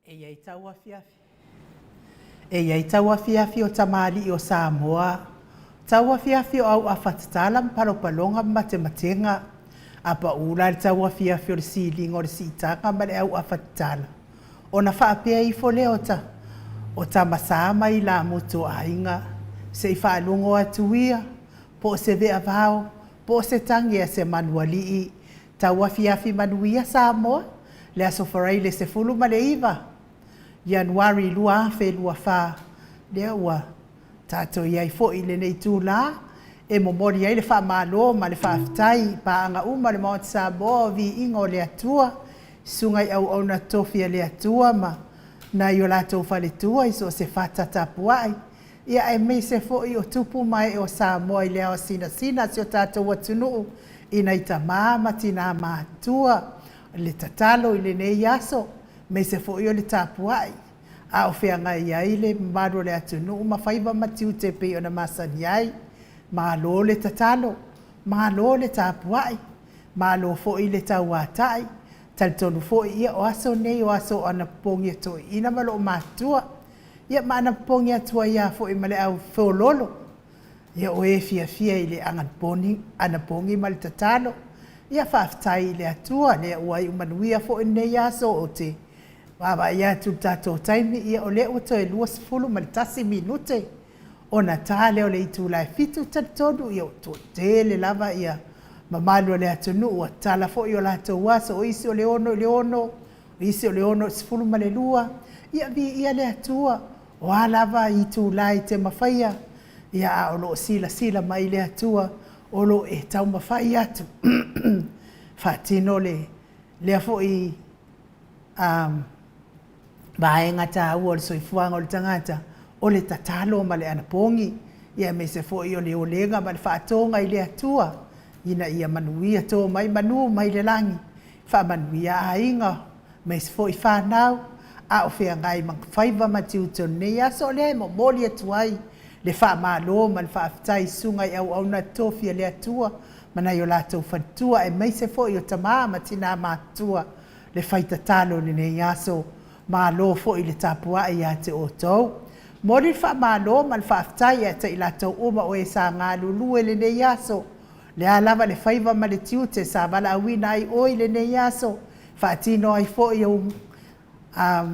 E i ai tauafiafi E i ai tauafiafi o tamalii o Samoa, tauafiafi o auafa tatala ma palopaloga ma matematega, a pau la le tauafiafi o le siliga o le siitaga ma le auafa tatala, ona faapea ifo lea o ta o tama sa ma ilamutu o aiga, se i faalogo atu ia, po o se veavao, po o se tagi a se manualii. Tauafiafi manuia Samoa, le Aso Faraile 19 Ianuari 2024, lea ua tatou i ai foi i lenei itula e momoli ai le faamalo ma le faafetai i paaga uma a le Maota Samoa o Viiga o le Atua, susuga i auauna totofi a le Atua ma nai o latou faletua i so o se fata tapuai, ia aemaise foi o tupu ma ee o Samoa i le ao sinasina o si o tatou atunuu i nai tama ma tina matutua, le tatalo i lenei aso, aemaise foi o le tapuai a o feagai ai le mamalu o le atunuu ma faiva ma tiute e pei ona masani ai. Malo le tatalo, malo le tapuai, malo foi le tauatai. Talitonu foi ia o aso nei o aso o anapopogi a toeaiina ma loomatutua. Ia ma anapopogi atu ai lava foi ma le au feoloolo, ia o e fiafia i le anapogi ma le tatalo. Ia faafetai i le Atua lea ua iu manuia foi lenei aso. Ou te vaavaai atu i le tatou taimi, ia o lea ua toe 21 minute ona ta lea o le itula e 7:00. E talitonu ua toatele lava ia mamalu o le atunuu ua tatala foi o latou aso, o isi o le 6 i le 6, o isi o le 6 i le 12. Ia viia le Atua, o a lava itula e te mafaia, ia a o lo o silasila mai le Atua, o lo o e taumafai atu faatino lea foi vaega taua o le soifuaga o le tagata, o le tatalo ma le anapogi, aemaise foi o le olega ma le faatoga i le Atua ina ia manuia, to mai manu mai le lagi, faamanuia aiga, aemaise foi fanau, a o feagai ma faiva ma tiute o lenei aso. O lea e momoli atu ai le faamalo ma le faafetai i susuga i auauna totofi a le Atua ma nai o latou faletua, aemaise foi o tama ma tina matutua le fai tatalo i lenei aso. Malo foi le tapuai ia te outou. Momoli le faamalo ma le faafetai ia te i latou uma o e sa galulue i lenei aso, le a lava le faiva ma le tiute sa valaauina ai oe i lenei aso, faatino ai foi ou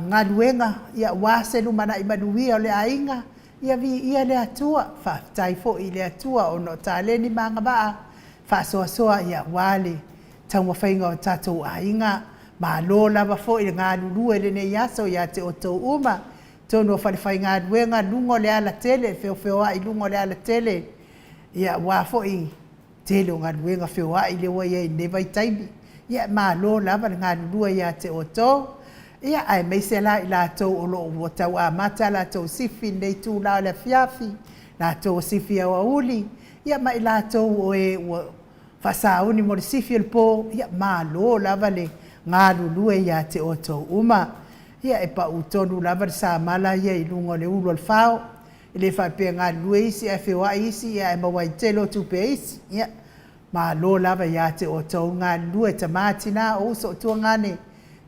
galuega aua se lumanai manuia o le aiga, ia viia le Atua. Faafetai foi i le Atua ona o taleni ma agavaa faasoasoa aua le taumafaiga o tatou aiga. Malo lava foi le galulue i lenei aso ia te outou uma, totonu o falefaigaluega, luga o le alatele, feofeoai i luga o le alatele, aua foi tele o galuega feoai lea ua i ai i lenei vaitaimi. Ia malo lava le galulue ia te outou, ia aemaise la i latou o lo o ua tau amata a latou sifi i lenei itula o le afiafi, latou o sifi aoauli, ia ma i latou o e ua faasauni mo le sifi o le po, ia malo lava le galulue ia te outou uma. Ia e pau tonu lava le samala ia i luga o le ulu o le fao. E le faapea e galulue isi ae feoai isi ae maua ai tele o tupe a isi. Ia, malo lava ia te outou galulue, tama, tina, o uso, o tuagane,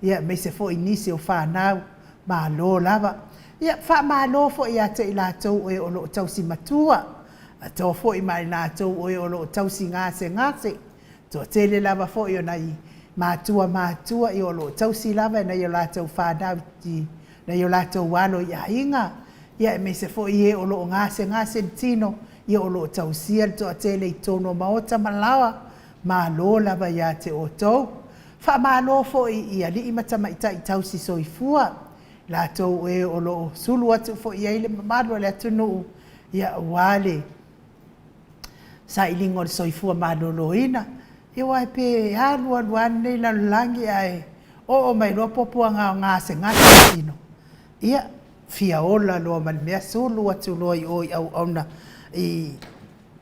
ia aemaise foi nisi o fanau, malo lava. Ia, faamalo foi ia te i latou o lo o tausi matua, atoa foi ma i latou o e o lo o tausi gasegase. Toatele lava foi o nai matua matutua o lo o tausi lava e nai o latou fanau i nai o latou alo i aiga, ia aemaise foi e o lo o gasegase le tino, ia o lo o tausia le toatele i totonu o maota ma laoa. Malo lava ia te outou. Faamalo foi i alii ma tamaitai tausi soifua, latou e o lo o sulu atu foi i ai le mamalu o le atunuu, ia aua le sailiga o le soifua maloloina. Ia aua pe alu alu lava lenei lalolagi ae oo mai loa puapuaga o gasegase le tino, ia fia ola loa ma le mea, sulu atu loa i o i auauna i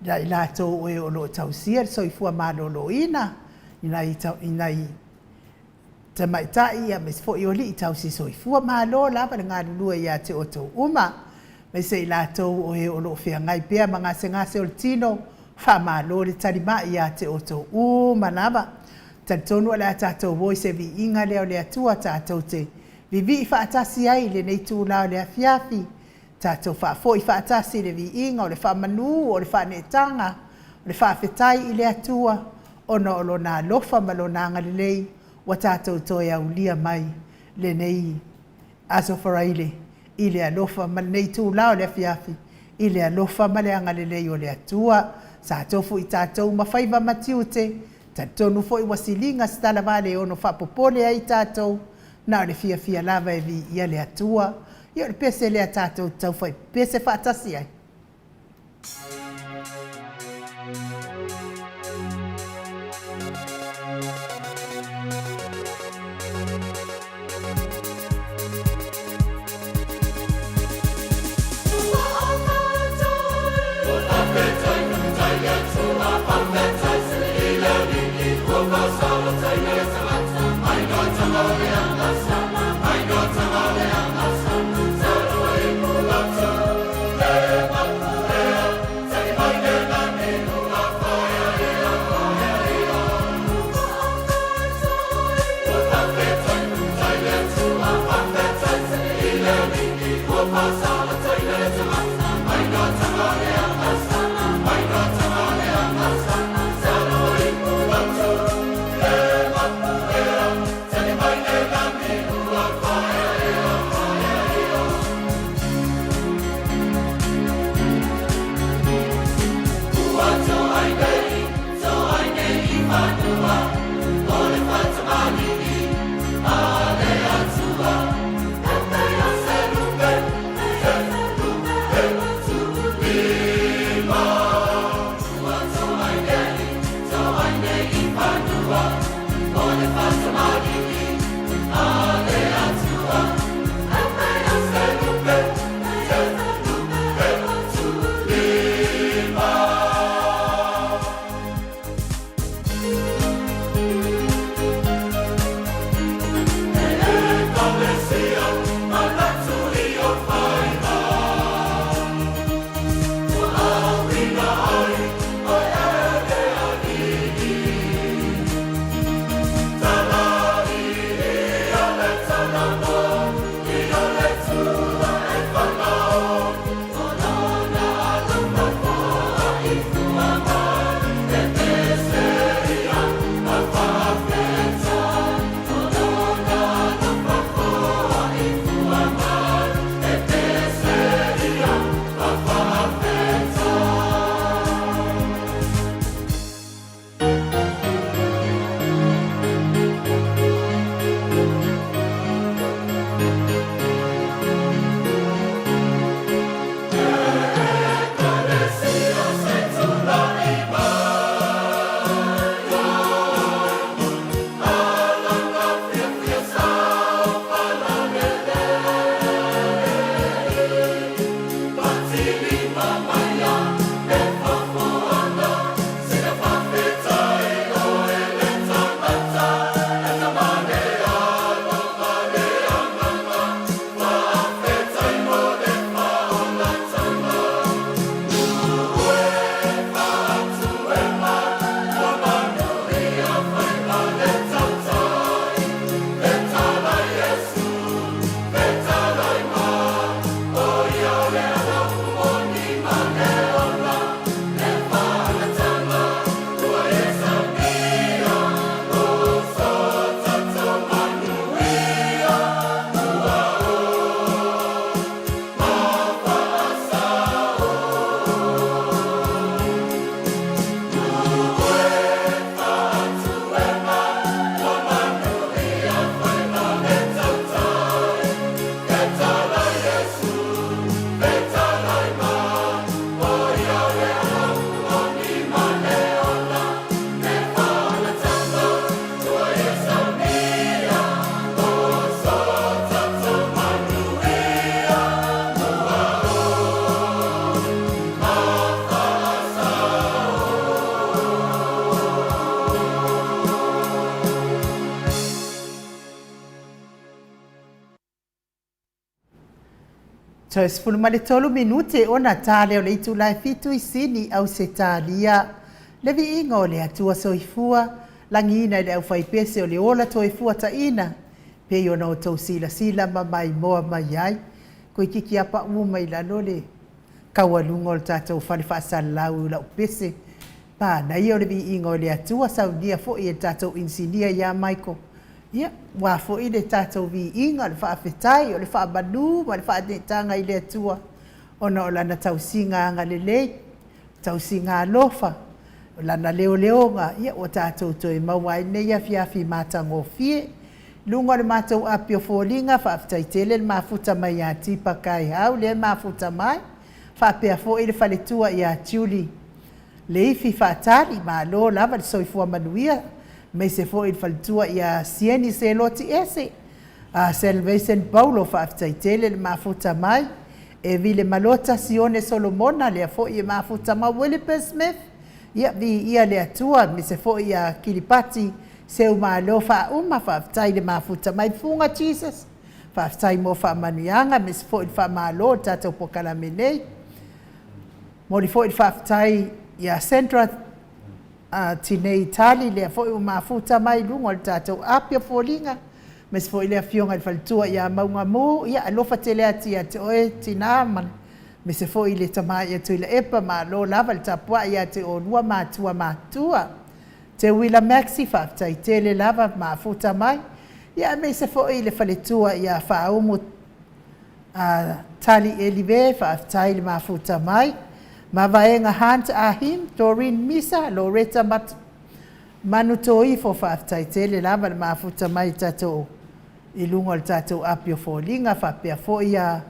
i latou o lo o tausia le soifua maloloina, i nai tamaitai aemaise foi o alii tausi soifua. Malo lava le galulue ia te outou uma, aemaise i latou o e o lo o feagai pea ma gasegase o le tino, faamalo le talimai ia te outou uma lava. Talitonu o le a tatou o i se viiga lea o le Atua tatou te Vivii faatasi ai i lenei itulā o le afiafi, tatou faafoi faatasi i le viiga o le faamanu o le faaneetaga o le faafetai i le Atua ona o Lona alofa ma Lona agalelei ua tatou toe aulia mai lenei Aso Faraile i le alofa ma lenei itulā o le afiafi i le alofa ma le agalelei o le Atua. Sa tofu i tatou ma faiva ma tiute, talitonu foi ua siliga se talavale e ono faapopole ai tatou, na o le fiafia lava e viia le Atua. Ia o le pese lea tatou te taufai pese faatasi ai. Toe 13 minute ona ta lea o le itula e fitu i Sini, Ausetalia. Le viiga o le Atua Soifua, lagiina i le aufaipese o le ola toefuataina. Pei ona outou silasila ma maimoa mai ai, toeitiiti lava pau mai lalo le taualuga o le tatou fale faasalalau i lau pese. Manaia o le viiga o le Atua, saunia foi e le tatou inisinia ia Michael. Ia, aua foi le tatou viiga, o le faafetai, o le faamanu ma le faaneetaga i le Atua ona o Lana tausiga agalelei, tausiga alofa, o Lana leoleoga, ia ua tatou toe maua ai lenei afiafi matagofie. I luga o le matou api o foliga, faafetai tele le mafuta mai ia Tipa Kaihau lea e mafuta mai, faapea foi le faletua ia Julie Leifi Faatali, malo lava le soifua manuia, aemaise foi le faletua ia Sieni Seloti Ese, Salvation Paulo, faafetai tele le mafuta mai, Evile Malota Sione Solomona, lea foi e mafuta mai, Williper Smith, ia viia le Atua, aemaise foi ia Kilipati Seumalo Faauma, faafetai le mafuta mai, Fuga Jesus, faafetai mo faamanuiaga, aemaise foi le faamalo o le tatou polokalame nei. Momoli foi le faafetai ia Sandra Tinei Tali, lea foi ua mafuta mai i luga o le tatou api o foliga, aemaise foi le afioga i le faletua ia Maugamu, ia alofa tele atu ia te oe tinã, aemaise foi le tama ia Tuilaepa, malo lava le tapuai ia te oulua matua matutua. Teuila Maxie, faafetai tele lava mafuta mai, ia aemaise foi le faletua ia Faaumu Tali Elive, faafetai le mafuta mai. Mavaega Hunt Ahim, Doreen Misa, Loretta Manutoifo, faafetai tele lava le mafuta mai tatou i luga o le tatou api o foliga, faapea foi ia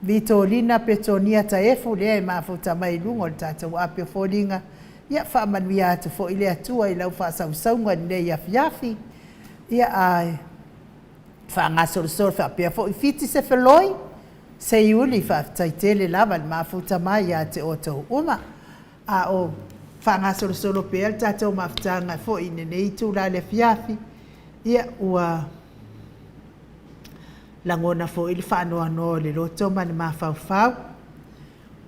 Vitolina Petonia Taefu, lea e mafuta mai i luga o le tatou api o foliga. Ia faamanuia atu foi le Atua i lau faasausauga i lenei afiafi. Ia ae faagasolosolo faapea foi Fiti Sefeloi, Seiuli, faafetai tele lava le mafuta mai ia te outou uma. A o faagasolosolo pea le tatou mafutaga foi i lenei itula i le afiafi, ia ua lagona foi le faanoanoa o le loto ma le mafaufau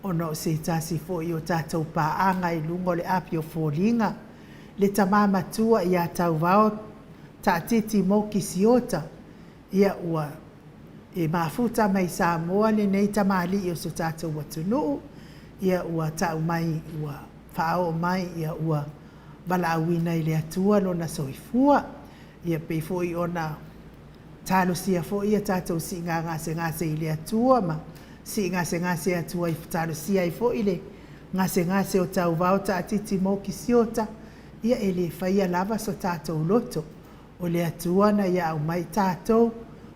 ona o se tasi foi o tatou paaga i luga o le api o foliga, le tama matua ia Tauvao Taatiti Moki Siota, ia ua e mafuta mai Samoa lenei tamalii o so tatou atunuu, ia ua tau mai ua faaoo mai ia ua valaauina i le Atua lona soifua. Ia pei foi ona talosia foi ia tatou siiga gasegase i le Atua ma sii gasegase atu ai talosia ai foi le gasegase o Tauvao Taatiti Moki Siota, ia e le faia lava so tatou loto. O le Atua na ia aumai tatou,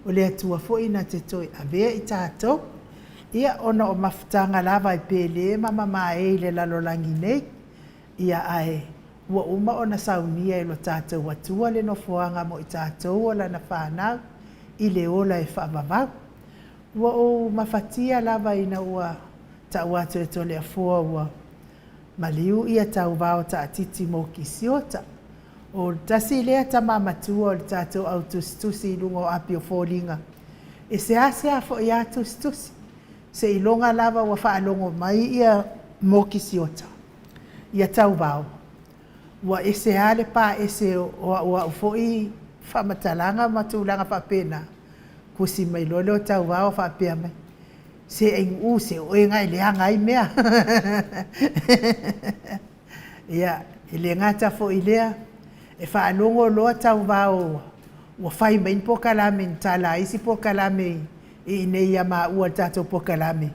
o le Atua foi na te toe avea i tatou. Ia ona o mafutaga lava e pele ma mamae i le lalolagi nei, ia ae ua uma ona saunia e lo tatou Atua le nofoaga mo i tatou o Lana fanau i le ola e faavavau. Ua ou mafatia lava ina ua tau atu e Toleafoa ua maliu ia Tauvao Taatiti mo Kisiota. O le tasi lea tama matua o le tatou au tusitusi i luga o api o foliga. E seasea foi a tusitusi, seiloga lava ua faalogo mai ia Mokisiota, ia Tauvao. Ua ese lava le paese o au foi faamatalaga ma tulaga faapena. Tusi mai loa lea o Tauvao faapea mai, se Ainuu, se o oe na e leaga ai mea. Ia, e le gata foi i lea, e faalogo loa Tauvao ua fai mai ni polokalame, ni tala a isi polokalame i inei ia maua i le tatou polokalame,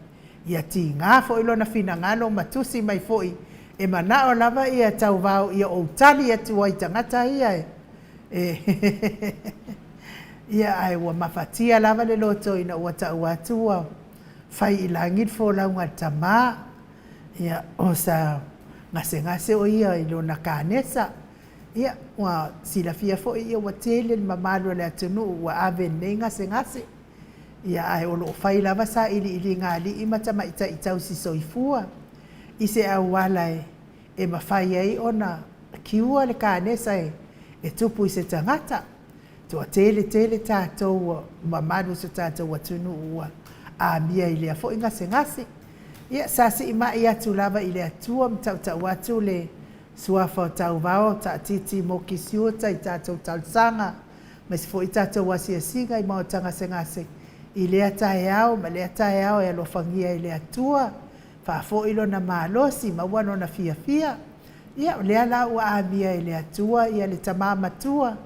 ia tiga foi lona finagalo ma tusi mai foi, e manao lava ia Tauvao ia ou tali atu ai i tagata ia e Ia, ae ua mafatia lava le loto ina ua tau atu ua fai i lagi le folauga a le tama. Ia, o sa gasegase o ia i lona kanesa. Ia, ua silafia foi ia ua tele le mamalu o le atunuu ua ave i lenei gasegase. Ia, ae o lo o fai lava sailiiliga a alii ma tamaitai tausi soifua i se auala e mafai ai ona cure le kanesa e tupu i se tagata. Toatele tele tatou ua mamalu o so tatou atunuu ua amia i lea foi gasegase. Ia, sa siimai atu lava i le Atua ma tautau atu le suafa o Tauvao, Taatiti, Mokisiuta i tatou talosaga. Aemaise foi tatou asiasiga i maota gasegase i lea taeao ma lea taeao e alofagia e le Atua, faafoi Lona malosi, maua Lona fiafia. Ia, o lea la ua amia e le Atua ia le tama matua,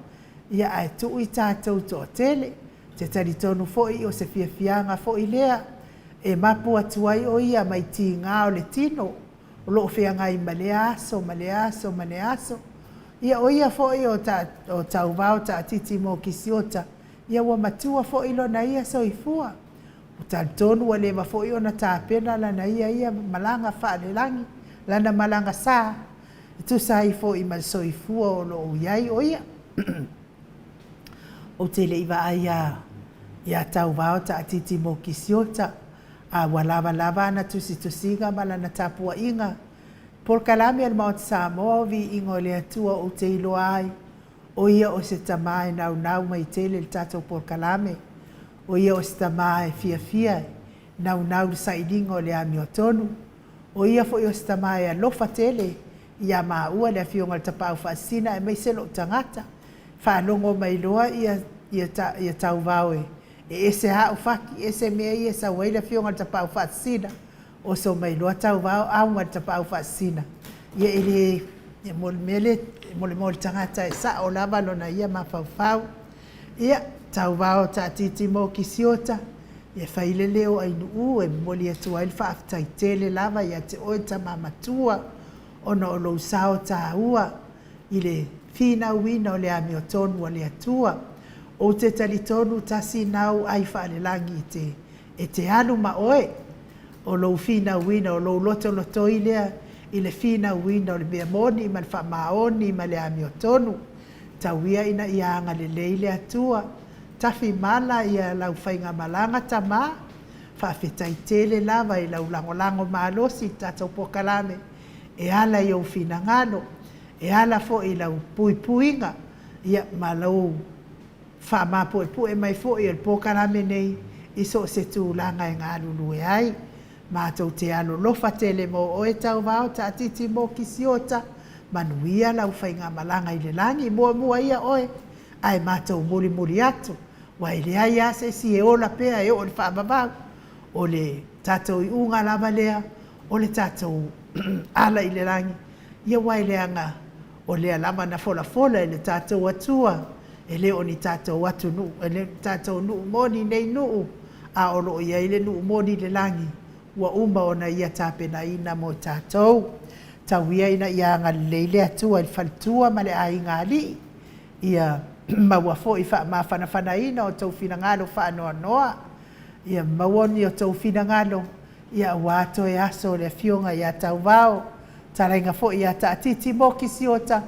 ia ae tuu i tatou toatele. Ou te talitonu foi o se fiafiaga foi lea e mapu atu ai o ia mai tiga o le tino o lo o feagai ma lea aso ma lea aso ma lea aso. Ia o ia foi o, ta, o Tauvao Taatiti Mokisiota, ia ua matua foi lona ia soifua. Ua talitonu ua leva foi ona tapena lana ia ia malaga faalelagi, lana malaga sa, e tusa ai foi ma le soifua o lo o i ai o ia. Ou te le i vaai ia Tauvao Taatiti Mokisiota, a ua lavalava ana tusitusiga ma lana tapuaiga. Polokalame a le Maota Samoa o Viiga o le Atua ou te iloa ai, o ia o se tama e naunau mai tele i le tatou polokalame. O ia o se tama e fiafia e naunau i le sailiga o le amiotonu. O ia foi o se tama e alofa tele ia maua le Afioga i le Tapaau Faasisina aemaise lou tagata. Faalogo mai loa ia, ia, ta, ia Tauvao e, e ese lava au fati, ese mea ia e sau ai le Afioga i le Tapaau Faasisina. Oso mai loa Tauvao, auga i le Tapaau Faasisina. Ia e le, e mo le mea lea, mo le mea o le tagata e sao lava lona ia mafaufau. Ia, Tauvao Taatiti Mokisiota, ia fai le leo o Ainuu e momoli atu ai le faafetai tele lava ia te oe tama matua ona o lou sao taua i le finauina o le amiotonu a le Atua. Ou te talitonu tasi nau ai faalelagi e te, e te alu ma oe. O lou finauina, o lou lotolotoi lea i le finauina o le mea moni ma le faamaoni ma le amiotonu. Tau ia ina ia agalelei le Atua, tafi mala ia lau faigamalaga tama, faafetai tele lava i lau lagolago malosi i le tatou polokalame e ala i ou finagalo, e ala foi i lau puipuiga, ia ma lou faamapuepue mai foi o le polokalame nei i so o se tulaga e galulue ai. Matou te alolofa tele mo oe Tauvao Taatiti Mokisiota, manuia lau faigamalaga i le lagi, muamua ia oe ae matou mulimuli atu, aua e leai lava se isi e ola pea e oo i le faavavau, o le tatou iuga lava lea o le tatou ala i le lagi, ia aua e leaga o lea lava na folafola e le tatou Atua, e le o ni tatou atunuu, e le o ni tatou nuu moni nei nuu, a o lo o i ai le nuu moni i le lagi, ua uma ona Ia tapenaina mo tatou. Tau ia ina ia agalelei le Atua i le faletua ma le aiga alii, ia maua foi faamafanafanaina o outou finagalo faanoanoa, ia maua ni outou finagalo, ia aua toe aso o le Afioga ia Tauvao, talaiga foi ia Taatiti Mokisiota,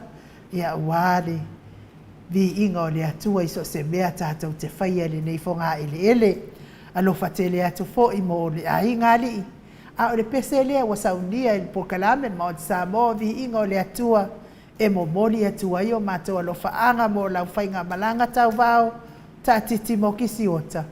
ia aua le viiga o le Atua i so o se mea tatou te faia i lenei fogaeleele. Alofa tele atu foi mo le aiga alii, a o le pese lea ua saunia i le polokalame Maota Samoa, viiga o le Atua e momoli atu ai o matou alofaaga mo lau faigamalaga Tauvao, Taatiti Mokisiota.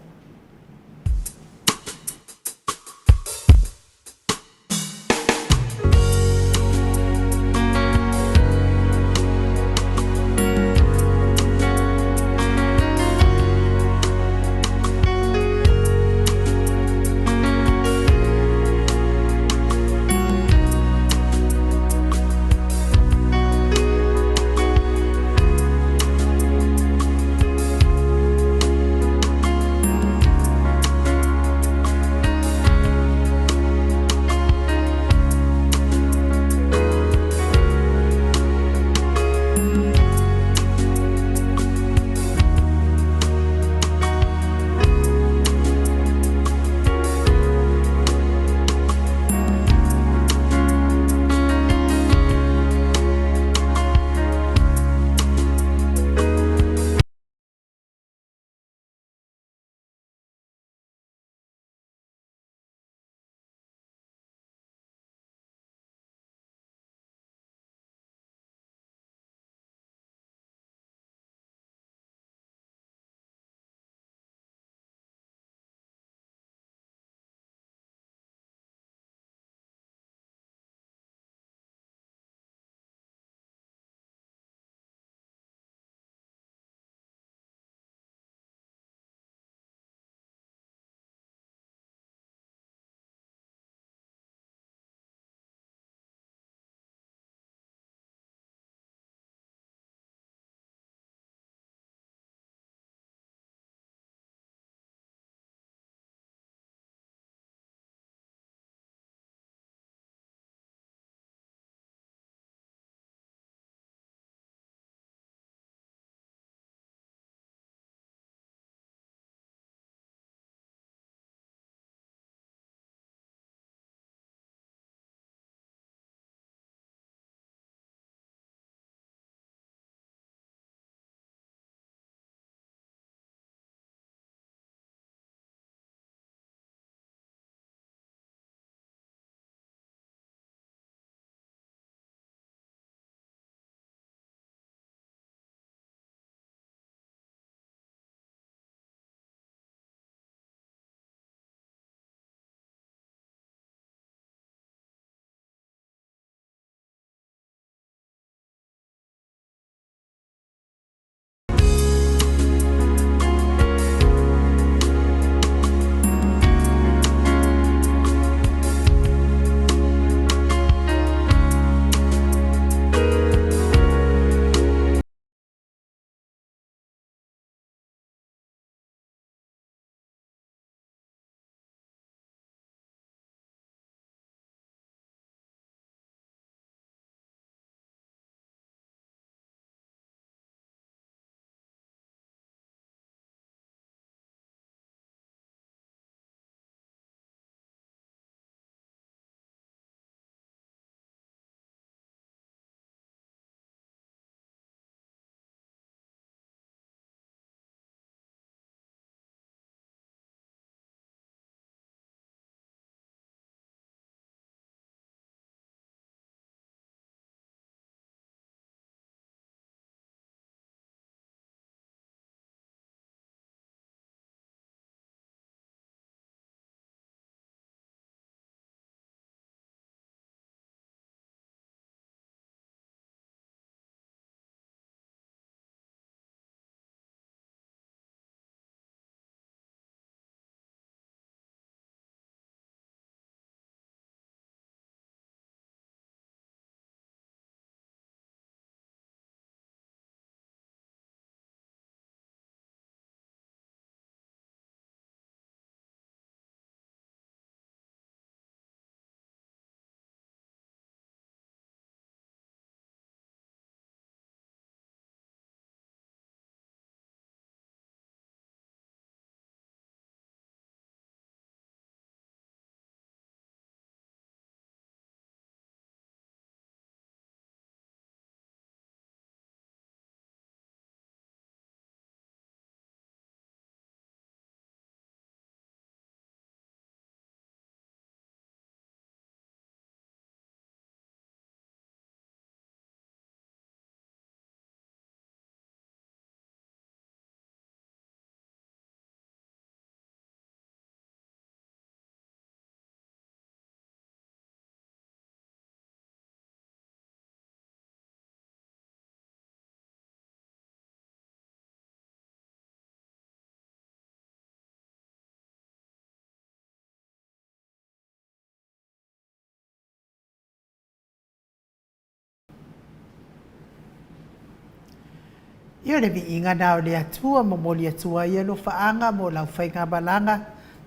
Ia o le viiga na o le Atua momoli atu ai alofaaga mo lau faigamalaga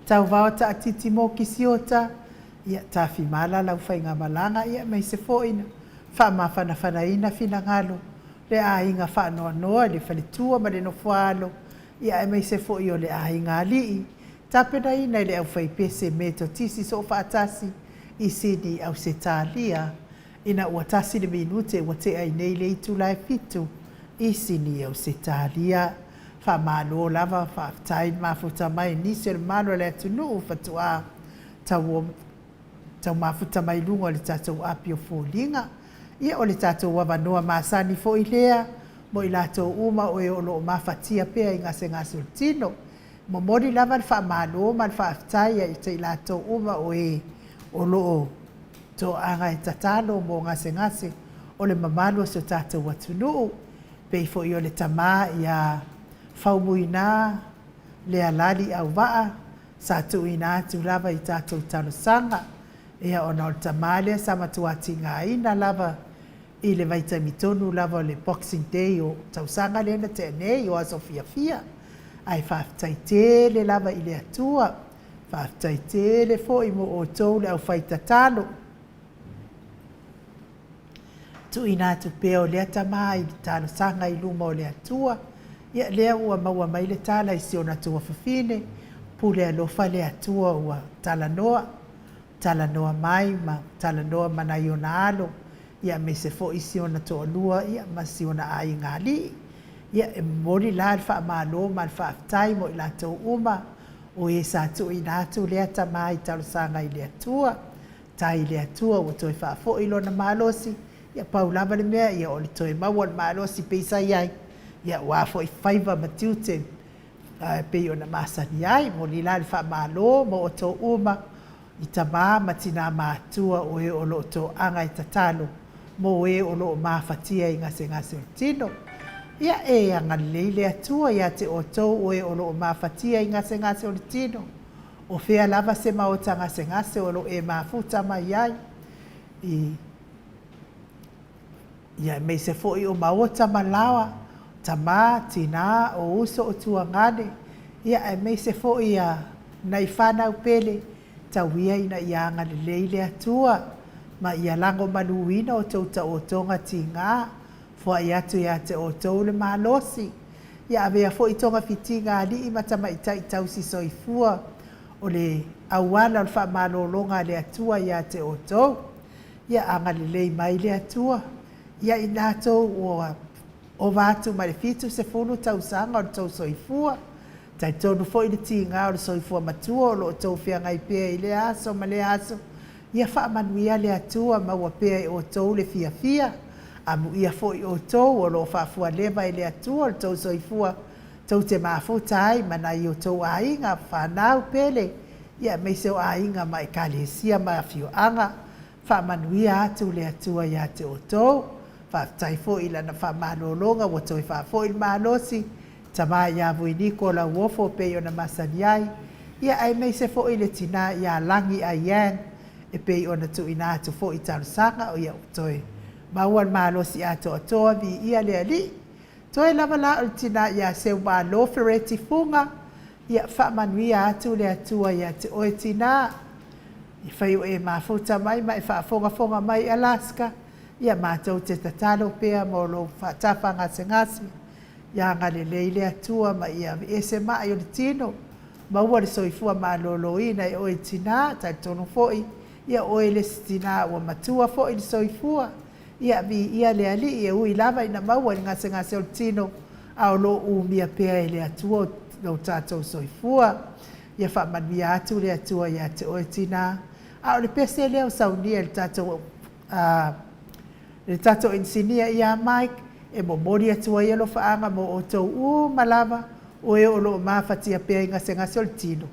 tauvao taatiti mo kisiota, ia tafimala lau faigamalaga ia aemaise foi na faamafanafanaina finagalo le aiga faanoanoa le faletua ma le nofoaalo, ia aemaise foi o le aiga alii tapenaina e le aufaipese Metotisi Soofaatasi i Sini Ausetalia ina ua 1 le minute ua tea ai nei le itula e 7 i Sini Ausetalia. Faamalo lava, faafetai le mafuta mai nisi o le mamalu o le atunuu faatoa tau taumafuta mai luga o le tatou api o foliga. Ia o le tatou avanoa masani foi lea mo i latou uma o e o lo o mafatia pea i gasegase o le tino. Momoli lava le faamalo ma le faafetai ia te i latou uma o e o lo o toaga e tatalo mo gasegase o le mamalu o si o tatou atunuu. Pei foi o le tama ia Faumuina Lealali Auvaa sa tuuina atu lava i tatou talosaga. Ia ona o le tama lea sa matua tigaina lava i le vaitaimi tonu lava o le Boxing Day o tausaga lea na tea nei o aso fiafia. Ae faafetai tele lava i le Atua, faafetai tele foi mo outou le aufai tatalo. Tuuina atu pea o lea tama i le talosaga i luma o le Atua, ia lea ua maua mai le tala i si ona tuafafine, pule alofa le Atua ua talanoa, talanoa mai ma talanoa ma nai ona alo, ia aemaise foi si ona toalua ia ma si ona aiga alii. Ia e momoli la le faamalo ma le faafetai mo i latou uma o e sa tuuina atu lea tama i talosaga i le Atua. Tai i le Atua ua toe faafoi lona malosi, ia pau lava le mea ia o le toe maua o le malosi pei sa i ai, ia aua foi faiva ma tiute e pei ona masani ai. Momoli la le faamalo mo outou uma i tama ma tina matutua o e o lo o toaga e tatalo mo e o lo o mafatia i gasegase o le tino. Ia e agalelei le Atua ia te outou o e o lo o mafatia i gasegase o le tino, o fea lava se maota gasegase o lo o e mafuta mai ai, i ia aemaise foi o maota ma laoa, tama, tina, o uso o tuagane, ia aemaise foi ia nai fanau pele, tau ia ina ia agalelei le Atua ma ia lagomaluina o outou taotoga tiga, foai atu ia te outou le malosi. Ia avea foi togafitiga a alii ma tamaitai tausi soifua o le auala o le faamalologa a le Atua ia te outou. Ia agalelei mai le Atua ia i latou ua ova atu ma le 70 tausaga o le tou soifua. Talitonu foi le tiga o le soifua matua o lo o outou feagai pea i lea aso ma lea aso. Ia faamanuia le Atua maua pea e outou le fiafia. Amuia foi outou o lo o faafualeva e le Atua le tou soifua tou te mafuta ai ma nai o outou aiga, fanau pele, ia aemaise o aiga ma ekalesia ma afioaga. Faamanuia atu le Atua ia te outou. Faafetai foi i lana faamalologa ua toe faafoi le malosi, tama ia Voiniko Lauofo pei ona masani ai, ia aemaise foi le tina ia Lagi Ayan e pei ona tuuina atu foi talosaga o ia ua toe maua le malosi atoatoa viia le Alii. Toe lava la o le tina ia Seumalo Fereti Fuga, ia faamanuia atu le Atua ia te oe tina. I fai o e mafuta mai ma e faafogafoga mai Alaska, ia matou te tatalo pea mo lou faatafa gasegase. Ia agalelei le Atua ma ia aveese mai o le tino, maua le soifua maloloina e oe tina, talitonu foi, ia oe le isi tina ua matua foi le soifua. Ia viia le Alii e ui lava ina maua i le gasegase o le tino, a o lo o umia pea e le Atua lo tatou soifua. Ia faamanuia atu le Atua ia te oe tina. A o le pese lea o saunia e le tatou le tatou inisinia ia Mike, e momoli atu ai alofaaga mo outou uma lava o e o lo o mafatia pea i gasegase o le tino.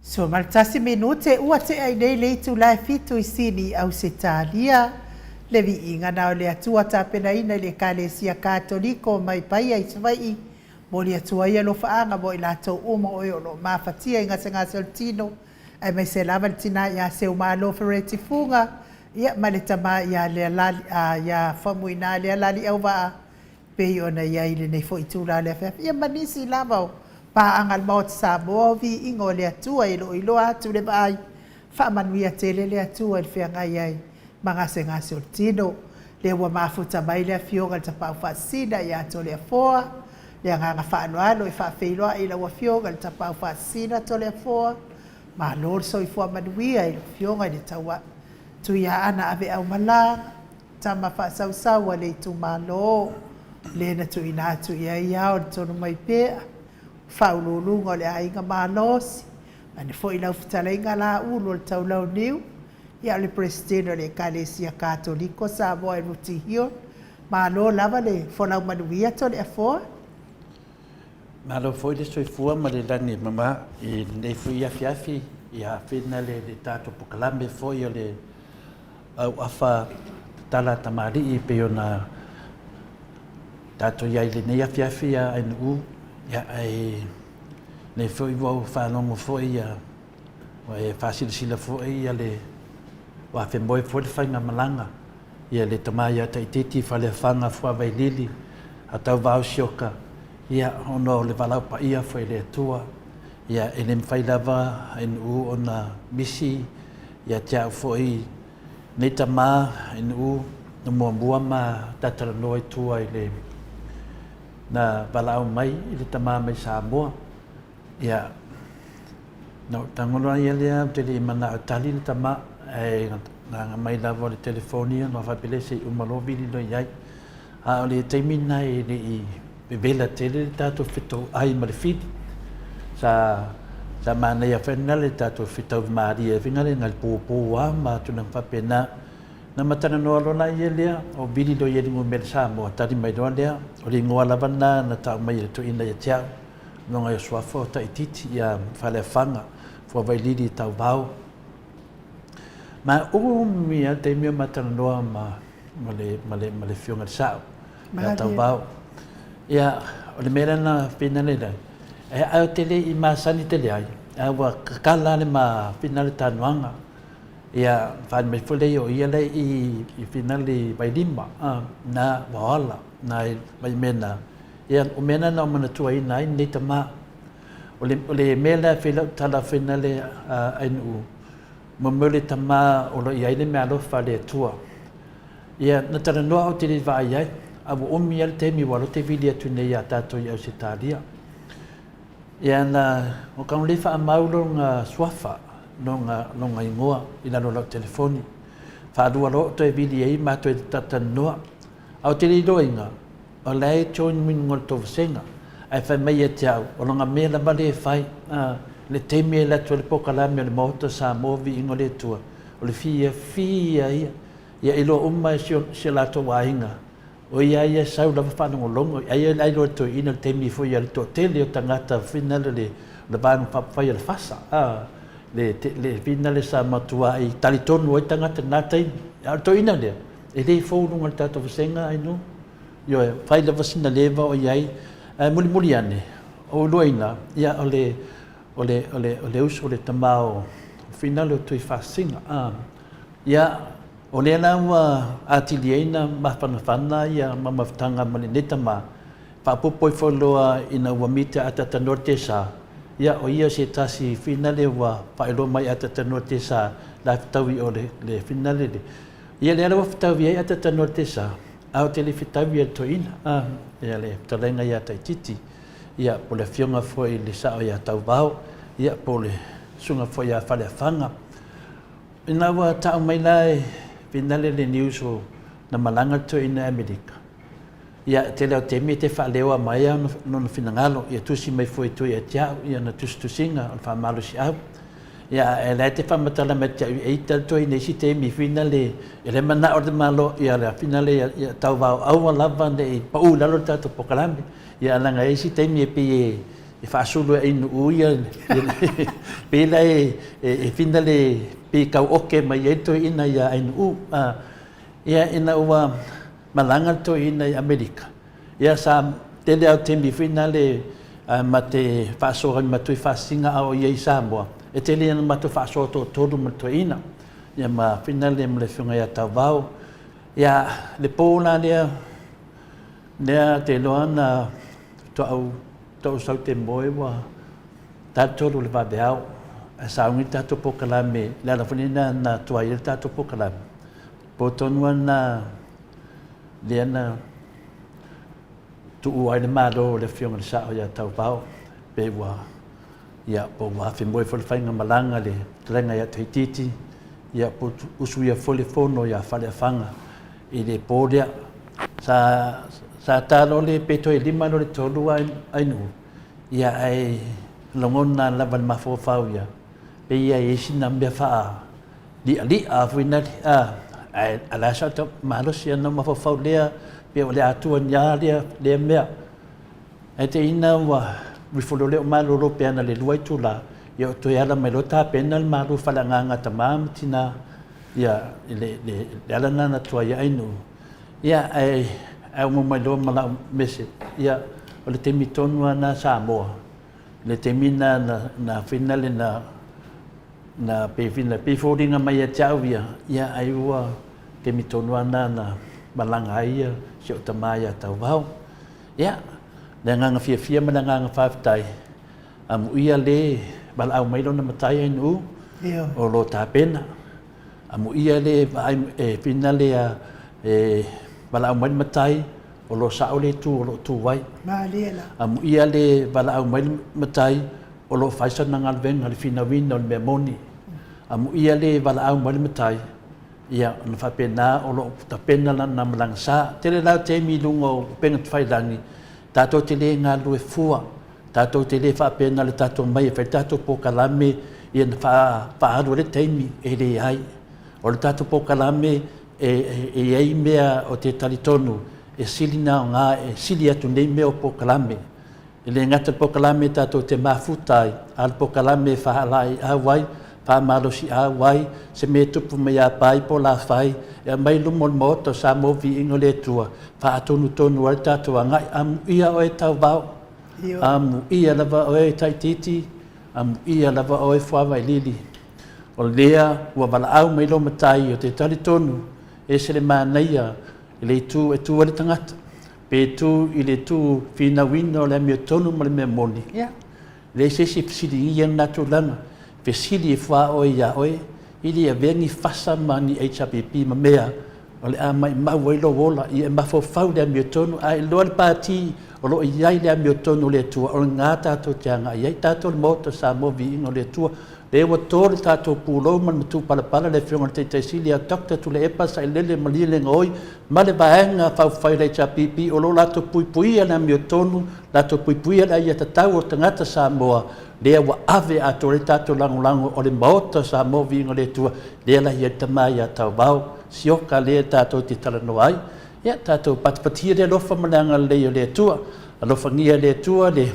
11 minute ua tea i nei le itula e fitu i Sini, Ausetalia. Le viiga na o le Atua tapenaina i le Ekalesia Katoliko mai Paia i Savaii, momoli atu ai alofaaga mo i latou uma o e o lo o mafatia i gasegase o le tino, aemaise lava le tina ia Seumalo Fereti Fuga, ia ma le tama ia Lealali, a, ia Faumuina Lealali Auvaa, pei ona i ai i lenei foi itula o le afiafi, ia ma nisi lava o paaga a le Maota Samoa, o viiga o le Atua e le o iloa atu i le vaai, faamanuia tele le Atua i le feagai ai ma gasegase o le tino. Lea ua mafuta mai le afioga i le Tapaau Faasisina ia Toleafoa, le agaga faaaloalo e faafeiloai i lau afioga i le Tapaau Faasisina Toleafoa, malo le soifua manuia i le afioga i le Tauaa Tuiaana Aveaumala, tama faasausau a le itumalo, le na tuuina atu i ai ao le tonu mai pea, faauluuluga o le aiga malosi, vaeane foi lau fetalaiga Laulu o le Taulauniu, ia o le Peresetene o le Ekalesia Katoliko Samoa i Rooty Hill. Malo lava le folau manuia Toleafoa. Malo foi le soifua ma le lagi e mama i lenei foi afiafi ia afena le le tatou polokalame foi o le auafa tatala tamalii e pei ona tatou i ai i lenei afiafi ia Ainuu ia ae lenei foi ua ou faalogo foi ia ua e faasilasila foi ia le ua afemoe foi le faigamalaga ia le tama ia Taititi Faleafaga Fuavailili a Tauvao Sioka ia ona o le valaau paia foi e le Atua ia e le mafai lava Ainuu ona misi ia te au foi nei tama Ainuu na muamua ma talatalanoa i tua i le na valaau mai i le tama mai Samoa Ia, na ou tago loa ia lea, ou te le i manao e tali le tama, ae gagana mai lava o le telefoni ia ona faapea lea se i uma loa vili loa i ai. A o le taimi lena e le i vevela tele le tatou fetauai ma le fili. Sa sa manaia foi lena le tatou fetau malie foi lena i le pupu lava ma tulaga faapena. Na ma talanoa loa la ia lea, o vili loa i ai le numera Samoa, tali mai loa lea, o le igoa lava lena na tau mai e le toeaina ia te au. Lona ia suafa o Taititi ia Faleafaga, Fuavailili i Tauvao. Ma umi lava le taimi o ma talanoa ma, ma le, ma le, ma le afioga i le Sao, ia Tauvao. Ia, o le mea lea na finale lai, e ae ou te le i masani tele ai, ae ua kakala le ma finale talanoaga. Ia, faaali mai foi lea o ia lea i, i finale i Vailima, na ua ola, na i Vaimena. Ia, o mea na na ou manatuaina ai lenei tama. O le, o le mea lea e fai lau tala foi nale a Ainuu, mo mea o le tama o lo o i ai le meaalofa a le Atua. Ia, na talanoa au te le i vaai ai, a ua umi lava le taimi ua alu te vili atu nei iā tatou i Ausetalia. Ia, na, ua kau le faamau lona suafa, lona, lona igoa i lalo o lau telefoni. Faalua loa ou toe vili ai ma toe talatalanoa. A ou te le iloaina, O la e join mai luga o le tou vasega, ae fai mai ia te au, o lona mea lava lea e fai, a, le taimi e alu atu ai le polokalame o le Maota o Samoa Viiga o le Atua, o le fiafia ia, ia iloa uma e si o, si o latou aiga, o ia ia e sau lava faalogologo, ai ai loa le toeaina i le taimi foi a le toatele o tagata foi lea le, le Vaega Faaupufai a le FASA, a, le, le finale sa matuai talitonu ai tagata i lena taimi. A o le toeaina lea, e le fou i luga o le tatou vasega, ainu. Ioe, fai lava sina leva o i ai, ae mulimuli ane, o uluaina, ia, o le, o le, o le, o le uso, o le tama o Finale o Tuifaasisina. A, ia, o lea la ua atili ai na mafanafana ia mamafutaga ma lenei tama, faaopoopo ifo loa ina ua mita ataatanoa le tesa, ia, o ia se tasi finale ua faailoa mai ataatanoa le tesa, la fetaui o le, le finale le, ia lea la ua fetaui ai ataatanoa le tesa, A ou te le fetaui i le toeaina, a, ia le fetalaiga ia Taititi, ia po o le afioga foi i le sao ia Tauvao, ia po o le susuga foi ia Faleafaga. Ina ua tau mai la e Finale le news o na malaga le toeaina i Amerika, ia e tele lava o taimi e te faaleoa mai lava lona finagalo, ia tusi mai foi i tua ia te au, ia na tusitusiga o le faamalosiau. Ia, ae la e te faamatala mai te au e ita le toeaina i isi taimi finale e le manao le Malo ia le finale ia, ia tauvao aua lava ne i pau i lalo le tatou polokalame. Ia leaga e isi taimi e pei e, e faasulu e Ainuu ia pei la e fina le pei tau oke mai ai le toeaina ia Ainuu. Ia ina ua malaga le toeaina i Amerika, ia sa tele lava o taimi foi nale ma te faasoa ai ma Tuifaasisina a o ia i Samoa, e tele ina matou faasoa toatolu ma le toeaina, ia ma foi nale ma le afioga ia Tauvao. Ia le po la lea, lea ou te iloa na faatoa ou sau i te moe ua ta le 3 o le vaveao, ae sauni le tatou polokalame, le ala foi lena na tuai ai le tatou polokalame. Po tonu lava lena lea na tuua ai le Malo o le Afioga i le Sao ia Tauvao, pe ua, ia, po ua afemoe foi le faigamalaga a le fetalaiga ia Tahititi, ia po ua usuia foi le fono ia Faleafaga i le po lea. Sa, sa ta loa le, pe toe 5 loa le 3 Ainuu, ia ae lagona lava i le mafaufau ia, pei e i ai sina mea faa li'ali'a foi nale a, ae o le a sa ou malosi ana ou mafaufau lea pe o le Atua ni a lea lea mea. Ae te ina ua ifo loa lea o malolo pe ana le 2 itula, ia o toe ala mai loa tapena le malu faleagaga a tama ma tina, ia le le le ala lena na tuai ai nuu. Ia ae ae uma mai loa ma lau mese, ia o le taimi tonu lava lena Samoa, le taimi lena na na finale na Na pei na pei foliga mai ia te au ia, ia ai ua taimi tonu lava lena na malaga ai ia si ou tama ia Tauvao. Ia, le agaga fiafia ma le agaga faafetai, amuia le valaau mai lona matai Ainuu o lo tapena. Amuia le vaai e finale a e valaau mai le matai o lo sao le itu o lo o tu ai. Amuia le valaau mai le matai o lo o fai sana galuega i le finauina o le mea moni. Amuia le valaau mai le matai, ia, ona faapena o lo o tapena lana malaga sa. Tele la o taimi i luga o upega tafailagi, tatou te le galulue fua, tatou te le faapea na o le tatou omai e fai le tatou polokalame ia ona faaalu ai le taimi, e leai. O le tatou polokalame e i ai mea ou te talitonu e sili ona aoga, e sili atu nei mea o polokalame. E le gata i le polokalame tatou te mafuta ai, a o le polokalame e faalaeiau ai, faamalosiau ai, se mea e tupu mai ia Pai po o Lafai, e aumai i luma o le Maota o Samoa Viiga o le Atua, faatonutonu ai le tatou agai. Amuia oe Tauvao, amuia lava oe Taitiiti, amuia lava oe Fuavailili. O lea ua valaau mai lou Matai ou te talitonu, e ese le manaia i le itu e tu ai le tagata. Pe tu i le tu finauina o le amiotonu ma le mea moni, ia, leai se isi e fesiligia lena tulaga. Fesili e fua oe ia oe, i le avea ni fasa ma ni HRPP ma mea o le a maimau ai lou ola, ia e mafaufau i le amiotonu, ae iloa le pati o lo o i ai le amiotonu o le Atua, o lena tatou te agai ai. Tatou le Maota o Samoa, viiga o le Atua. Lea ua to le tatou pulou ma le matupalapala le Afioga i le Taitai Sili ia Doctor Tuilaepa Sailele Malielegaoi ma le Vaega Faaupufai a le HRPP o lo o latou puipuia le amiotonu, latou puipuia le aiatatau o tagata Samoa, lea ua ave atoa ai le tatou lagolago o le Maota o Samoa Viiga o le Atua, lea la e i ai le tama ia Tauvao Sioka lea tatou te talanoa ai. Ia, tatou patipatia le alofa ma le agalelei o le Atua. Alofagia e le Atua le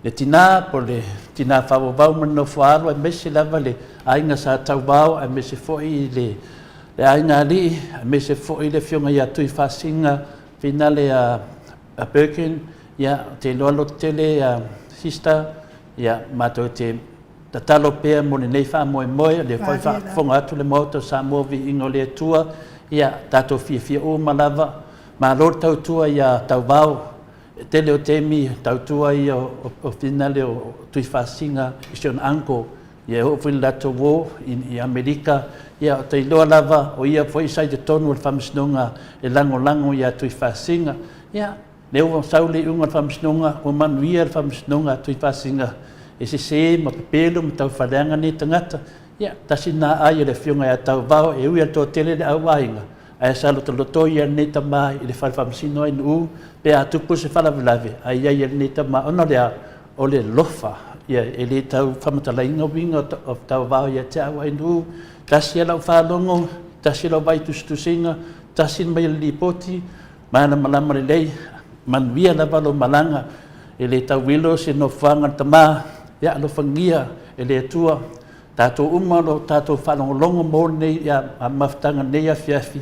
Le tina po o le tina faavauvau ma le nofoaalo aemaise lava le aiga sa Tauvao aemaise foi le le aiga alii aemaise foi le afioga ia Tuifaasisina Finale a a Birkin ia ou te iloa lototele a sister ia matou te tatalo pea mo lenei faamoemoe o lea foi faafofoga atu le Maota o Samoa viiga o le Atua ia tatou fiafia uma lava malo le tautua ia Tauvao E tele o taimi tautua ia o finale o Tuifaasisina i si ona uncle, ia e oo foi i le latou uo i Amerika, ia ou te iloa lava o ia foi sa i totonu o le faamasinoga e lagolago ia Tuifaasisina. Ia, lea ua sau le iuga o le faamasinoga, ua manuia le faamasinoga a Tuifaasisina, e sese ma pepelo ma taufaleaga nei tagata. Ia, tasi lena aai a le afioga ia Tauvao, e ui lava i le toatele le au aiga, Ae sa lotoloto ia lenei tama i le fale faamasino ai Nu'u pe a tupu se faalavelave ae i ai ia lenei tama ona o le a? O le alofa ia e le tau faamatalaina uiga o tauvao ia te au ai Nu'u tasi a lau faalogo tasi lau vaai tusitusiga tasi mai le lipoti malamalama lelei manuia lava lou malaga E le tauilo se nofoaga a le Tama, ia alofagia e le Atua tatou uma o lo o tatou faalogologo mo lenei mafutaga nei afiafi,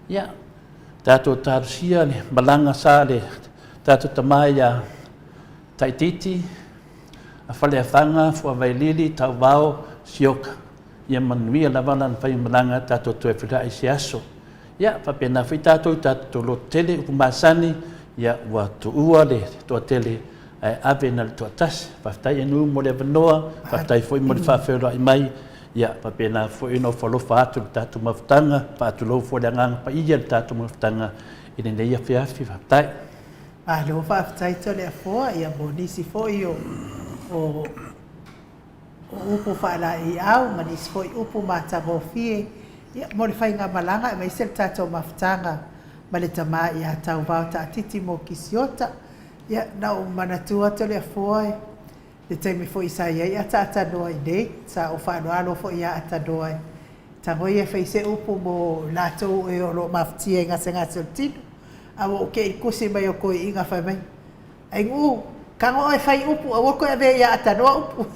ia tatou talosia le malaga sa le tatou Tama ia Taititi, a Faleafaga, Fuavailili, Tauvao, Sioka. Ia manuia lava lana faimalaga tatou toe feiloai i se aso. Ia, faapena foi tatou i tatou loto tele, upu masani, ia ua tuua le toatele ae ave na le toatasi. Faafetai Enu mo le avanoa, faafetai foi mo le faafeiloai mai. Ia, faapena foi ona ofo alofa atu i le tatou mafutaga, faatulou foi le agaga paia i le tatou mafutaga i lenei afiafi. Faafetai. Malo faafetai Toleafoa, ia mo nisi foi o o o upu faalaeiau ma nisi foi upu matagofie, ia, mo le faigamalaga aemaise le tatou mafutaga ma le tama ia Tauvao Taatiti mo Kisiota. Ia, na ou manatua Toleafoa e le taimi foi sa i ai Ataatanoa i inei, sa ou faaaloalo foi ia Atanoa e tago ia e fai se upu mo latou e o lo o mafatia i gasegase o le tino. A ua ou te i le tusi mai o toeaiina fai mai, Aiguu, tago oe fai upu aua toe avea ia Atanoa upu.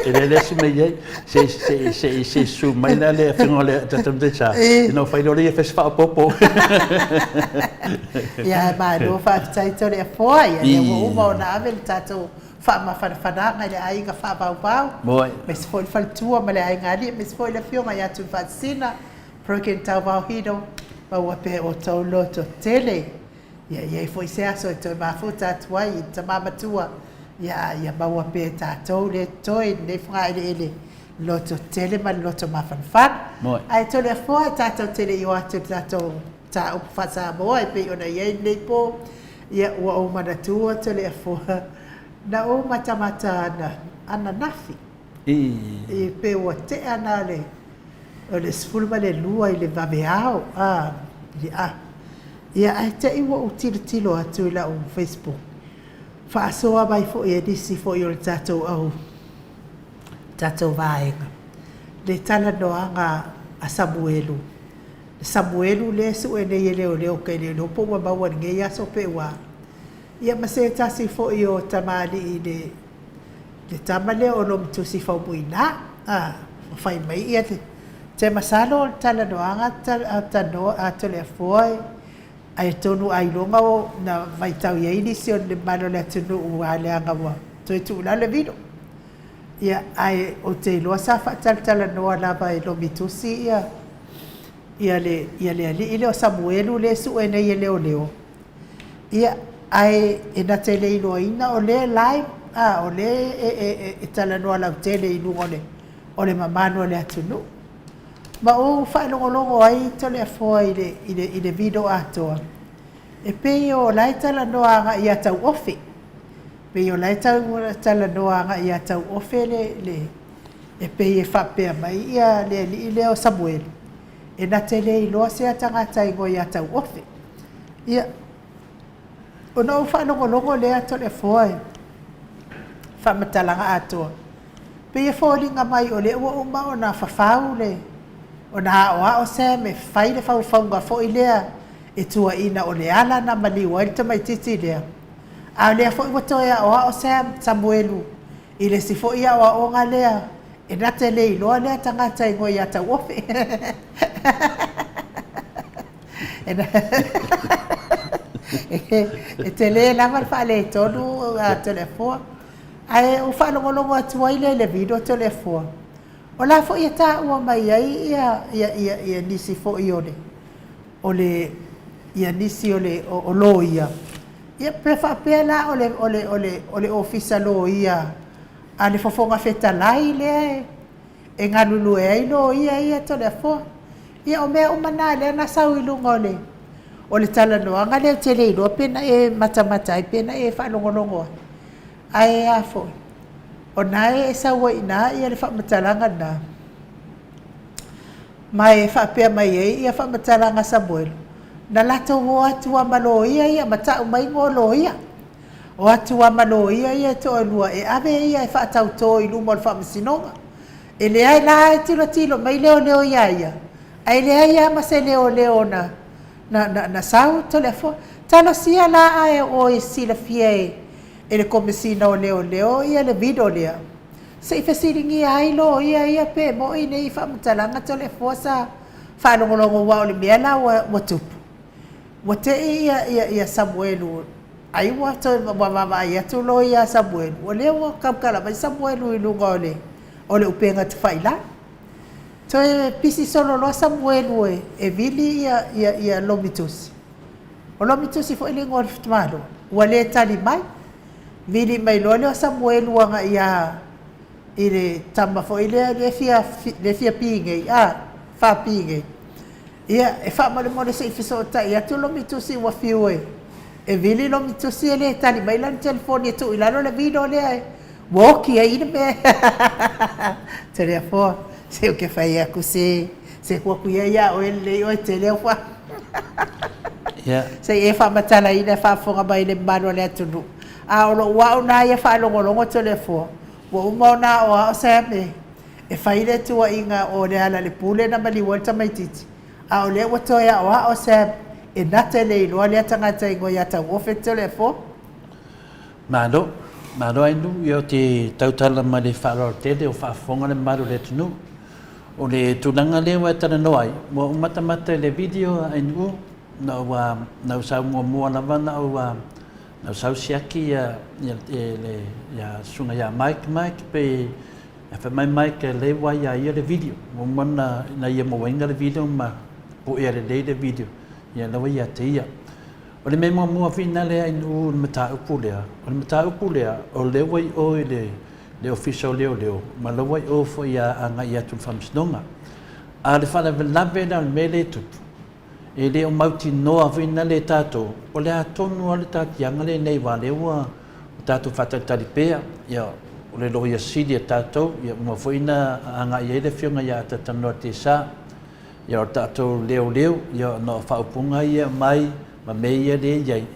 E le le asi mai ai, se se se se su mai la le afioga o le tata mataisa, ina ua fai loa lea ia fai se faaopoopo. Ia, malo faafetai Toleafoa, ia lea ua uma ona ave le tatou faamafanafanaga i le aiga faavauvau, aemaise foi le faletua ma le aiga alii, aemaise foi le afioga ia Tuifaasisina, Brogan Tauvao Hino, maua pea e outou loto tele. Ia i ai foi se aso e toe mafuta atu ai i le tama matua, ia a ia maua pea e tatou le totoe i lenei fogaeleele loto tele ma le loto mafanafana. Ae Toleafoa, e tatou te le i o atu i le tatou mataupu faa-Samoa e pei ona i ai lenei po, ia ua ou manatua Toleafoa, na ou matamata ananafi, i pe ua tea na o le o le 12 i le vaveao, a, i le a. Ia ae te i ua ou tilotilo atu i lau Facebook, faasoa mai foi e nisi foi o le tatou au tatou vaega, le talanoaga a Samuelu. Le Samuelu lea e sue nei e leoleo ou te le iloa po ua maua i lenei aso pe ua a. Ia ma se tasi foi o tamalii i le le tama lea o Lomitusi Faumuina, a, ua fai mai ia te, te masalo o le talanoaga a tanoa a Toleafoa e atonu ailoga o na vaitau i ai nisi o le mamalu o le atunuu aua leaga ua toe tuu i lalo le vilo. Ia, ae ou te iloa sa faatalatalanoa lava e Lomitusi ia ia le ia le alii lea o Samuelu lea e sue nei e leoleo. Ia, ae e na te le iloaina o lea e live, a, o lea e, e, e, e talanoa lautele i luga o le, o le mamalu o le atunuu. Ma ou faalogologo ai Toleafoa i le, i le, i le video atoa, e pei o la e talanoa agai ia Tauofe. Pei o la e tau talanoa agai ia Tauofe le, le, e pei e faapea mai ia le alii lea o Samuelu, e na te le iloa sea tagata igoa ia Tauofe. Ia, ona ou faalogologo lea Toleafoa i faamatalaga atoa, pei e foliga mai o lea ua uma ona fafau le, ona aoao Sam e fai le faufauga foi lea e tuuaiina o le ala na maliu ai le tamaitiiti lea. A o lea foi ua toe aoao Sam, Samuelu i le isi foi aoaoga lea e na te le iloa lea tagata igoa ia Tauofe. E tele lava le faaletonu a Toleafoa. Ae ou faalogologo atu ai lea i le video Toleafoa, o la foi e taua mai ai ia, ia, ia, ia nisi foi o le, o le, ia nisi o le, o, o loia. Ia pe faapea la o le, o le, o le, o le ofisa loia a le Fofoga Fetalai lea e, e galulue ai loia ia Toleafoa. Ia o mea uma na lea na sau i luga o le o le talanoaga lea ou te le iloa pe na e matamata ai pe na e faalogologo ai. Ae a foi, o na e sau ai i ina ia le faamatalaga lena. Ma e faapea mai ai ia faamatalaga a Samuelu, na latou o atu lava ma loia ia ma tau mai igoa o loia. O atu lava ma loia ia e toalua e ave ia e faatautō i luma o le faamasinoga. E leai la e tilotilo mai leoleo iā ia, Ae leai lava ma se leoleo na na na na sau Toleafoa. Talosia la ae o oe silafia e e le Komesina o Leoleo ia le video lea, se i fesiligia ai loia ia pe mo'i nei faamatalaga Toleafoa sa faalogologo aua o le mea la ua ua tupu, ua te'i ia ia ia Samuelu ai ua toe ua vaavaai atu loia a Samuelu, o lea ua tautala mai Samuelu i luga o le o le upega tafailagi. Toe pisi solo loa Samuelu e e vili ia ia ia Lomitusi. O Lomitusi foi le igoa o le tamaloa, ua le tali mai. Vili mai loa lea o Samuelu agai ia i le tama foi lea lea fia lea fia pigay a, fa-pigay. Ia, e faamolemole se i fesootai atu Lomitusi ua fiu e e vili Lomitusi e le tali mai lana telefoni e tuu i lalo le video lea e ua oti ai le mea. Toleafoa, se ou te fai atu se se tuu atu ia ia oe lelei oe tele au fa. Ia. Se i e faamatalaina e faafofoga mai le mamalu o le atunuu. A o lou au na ia faalogologo Toleafoa, ua uma ona aoao Sam e e fai le tuuaiga o Lealailepule na maliu ai le tamaitiiti, a o lea ua toe aoao Sam e na te le iloa lea tagata igoa ia Tauofe Toleafoa. Malo, malo Ainuu, ia ou te tautala ma le faaaloalo tele o faafofoga le mamalu o le atunuu. O le tulaga lea ua e talanoa ai, ua ou matamata i le video a Ainuu, na ou, na ou sau muamua lava na ou, na ou sau siaki ia, ia, le, ia susuga ia Mike, Mike pe E fai mai Mike e lea ua ia ia le video. Ua uma na, na ia mauaina le video ma puea lelei le video. Ia lea ua ia te ia. O le mea muamua finale ai nuu le mataupu lea, o le mataupu lea, o lea ua i o i le, le Ofisa o Leoleo, ma lea ua i o foi a agai atu i le Faamasinoga. A o le faalavelave la o le mea lea e tupu, E le o mautinoa foi na le tatou, o le a tonu lava le taatiaga lenei aua o lea ua tatou faatalitali pea, ia, o le Loia Sili a tatou, ia uma foi na agai ai le Afioga ia Atatanoa Tesa, ia o le tatou leoleo, ia ona o faaupuga ia e aumai ma mea ia lea e i ai.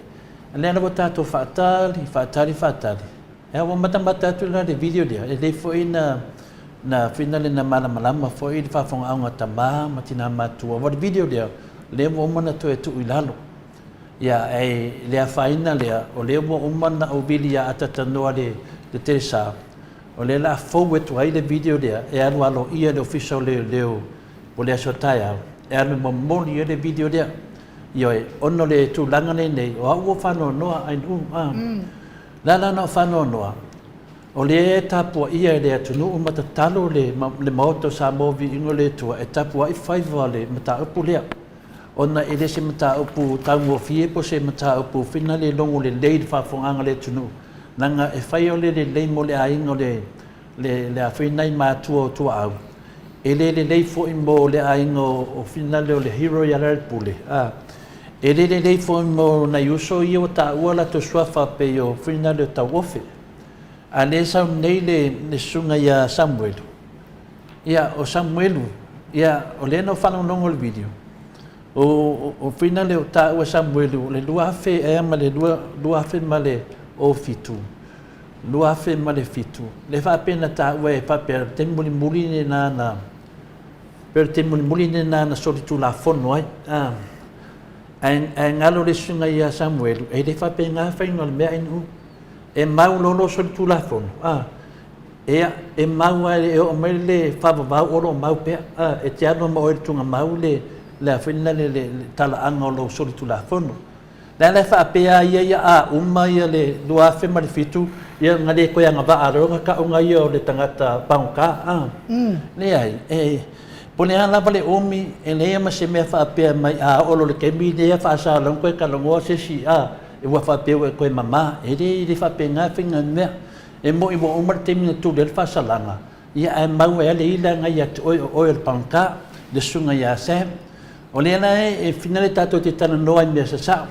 A lea la ua tatou faatali, faatali, faatali, Ea ua matamata atu la le video lea, e lelei foi na na finale na malamalama foi le faafogaaga a tama ma tina matutua aua o le video lea, lea ua uma ona toe tuu i lalo. Ia ae le afaina lea, o lea ua uma ona ou vili ia Atatanoa le le Teresa, o lea la a fou atu ai le video lea e alu aloaia i le Ofisa o Leoleo o le aso a taeao, e alu e momoli ai le video lea. Ioe, ona o le tulaga lenei, o au ua faanoanoa Ainuu, a. Le a la na o faanoanoa, o lea e tapuaia e le atunuu ma tatalo le le Maota o Samoa Viiga o le Atua e tapuai faiva le mataupu lea, ona e le se mataupu taugofie po o se mataupu fina le logo lelei i le faafofogaaga a le atunuu, leaga e fai o le lelei mo le aiga o le le le a foi nai matua o tuaau, e le lelei foi mo le aiga o finale o le hero ia Lealailepule, a. E le lelei foi mo nai uso ia ua taua latou suafa pei o finale o Tauofe. A lea e sau nei le le susuga ia Samuelu, ia o Samuelu, ia o lea na ou faalogologo i le video, o o finale o taua Samuelu o le 2000 ea ma le 2007, 2007, lea faapea na taua e faapea o le taimi mulimuli lena na pei o le taimi mulimuli lena na solitulafono ai. A, ae, ae galo le susuga ia Samuelu, e le faapena faiga o le mea ae E mau loa lou solitulafono, a, ea, e mau lava e oo mai le faavavau o lo o mau pea. A, e te alu ma oe i le tugamau le, le a foi lena le, le, le talaaga o lou solitulafono. Le ala e faapea ai ia ia a uma ia le 2007, ia na le toe agavaa loa na tauga ia o le tagata pagota, a. Leai, e, po o le a lava le umi, e leai ma se mea faapea mai a oo loa i le taimi lea faasalalauga toe talanoa se isi, a, ua faapea ua e toe mama. E le, e le faapena le faiga o le mea. E moni ua uma le taimi na tuli ai le faasalaga, ia ae mau ai lava le ila na ia te oe o oe o le pagota, le susuga ia Sam. O lea la e finale tatou te talanoa i mea sasao.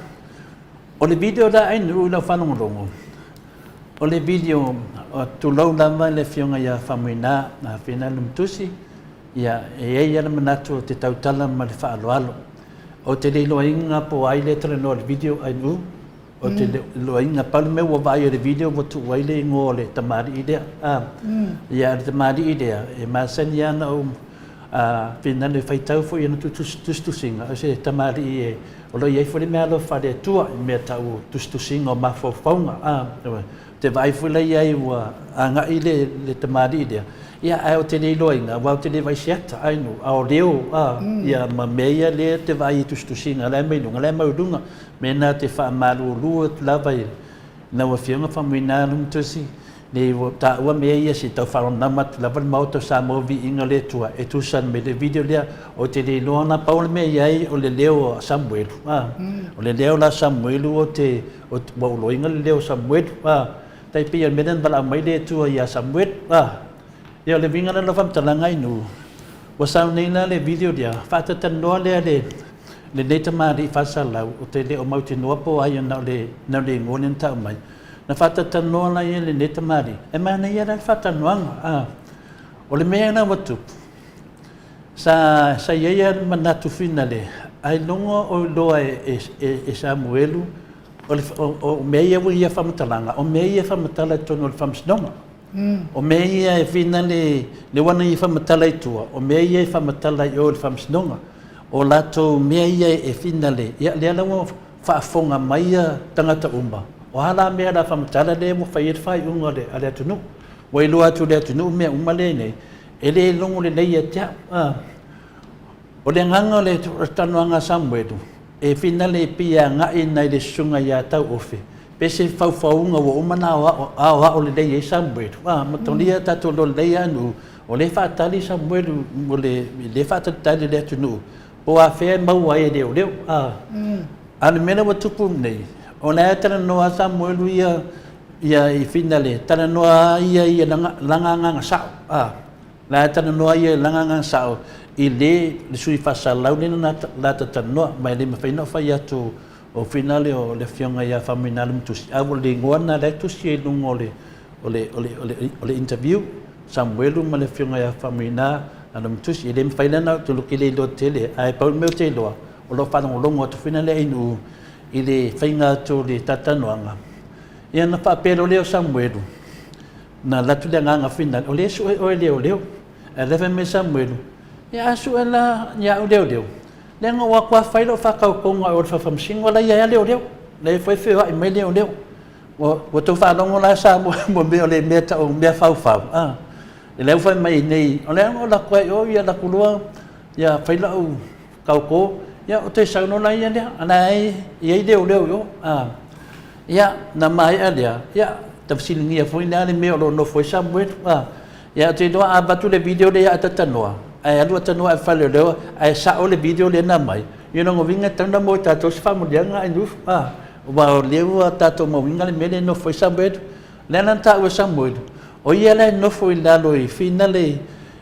O le video la ai nuu i lau faalogologo, o le video, tulou lava le afioga ia Faumuina, Afina Lumtusi, ia, e i ai lava le manatu ou te tautala ma le faaaloalo. Ou te le iloaina po o ai lea e talanoa i le video ai nuu, Ou te le iloaina, pau le mea ua vaai i le video ua tuu ai le igoa o le tamalii lea. A, ia, o le tamalii lea, e masani lava ona ou A finale faitau foi i ana tusitusiga, o se tamalii e o lo o i ai foi le meaalofa a le Atua i mea tau o tusitusiga o mafaufauga. A, ou te vaai foi la i ai ua agai le, le tamalii lea, ia ae ou te le iloaina, aua ou te le vaai i se ata, ai no, a o leo, a, ia ma mea ia lea ou te vaai i tusitusiga la e aumai i luga, la e aumai i luga. Mea na ou te faamalulu atu lava i lau Afioga Faumuina Lumatusi, Nei ua taua mea ia se i tau faalogologo atu lava le Maota o Samoa Viiga le Atua e tusa ai me le video lea. Ou te le iloa la, pau le mea i ai o le leo o Samuelu. A, o le leo la Samuelu ou te, ua ou loina le leo o Samuelu. A, tai pei o le mea lea na valaau mai le Atua ia Samuelu. A, ia o le uiga la o lau faamatalaga inu, ua sau nei la le video lea, faatatalanoa lea le lenei tamalii faasalau, ou te le o mautinoa po o ai na o le, na o le igoa lea na tau mai. Na faatalanoa la ia lenei tamalii, e manaia la le faatalanoaga. A, o le mea la ua tupu, sa, sa i ai lava le manatu finale, ailoga o iloa e, e, e, e Samuelu, o, le, o, o mea ia ua ia faamatalaga, o mea ia e faamatala i totonu o le faamasinoga. O mea ia e finale, le ua na ia faamatala i tua, o mea ia e faamatala i o i le faamasinoga. O latou mea ia e finale, ia lea la ua faafofoga mai ia tagata uma, o a la mea la faamatala lea ua fai ai le faaiuga a le atunuu. Ua iloa atu e le atunuu mea uma lea nei, e le logo lelei ia te au. A. O le agaga o le talanoaga a Samuelu, e finale e pei e agai nai le susuga ia Tauofe, pe se faufauga ua uma ona aoao lelei ai Samuelu. A, matalia tatou iloa lelei lava nuu, o lea e faatali Samuelu, o lea e faatalitali le atunuu, Po o afea e maua ai e leoleo. A, a o le mea lea ua tupu nei, o la e talanoa lava Samuelu ia, ia i Finale, talanoa lava ia i lana, lana agaga sao. A, la e talanoa ia i lana agaga sao i le, le sui faasalalau lea na lata talanoa, ma e le mafai ona fai atu o Finale o le afioga ia Faumuina Lumatusi, a ua le igoa lena la e tusi ai i luga o le, o le, o le, o le, o le interview, Samuelu ma le afioga ia Faumuina Lumatusi. E le mafai la ona ou te le iloa tele, ae pau le mea ou te iloa, o lo o faalogologo atu foi lea i i le faiga atu o le talatalanoaga. Ia ona faapea loa lea o Samuelu, na alu atu le agaga finale, o lea e sue oe e leoleo. Ae o lea e fai mai Samuelu, ia a sue la ia au leoleo, leaga ua atu lava fai lau faatautoga i o i le fale faamasino, la e i ai lava leoleo, la e foi e feoai mai leoleo. Ua outou faalogo la Samoa mo mea o le mea tau mea faufau a. O lea ua fai mai nei, o lea ua alu atu ai o ia alu atu loa ia fai lau tautō, ia ou toe sau loa la ia lea, a la e i ai leoleo i o. A. Ia, na maea lea, ia, ta fesiligia foi lea le mea o lo o nofo ai Samuelu. A. Ia, ou te iloa a avatu le video lea ia Atatanoa, ae alu Atanoa i le fale o leo, ae sao le video lea na aumai, ia lona uiga e tatau ona mo e tatou se faamanuiaga ai nuu. A. Aua o lea ua tatou mauina le mea lea e nofo ai Samuelu. O le a la na taua e Samuelu? O ia la e nofo i lalo i finale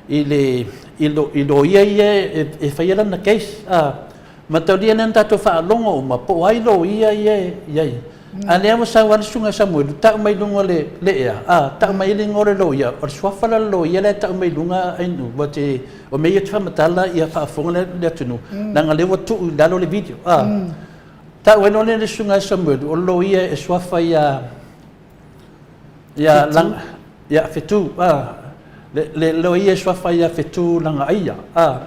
i le i lo i loia ia e, e faia lana case. A mataulia lea na tatou faalogo uma po o ai loia ia e i ai. A lea ua sau lava le susuga ia Samuelu tau mai luga o le le ea, a tau mai ai le igoa o le loia, o le suafa la o le loia la e tau mai luga ai nu, ua te o mea ia ou te faamatala ia faafofoga le le atunuu, leaga o lea ua tuu i lalo le video. A. Tau ai loa lea le susuga ia Samuelu, o le loia e suafa ia, ia Langa, ia Fetu, a, le, le loia e suafa ia Fetu Lagaaia, a,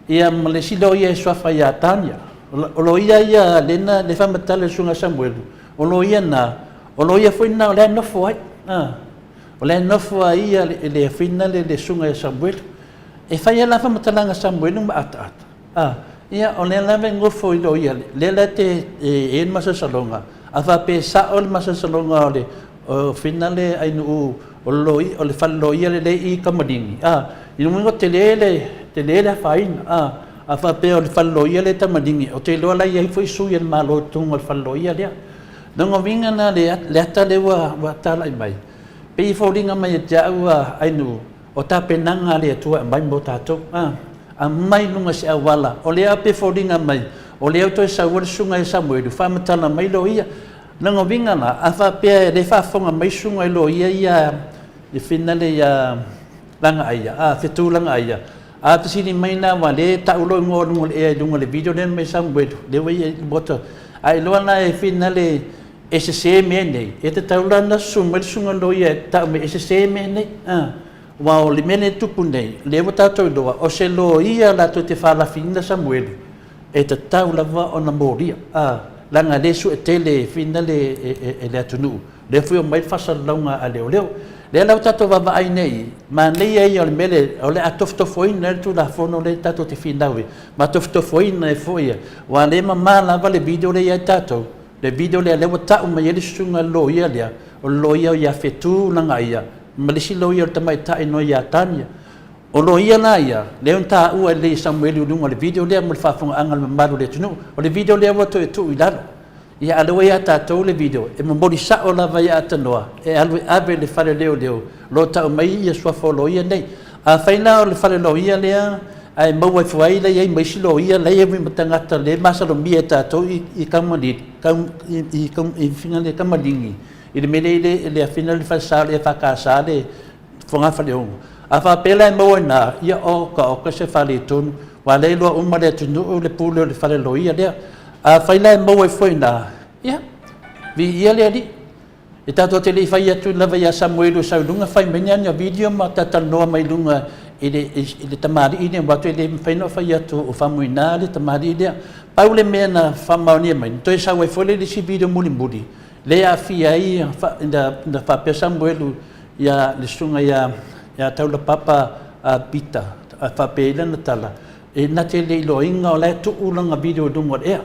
ia ma le isi loia e suafa ia Tania. O loia ia lea na, lea e faamatala e le susuga ia Samuelu, o loia na, o loia foi na o la e nofo ai, a, o la e nofo ai ia le, le afina le, le susuga ia Samuelu. E fai ai la faamatalaga a Samuelu ma ataata. A, ia, o lea lava e nofo i loia, lea la te e i ai le masalosaloga, a faapea e sao le masalosaloga o le o finale ainuu o le loia, o le fale loia lelei i Kamalini, a, i luga o tele le, tele le afaina, a, a faapea o le fale loia lea i Tamalini, ou te iloa la e i ai foi sui a le Malo i totonu o le fale loia lea. Lona uiga la le, le ata lea ua, ua talai mai, pei e foliga mai ia te au a ainuu, O tapenaga a le Atua e aumai mo tatou. A, aumai i luga se auala, o lea pe foliga mai, o lea ua toe sau ai le susuga ia Samuelu, faamatala mai loia. Lona uiga la, a faapea e le faafofoga mai susuga i loia ia i finale ia Lagaaia, a, Fetu Lagaaia, a fesili mai la aua lea e tau lou igoa i luga o le ea i luga o le video lea na aumai e Samuelu, lea ua i ai i le Maota. A iloa la e finale e sese mea nei, e tatau la ona susu mai le susuga loia e tau mai e sese mea nei. A. Aua o le mea lea e tupu nei, lea ua tatou iloa, o se loia latou te faalafiina Samuelu, e tatau lava ona molia, a, leaga lea e sue tele finale e le atunuu, lea foi e omai le faasalalauga a leoleo. Lea la ua tatou vaavaai nei, manaia ia o le mea lea, o le a tofotofoina ai le Tulafono lea tatou te finau ai, ma tofotofoina ai foi ia, aua o lea e mama lava le video lea ia i tatou, le video lea lea ua tau mai ai le susuga i le loia lea, o le loia ia Fetu Lagaia, ma le isi loia o le tamaitai no ia Tania. O loia la ia, lea na taua e lelei e Samueli i luga o le video lea mo le faafofogaaga a le mamalu o le atunuu. O le video lea ua toe tuu i lalo. Ia a o lea ua ia tatou le video, e momoli sao lava ia Atanoa e alu e ave i le fale leoleo o lo o tau mai ia suafa o loia nei. Afai la o le fale loia lea ae maua ifo ai la i ai ma isi loia la e i ai ma tagata lea e masalomia e tatou i Kamaligi, i le mea lea i le afina le falesa o le EFKS le fogafaleogo. A faapea la e maua i ina, ia oka oka se faaletonu, aua o lea e iloa uma e le atunuu le pule o le fale loia lea. Afai la e maua ifo i ina, ia, viia le Alii. E tatou te le i fai atu lava ia Samuelu e sau i luga fai mai ni ana video ma talatalanoa mai luga i le, i le tamalii lea, aua e le mafai ona fai atu o Faumuina le tamalii lea. Pau le mea na faamaonia mai, na toe sau ai foi le isi video mulimuli, lea e aafia ai na faapea Samuelu ia le susuga ia ia Taulapapa Pita, faapea ai lana tala, e na te le iloaina o la e tuu lana video i luga o le ea.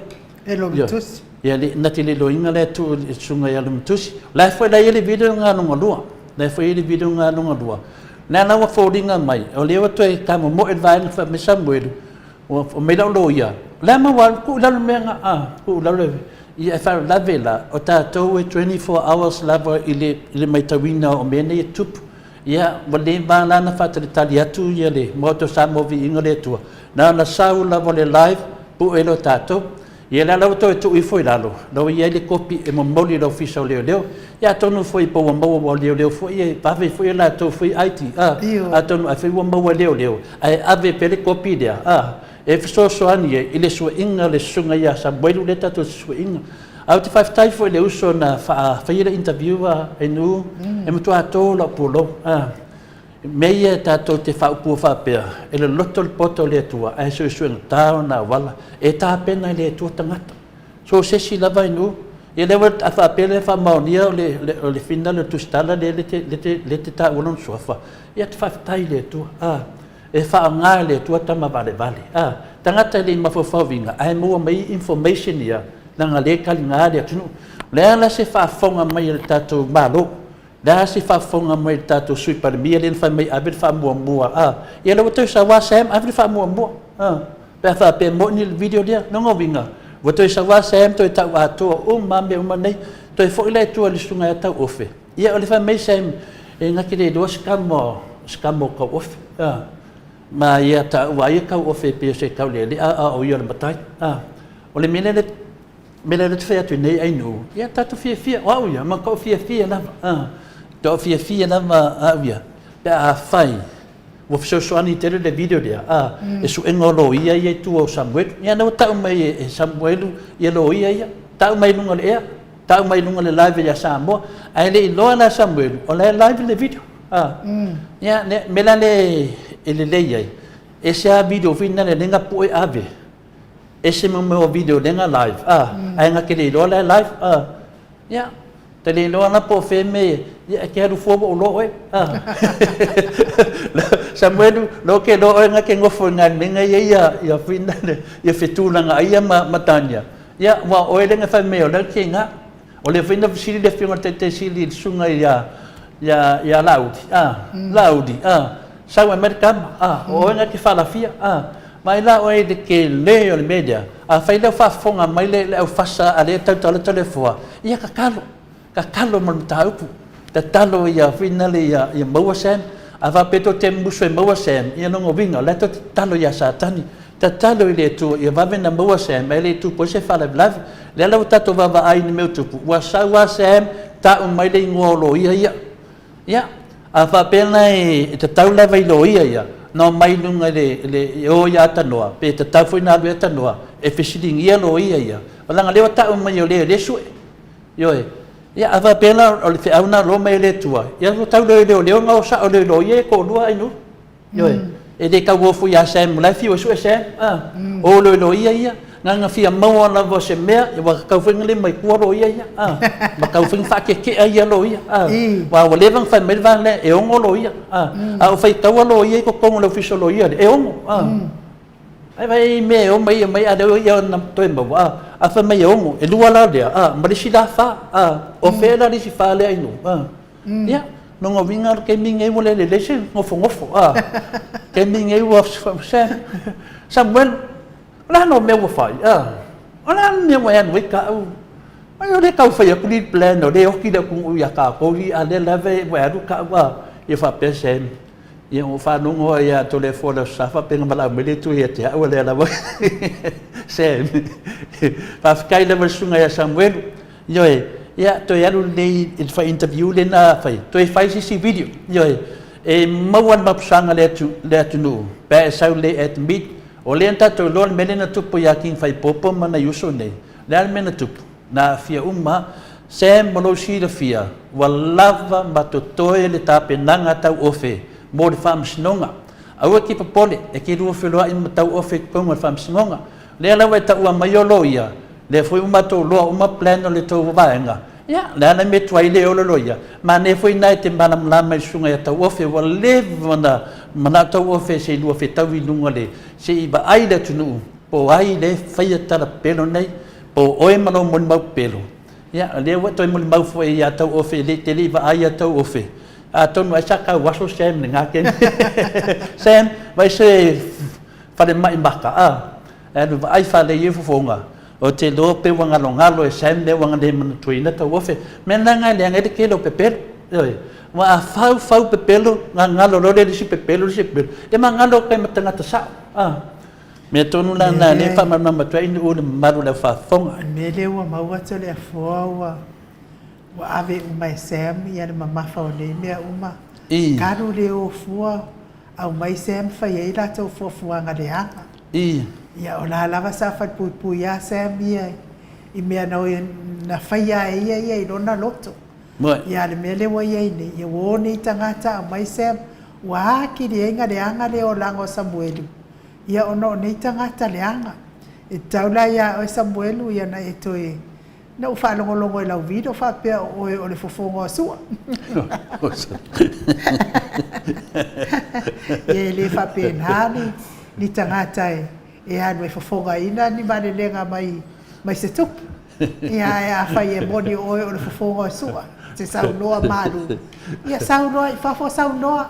E Lomatusi. Ia, na te le iloaina la e tuu i le susuga ia Lomatusi. O la e foi la e i ai le video lena lona lua. La e foi e i ai le video lena lona lua. Lea la ua foliga mai, o lea ua toe tamomoe le vaega fai mai Samuelu, Ua fai mai lau loia, o le a maua alu, tuu i lalo le mea na, a, tuu i lalo le, ia e faalavelave la, o tatou e 24 hours lava i le, i le maitauina o mea nei e tupu. Ia, ua leva la ona faatalitali atu ia le Maota o Samoa Viiga le Atua, na ona sau lava o le live, pue loa tatou. Ia lea la ua toe tuu ifo i lalo, la ua i ai le kopi e momoli i le Ofisa o Leoleo. Ia atonu foi po ua maua aua o leoleo foi e vave foi a latou foi ID, a, atonu ai foi ua maua e leoleo, ae ave pea le kopi lea, a, e fesoasoani ai i le sueina o le susuga ia Samuelu lea tatou te sueina. Ae ou te faafetai foi i le uso na faafaia le interview a Enu, e matua to lou pulou, a. Mea ia tatou te faaupua faapea, e loloto le poto o le Atua, ae suesuegata ona auala. E tapena e le Atua tagata. So o se isi lava i nuu, ia lea ua a faapea lea faamaonia o le, o le fina le tusitala lea le te, le te, le te taua lona suafa. Ia te faafetai i le Atua. A, e faaaoga e le Atua tama valevale. A, tagata e le i mafaufau viga, ae maua mai information ia, leaga lea e taliga le atunuu. O le a la se faafofoga mai a le tatou Malo? Le a se faafofoga mai le tatou Sui Palemia lea na fai mai ave le faamuamua a ia lea ua toe sau a Sam ave le faamuamua a pe a faapea e moni le video lea lona uiga ua toe sau a Sam toe tau atoa uma a mea uma nei toe foi la i tua i le susuga ia Tauofe ia o le fai mai Sam e na te le iloa se tama se tama o Tauofe a ma ia taua ai ia Tauofe e pei o se taulealea a o ia o le matai a o le mea lea mea lea te fai atu nei Ainuu, ia tatou fiafia, o au ia, ma tou fiafia lava, a, tou fiafia lava au ia, pe afai ua fesoasoani tele le video lea, a, e suega o loia ia i tua o Samuelu. Ia lea ua tau mai e Samuelu ia loia ia, tau mai i luga o le ea, tau mai i luga o le live ia Samoa, ae le i iloa la e Samuelu, o la e live le video, a. Ia, le mea la lea e lelei ai, ese lava video foi lea na pue ave, Ese ma mea o video lea na live a ae na te le iloa la e live a ia te le iloa la po o fea mea ia e te alu fua ua ou iloa oe a Samuelu lo ke iloa oe na te nofo i na mea na i ai ia ia fina ia fetulaga ai ia ma ma Tania ia ua oe lea na fai mai o lea te iga O lea foi na fesili le Afioga i le Taitai Sili i le Susuga ia, ia, ia Laauli, a, Laauli, a, sau e aumai le tama, a, o oe na te faalafia, a, vaai la oe i le tele o le mea lea, afai lea ua faafofoga mai le, le aufasa a lea e tautala Toleafoa, ia tatalo, tatalo ma le mataupu, tatalo ia finale ia, ia maua Sam, a faapea tou te musu e maua Sam, ia lona uiga, o la e tou te tatalo ia Satani, Tatalo i le Atua ia vave na maua Sam ae le i tupu ai se faalavelave. Lea la ua tatou vaavaai i ni mea o tupu, ua sau a Sam tau mai le igoa o loia ia. Ia, a faapea la e tatau lava i loia ia na omai i luga i le, le, e o ia Atanoa, pe tatau foi na alu e Atanoa e fesiligia loia ia, leaga lea ua tau mai o lea e le sue. Ioe. Ia, a faapea la o le feau na loa mai e le Atua, ia ua tau leo leoleo na o sao leo loia e toalua ai nu. Ioe, e le tau o foi ia Sam, o la e fiu e sue Sam, a, o leo loia ia, na ona fia maua lava o se mea, ia ua tatau foi ona lima i tua loia ia, a, ma tatau foi ona faatetea ia loia, a, aua ua leva ona fai mai le vaega lea, e ono loia, a, a o faitaua loia i totonu o le ofisa o loia lea, e ono, a. Ai vai i mea e omai omai a lea ia ona toe maua a a fai mai e ono e lua la lea a ma le isi la fa a o fea la le isi fa lea inu a ia lona uiga o le taimi lenei ua le lelei se nofonofo a taimi lenei ua Samuel o le a nō mea ua fai a o le a le mea ua e alu ai taʻu ai o lea tau fai atu le plan o lea e oti le atunuu ia tatou a lea lava ua e alu taʻu a ia faapea Sam. Ia ua ou faalogo lava ia Toleafoa i le Aso Sa faapea na valaau mai le Atua ia te au, a lea lava Sam. Faafetai lava i le susuga ia Samuelu. Ioe, ia toe alu lelei i le fai interview lea na fai, toe fai se isi video. Ioe, e maua le mapusaga i le atunuu pe a e sau lelei admit. O lea na tatou iloa le mea lea na tupu ia King Faipopo ma nai uso nei. O le a le mea na tupu? Na aafia uma Sam mo lou silafia, ua lava ma totoe le tapenaga tauofe mo le Faamasinoga. Aua e te popole, e te lua feloai ma tauofe i totonu o le Faamasinoga. Lea lava e taua mai o loia, lea foi ua matou iloa uma plan o le tou vaega. Ia, o le a le mea tuai le ola loia? Manaia foi lena e te malamalama i le susuga ia Tauofe, ua leva ona manao Tauofe se i lua fetaui i luga o le, se i vaai le atunuu po o ai lea e faia tala pepelo nei. Po o oe ma lou molimau pepelo, ia, o lea ua e toe molimau foi ia Tauofe, e te le i vaai ia Tauofe, atonu ai sa tau aso Sam i lena taimi. Sam, vaai se falemai maka, a, e alu vaai faalei ai fofoga, ou te iloa pei ua galogalo e Sam mea ua le manatuaina Tauofe. O le mea lena e leaga ai le tele o pepelo, ioe. Aua a fau fau pepelo, gagalo loa lea i le isi pepelo, le isi pepelo, ia ma galo atu ai ma tagata sao, a. Mea tonu la lena lea e faamalamalama atu ai i le mamalu o le au faafofoga. O le mea lea ua maua Toleafoa ua ua ave uma e Sam ia le mamafa o nei mea uma. I. Talu le o fua, aumai Sam fai ai latou fuafuaga leaga. I. Ia o la lava sa falepuipui a Sam ia i mea na na faia e ia ia i lona loto. Moe. Ia a le mea lea ua i ai nei, ia ua o nei tagata aumai Sam, ua atili ai na leaga le olaga o Samuelu. Ia ona o nei tagata leaga. E tatau la iā oe Samuelu ia na e toe Na ou faalogologo i lau video faapea o oe o le fofoga o Sua. Ia e le faapena ni, ni tagata e, e alu e fofogaina ni malelega mai, mai se tupu. Ia ae afai e moni o oe o le fofoga o Sua, e te saunoa malu. Ia sau loa i fafo saunoa.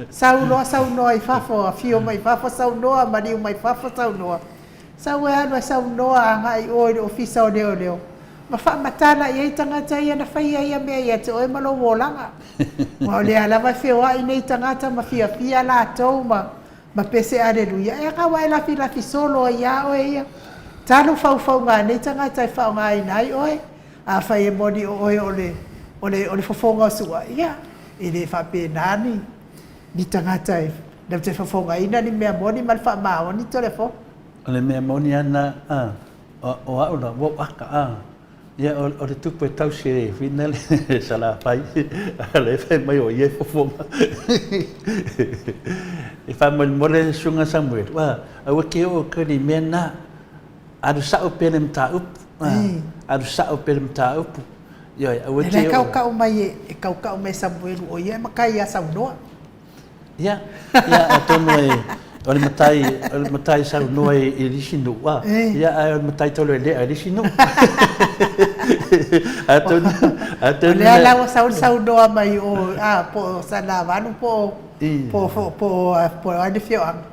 Sau loa saunoa i fafo, afio mai fafo saunoa, maliu mai fafo saunoa. Sau e alu e saunoa agai i o i le Ofisa o Leoleo ma faamatala i ai tagata ia na faia ia mea ia te oe ma lou olaga. Aua o lea lava e feoai nei tagata ma fiafia latou ma ma pese aleluia. E aga ua e lafilafi solo ai ia oe ia. Talu faufauga a nei tagata e faaaogaina ai oe. Afai e moni o oe o le o le o le fofoga o Su'a, ia, e le faapena ni ni tagata e latou te fofogaina ni mea moni ma le faamaoni Toleafoa. O le mea moni lava lena, a, o au la, ua ou aka, a, ia o, o le tupu e tausi e whina le Salafai, a lea e fai mai o ia e fofoga. E faamolemole le Susuga Samuelu, a, aua e te oo atu i le mea lena. Alu sa'o pea le mataupu, alu sa'o pea le mataupu. Ioe, aua e te oo. Kaukau mai e kaukau mai e Samuelu o ia e matai ia Saunoa. Ia, ia atonu e o le matai o le matai saunoa i le isi nuu a. Ia ae o le matai Taulealea i le isi nuu. Atonu atonu. O lea la ua sau le saunoa mai o a po o Salelavalu po o po o po o ai le afioaga.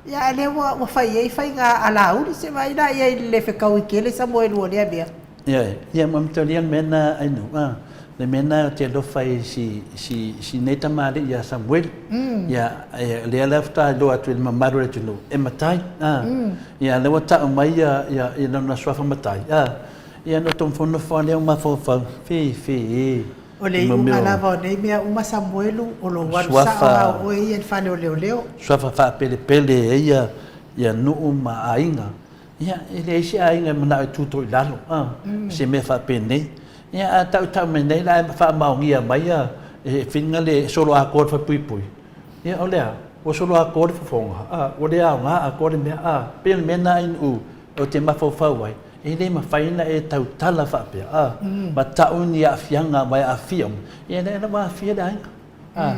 Ia a lea ua, ua fai i ai faiga alauli, se vaai la i ai i le le fetaui tele Samoelu o lea mea. Ioe, ia ma matalia le mea lena Ainu, a, le mea lena ou te alofa ai i si, si, si nei tamalii ia Samuelu. Ia, e, lea la faatoa iloa atu i le mamalu o le atunuu, e matai, a. Ia, lea ua tau mai ia, ia, ia lona suafa matai, a. Ia, ona ou nofonofo lava lea o mafaufau, fe, fe, e. O le iuga lava o nei mea uma Samuelu, o lou alu sao lava o oe ia i le fale o leoleo. Suafa faapelepele ai ia, ia nuu ma aiga. Ia, e leai se aiga e manao e tuto i lalo, a, se mea faapenei. Ia, a tautau mai nei la e faamaonia mai ia e whina le solo atoa le fapuipui, ia o le a? Ua solo atoa le fofoga, a, ua le aoga atoa le mea, a, pei o le mea lena ainu ou te mafaufau ai, e le mafai ona e tautala faapea, a, ma tau ni aafiaga aua e aafia uma, ia lea la ua aafia le aiga. A,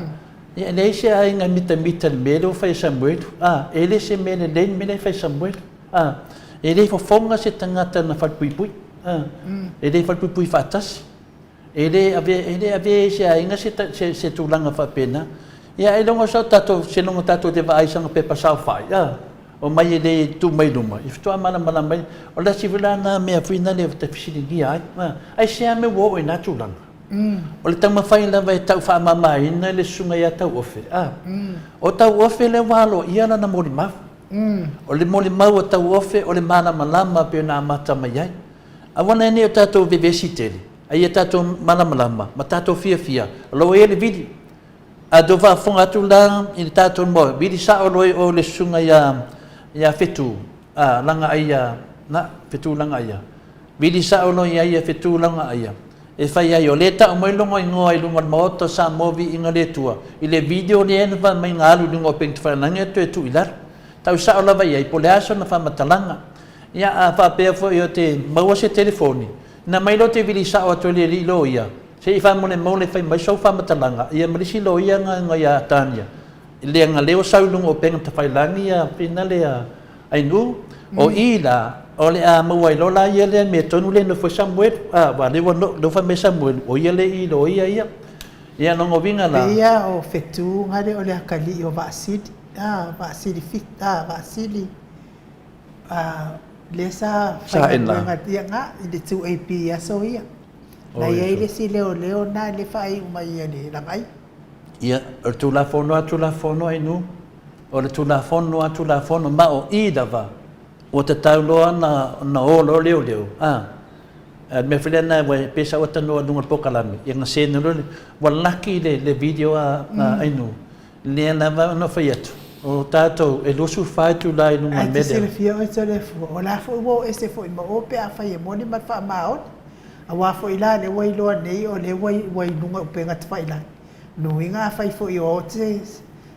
ia e leai se aiga e mitamita i le mea lea ua fai e Samuelu, a, e le se mea lelei le mea lea e fai e Samuelu. A, e le fofoga se tagata na falepuipui, a, e le falepuipui faatasi. E le avea, e le avea e se aiga se, se, se tulaga faapena. Ia ailoga o tatou, seiloga tatou te vaai i sana pepa saofai, a, omai e le tu mai luma, ia faatoa malamalama ai. O le isi foi la lena mea foi lena ou te fesiligia ai, a, aisea mea ua oo i na tulaga? O le taumafai lava e tau faamamaina le susuga ia Tauofe, a, o Tauofe lea ua aloaia lana molimau. O le molimau a Tauofe o le malamalama pei ona amata mai ai. Aua laia ne i o tatou vevesi tele, a ia tatou malamalama ma tatou fiafia, o lo o i ai le vili. A tou faafofoga atu la i le tatou moe, vili sao loa i o le susuga ia, ia Fetu, a, Lagaaia, na, Fetu Lagaaia. Vili sao loa i ai ia Fetu Lagaaia, e fai ai, o lea e tau mai lona igoa i luga o le Maota o Samoa Viiga le Atua, i le video lea na fai mai na alu i luga o upega tafailagi ae toe tuu i lalo. Tau sao lava i ai, po o le a sona faamatalaga. Ia, a faapea foi o te maua se telefoni, na mai loa te vili sao atu e le alii loia, se i faamolemole fai mai sou faamatalaga, ia ma le isi loia na ia Tania, leaga lea ua sau i luga o upega tafailagi ia fina lea Ainu, o i la, o le a maua ai loa la ia lea mea tonu lea e nofo ai Samuelu, a, aua lea ua no, lea ua fai mai Samuelu, o ia le i loia ia. Ia, lona uiga la. Pei a o Fetu gale o le akalii o Vaasili, a, Vaasili Fit, a, Vaasili, a, lea sa faigaluega, ia ga, i le 2AP i aso ia. Na i ai le isi leoleo na lea e faaiu mai e le Lagaia. Ia, o le Tulafono a Tulafono Ainu, o le Tulafono a Tulafono, ma o i lava, ua tatau loa ona, ona o loa leoleo, a. A le mea foi lea na ua pei sa ou talanoa i luga o le polokalame, ia na send loa le, ua laki le, le video a, a Ainu, lea lava ona fai atu, o tatou e 24 itula i luga o le mea lea. Ae te silafia oe Toleafoa, o la foi ua o ese foi ma o pe afai e moni ma le faamaoni. Aua foi la lea ua iloa nei o lea ua ua i luga o upega tafailagi. Lona uiga afai foi o ao se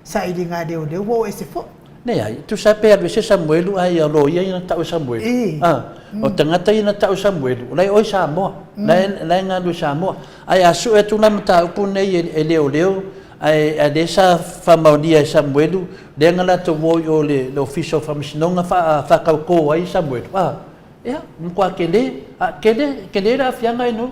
sailiga a leoleo ua o ese foi. Leai, e tusa pe alu ese Samuelu ae ia loia ia na tau e Samuelu. A, o tagata ia na tau e Samuelu, o la e o i Samoa, la e, la e galue i Samoa. Ae a sue atu la mataupu nei e, e leoleo, ae, ae lea sa faamaonia e Samuelu, lea na latou o i o le, le Ofisa o Faamasinoga faa, faatautō ai Samuelu, a, Ia, matua tele, a tele, tele le aafiaga e nuu.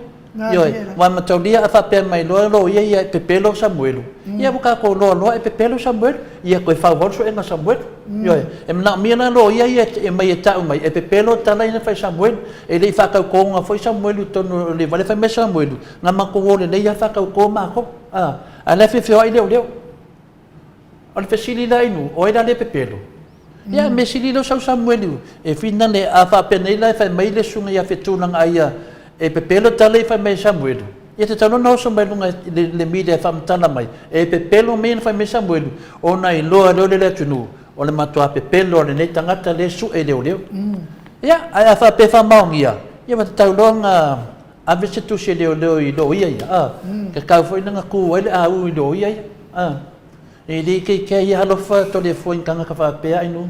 Ioe, ua mataulia a faapea mai loa loia ia e pepelo Samuelu. Ia ua tatou loa loa e pepelo Samuelu, ia toe fau hou le suega Samuelu. Ioe, e manaomia la loia ia e mai e tau mai e pepelo le tala ia na fai e Samuelu. E le i faatautoga foi Samuelu i totonu o le vale fai mai Samuelu, na matou o lelei lava faatauto matou. A, a la e feofeoai leoleo. O le fesili la inu, o ai la le pepelo? Ia, mea sili lea o sau Samuelu e finale, a faapenei la e fai mai le susuga ia Fetulagaia e pepelo tala ia fai mai e Samuelu, ia tatau loa ona oso mai luga i le, le media e faamatala mai, e pepelo mea ia na fai mai Samuelu, ona iloa loa lea e le atunuu, o le matua pepelo a lenei tagata lea e sue e leoleo. Ia, ae a faapea e faamaonia, ia ua tatau loa ona ave se tusi a leoleo i loia ia, a, tatau foi ona tu ai le au i loia ia, a. E le ikeikei ia alofa Toleafoa i ni tagata faapea ai nuu.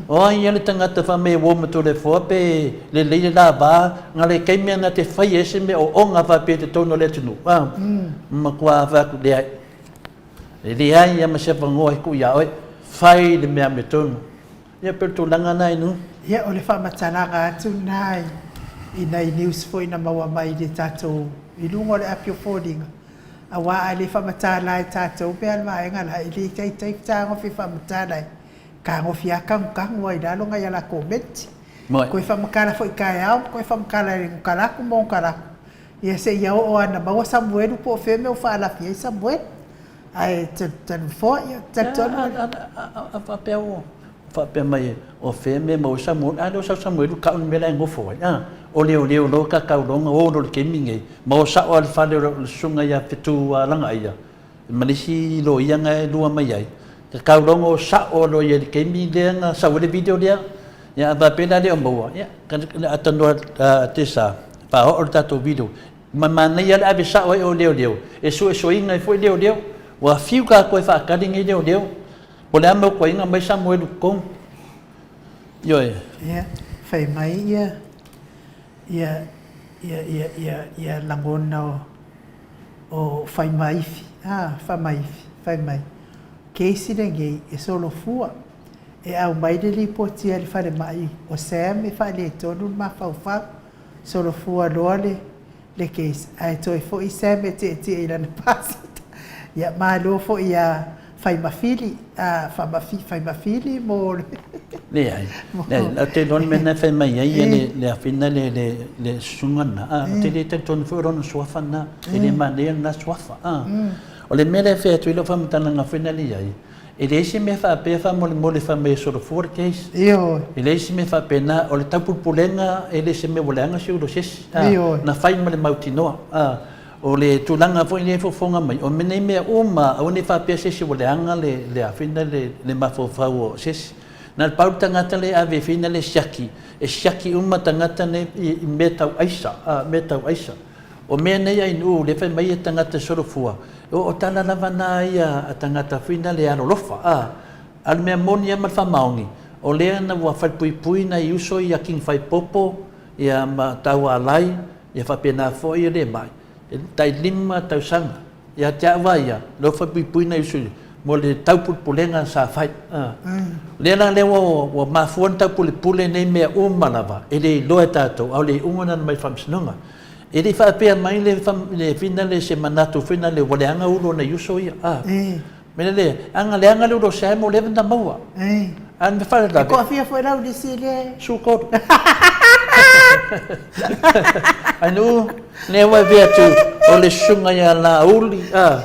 O ai ia le tagata faamea uo ma Toleafoa pe lelei le la va, na le taimi ana te fai ai se mea ooga faapea i totonu o le atunuu, a, matua fai atu, leai. E leai ia ma se avanoa e tuu ia oe, fai le mea amiotonu. Ia pei o le tulaga lena i nuu. Ia o le faamatalaga atu lena i nai news foi na maua mai i le tatou, i luga o le api o foliga, Aua a le faamatala e tatou mea a le vaega la, e le taitai fetagofi e faamatala e tagofi a tanutanu ai lalo nai a latou menti. Toe faamatala foi taeao ma toe faamatala i Nukalaku ma Nukalaku, ia seia oo lava ina maua Samuelu po o fea mea ua faalafi ai Samuelu. Ae Toleafoa, ia talitonu. A faapea ua faapea mai o fea mea e maua ai Samuelu, a lea o sau Samuelu tau le mea la e nofo ai, a? O leoleo loa tatau loa ona o loa i le taimi lenei, ma o sao lava i le fale o le susuga ia Fetu Lagaia ma le isi loia na e lua mai ai, tatau loa ona o sao loa i ai i le taimi lea na sau ai le video lea. Ia a faapea la e le o maua, ia, o le a talanoa Tesa, faaoo le tatou video. Ma manaia le ave sao ai o leoleo, e suesueina ai foi leoleo. Ua fiu tatou e faatali nei leoleo, po o le a le mau tuuaiga aumai Samuelu i totonu. Ioe. Ia, fai mai ia, ia, ia, ia, ia, ia lagona o, o Faimaifi, a, Faamaifi, fai mai, case lenei e solofua, e aumai le lipoti a le falemai o Sam e faaletonu le mafaufau. Solofua loa le le case ae toe foi Sam e tietie i lana paseta. Ia malo foi ia Faimafili, a Faimafili mo le Leai, leai, ou te iloa le mea lena e fai mai ai le le afina le le le susuga lena, a, ou te le talitonu foi o lona suafa lena, e le manaia lena suafa, a. O le mea lea e fai atu ai lau faamatalaga foi lea i ai, E leai se mea faapea faamolemole fai mai e solofua le case. Ioe. E leai se mea faapena, o le taupulepulega e le se mea ua leaga se ulu o se isi. Ioe. Na fai ma le mautinoa. O le tulaga foi lea e fofoga mai, o nei mea uma, aua ne i faapea se isi ua leaga le, le a foi lea, le mafaufau o se isi. Na o le pau le tagata lea e ave foi lea e siaki, e siaki uma tagata nei i mea tau aisa, mea tau aisa. O mea nei a Inuu lea fai mai e tagata solofua, o tala lava na ia a tagata foi na le alolofa, a. A o le mea moni a ma le faamaoni, o lea na ua falepuipui nai uso ia King Faipopo ia ma Tauaalai ia faapena foi le mai, e tai 5 tausaga. Ia te au a ia, lea ua falepuipui nai uso ia mo le taupulepulega sa fai, a. O lea la lea ua mafua ona taupulepule nei mea uma lava, e le iloa e tatou, a o le iuga lena mai le Faamasinoga. E le i faapea mai le le fina le se manatu foi lea ua leaga ulu o nai uso ia. A. Mea lea, ana leaga le ulu o Sam ua leva ona maua. A o le mea faalavelave. E toafia foi la Ulisi lea e. 13. Ai nuu, lea ua avea atu o le susuga ia Laauli, a,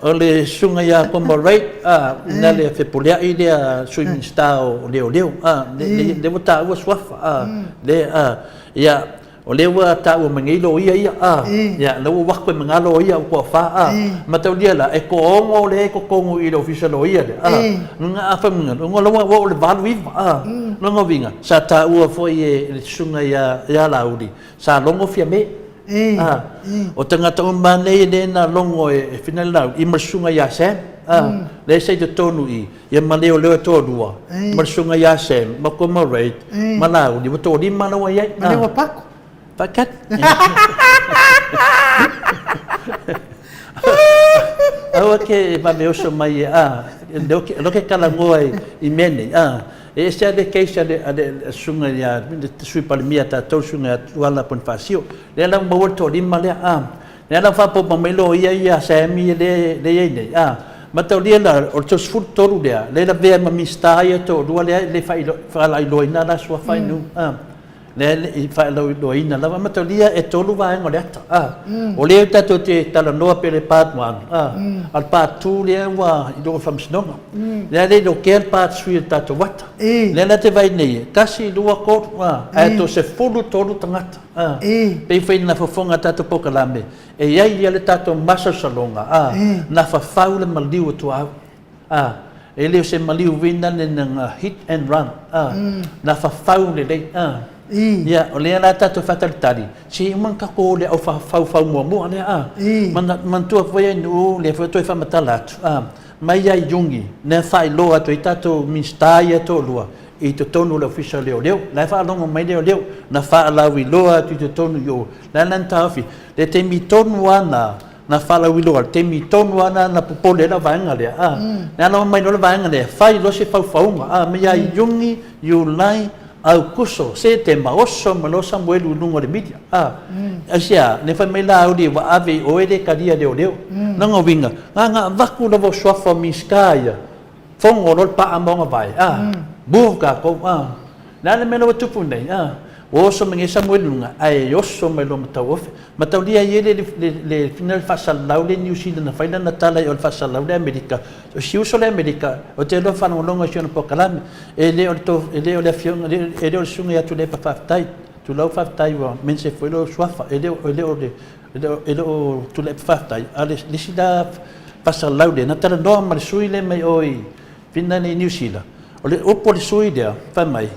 o le susuga ia Pomarate, a, ina le Fepuleai lea Sui Minisita o Leoleo, a, lea ua taua suafa, a, lea, a, ia, O lea ua taua mai nei loia ia, a, ia, lea ua uafu ai ma na loia ua toafa, a, mataulia la, e toaono lea e totonu i le ofisa loia lea, a, na afai mai na, la ua oo i le 89, a, lona uiga, sa taua foi e le susuga ia, ia Laauli, sa logo Fiame, a, o tagata uma lava nei lea na logo e Fina le Laauli, ma le susuga ia Sam, a, lea sa i totonu i, ia ma leoleo e toalua, ma le susuga ia Sam, ma Koma Reid, ma Laauli, ua toalima la ua i ai. Ma lea ua pako. Faatali. Aua ke vave oso mai e, a, lea ou te talanoa i mea nei, a, e ese lava le case a le, a le susuga ia, le Sui Palemia a tatou, le susuga ia Tuala Ponifasio, lea la ua maua le toalima lea, a. Lea la ua faaopoopo mai loia ia Sammy lea e i ai nei, a, mataulia la, o le 13 lea, lea e lavea ai ma Minisita ia e toalua lea e le faalailoaina la suafa i nuu, a, lea e le i faalailoaina lava. Mataulia e tolu vaega o le ata, a, o lea tatou te talanoa pei o le part one, a, a o le part two lea ua i luga o le Faamasinoga. Lea e le iloa le part three o le tatou ata. Lea la te vaai nei, tasi, lua, tolu, a, ae toe 13 tagata. A, pei foi na fofoga a tatou polokalame, e i ai ia le tatou masalosaloga, a, na fafau le maliu o tuaau. A, e le o se maliu vina le na hit and run, a, na fafau lelei, a. Ia, o lea la tatou faatalitali, se i uma ona tatou o i le au faufau muamua lea, a. Manatua foi ai nuu, lea foi toe faamatala atu, a, mai ia Iuni, na faailoa atu ai tatou Minisita ia e toalua, i totonu o le Ofisa o Leoleo. La e faalogo mai leoleo, na faalauiloa atu i totonu i o. Le a la na taofi? Le taimi tonu lava na, na faalauiloa, le taimi tonu lava na, na popole ai lau vaega lea, a. Le ala mai loa le vaega lea, fai loa se faufauga, a, mai ia Iuni, Iulai, Aukuso, Setema, oso mai loa Samuelu i luga o le media, a. Aisea? Le fai mai Laauli ua ave i oe le talia leoleo. Lona uiga, na ona avatu lava o suafa o Minisita ia, Fono loa le paa ma ona vae, a, move tatou, a. Le a le mea la ua tupu nei, a, ua oso mai nei Samueli i luga, ae oso mai loa ma tauofe. Mataulia ai le, le, le, le fina le faasalalau le Niu Sila na fai lana tala i o le faasalalau le Amerika. O si uso le Amerika, o te iloa faalogologo i si ona polokalame. E le o le to, e le o le afioga, e le o le susuga ia Tuilaepa faafetai. Tulou faafetai ua mense foi lou suafa. E le o, e le o le, E le o Tuilaepa faafetai, a o le isi la faasalalau lea, na talanoa ma le sui lea mai o i Finland i Niu Sila, o le upu a le sui lea, fai mai,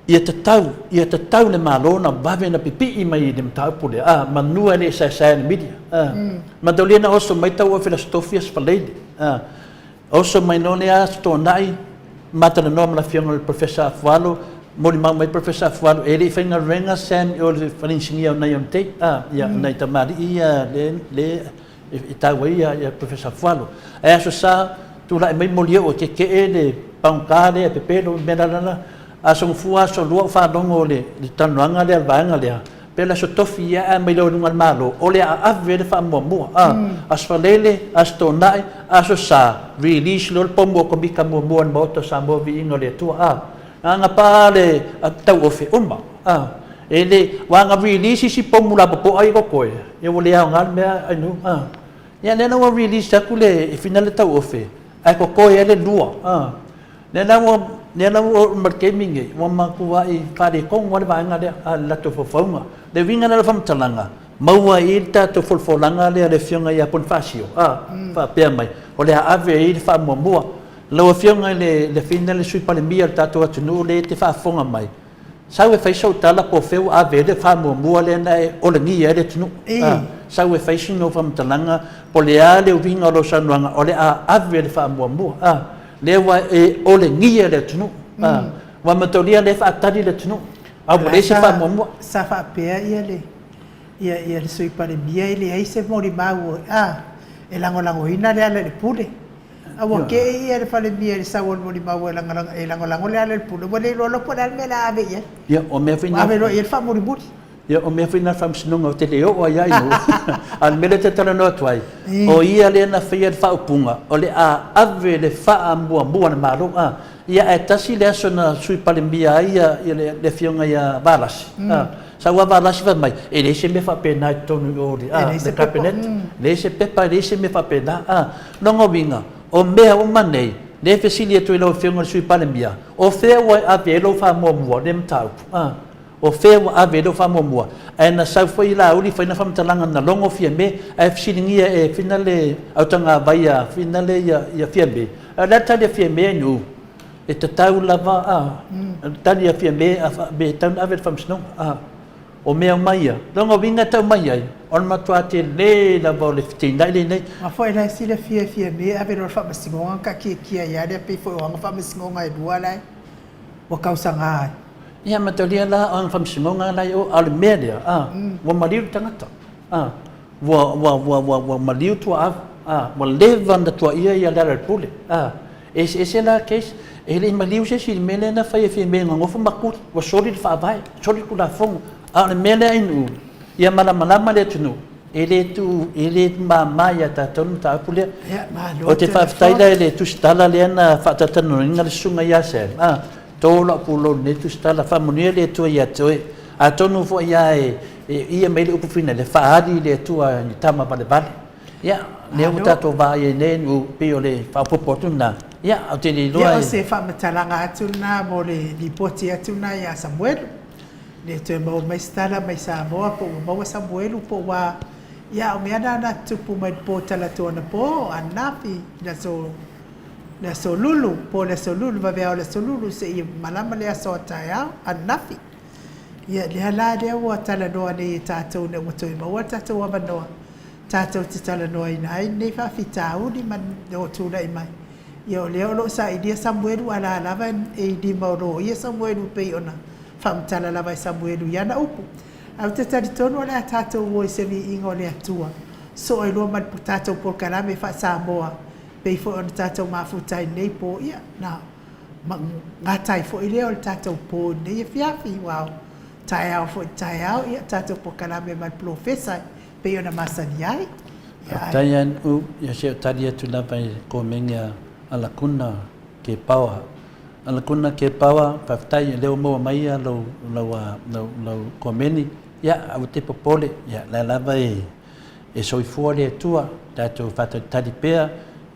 Ia tatau, ia tatau le Malo ona vave ona pipii mai i le mataupu lea, a, manua e le i saesae i le media, a. Mataulia na oso mai tau oe le Aso Tofi, Aso Faraile, a. Oso mai loa lea Aso Toonai, ma talanoa ma le Afioga i le Professor Afualo, molimau mai Professor Afualo, e le i faigaluega Sam i o i le fale inisinia o Naion Tate, a, ia, nai tamalii ia le, le e tau ai ia Professor Afualo. Ae Aso Sa, tulai mai Molioo e keke'e le pagota lea e pepelo mea la la la. Aso Gafua, Aso Lua ou faalogo i le talanoaga lea a le vaega lea, pei o le Aso Tofi ia ae mai loa i luga o le Malo, o le a ave le faamuamua. A, Aso Faraile, Aso Toonai, Aso Sa, release loa le pomu atomika muamua i le Maota o Samoa Viiga o le Atua. A, na ona pa le tauofe uma. A, e le, aua na release isi pomu lapopoa ia totoe, ia ua le aoga le mea ainu. A, ia lea la ua release atu le, e fina le tauofe, ae totoe ai le lua. A, lea la ua, lea la ua oo mai i le taimi lenei, ua matuai faaletonu lava le vaega lea, a, le latou faufauga. O le uiga la o le faamatalaga, maua ai i le tatou folafolaga lea a le Afioga ia Ponifasio, a, faapea mai, o le a ave ai le faamuamua. Lau Afioga i le, le Afioga i le Sui Palemia o le tatou atunuu lea e te faafofoga mai, Sau e fai sou tala po o fea ua ave ai le faamuamua lea na e olegia ai le atunuu. A, sau e fai sina faamatalaga po o le a le uiga o lau saunoaga o le a ave le faamuamua. A, lea ua e olegia le atunuu. A, ua mataulia lea e faatali le atunuu, a ua leai se faamuamua. Sa faapea ia le ia ia le Sui Palemia e leai se molimau a e lagolagoina Lealailepule. A ua kee ia le falemia i le sau o le molimau e lagolago Lealailepule, ua le iloa loa po o le a le mea o le a ave i ai. Ia, o mea foi na. Ua ave loa i ai le faamulimuli. Ia, o mea foi na a le Faamasinoga ou te le oo ai lava i o. A o le mea lea ou te talanoa atu ai, o ia lea na faia le faaupuga, o le a ave le faamuamua a le Malo. A, ia ae tasi le aso na Sui Palemia ai le Afioga ia Valasi, a, sau lava Valasi fai mai, e leai se mea faapena i totonu i o i le Kapeneta, leai se pepa, leai se mea faapena. A, lona uiga, o mea uma nei, lea e fesili atu ai lau Afioga i le Sui Palemia, o fea ua ave ai lau faamuamua i lea mataupu? A, o fea ua ave ai lau faamuamua? Ae na sau foi Laauli fai ana faamatalaga na logo Fiame, ae fesiligia e Finale Autagavai ia Finale ia Fiame, ae o le a le tali a Fiame ainu? E tatau lava a, tali a Fiame, e tatau ona ave i le Faamasinoga. A. O mea uma ia, lona uiga e tau mai ai, o le matua tele lava o le feteenai lenei. A foi la e silafia e Fiame e ave loa le faamasinoga ona taatiatia ai lava lea pei foi o ana faamasinoga e lua la ua tausaga ai. Ia mataulia la o ana faamasinoga la e o, a o le mea lea, a, ua maliu le tagata, a, ua, ua, ua, ua, ua maliu tuaau, a, ua leva ona tuaia ia Lealailepule, a. Eseese la case, e le i maliu se isi i le mea lea na fai e Fiame na nofo ma tuli, ua soli le faavae, soli le Tulafono. A o le mea lea ainu, ia malamalama le atunuu, e le tuu, e le mama ia tatou le mataupu lea. Ou te faafetai la i le tusitala lea na faatalatalanoaina le susuga ia Sam, a, to lau pulou i lenei tusitala, faamanuia le Atua ia te oe. Atonu foi lava e ia mai le upu finale, faaali i le Atua i ni tama valevale. Ia, lea ua tatou vaai ai nei, pei o le faaopoopo atu lena. Ia, ou te le iloa e... Ia, o se faamatalaga atu lena mo le lipoti atu lena ia Samuelu. Le toe maua mai se tala mai Samoa po ua maua Samuelu po ua... Ia, o mea na na tutupu mai le po talaatu anapo, ananafi, le aso, le aso Lulu, po o le aso Lulu, vaveao o le aso Lulu seia malama le aso a taeao, ananafi. Ia, lea la lea ua talanoa nei e tatou ina ua toe maua le tatou avanoa tatou te talanoaina ai lenei faafitauli ma le tulai mai. Ia o lea o lo o sailia Samuelu a la lava e i lima o loia Samuelu e pei ona faamatala lava e Samuelu i ana upu. Ae ou te talitonu o le a tatou o i se viiga o le Atua soo ai loa ma le tatou polokalame faa-Samoa pei foi ona tatou mafuta ai lenei po. Ia, na gata ai foi lea o le tatou po i lenei afiafi, aua o taeao foi i le taeao, ia tatou polokalame ma le polofesa pei ona masani ai. Faafetai ia Nu'u, ia se i tali atu lava i le komeni a Alakuna Kepaoa. Alakuna Kepaoa, faafetai o lea ua maua mai lau, lau, lau, lau komeni. Ia, aua te popole, ia, la lava e, e soifua le Atua, tatou faatalitali pea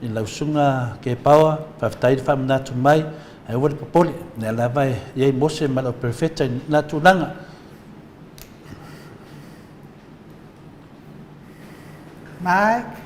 i lau susuga Kepaoa, faafetai le faamanatu mai, ae aua le popole, lea lava e i ai Mose ma lau perofeta i lena tulaga. Mike.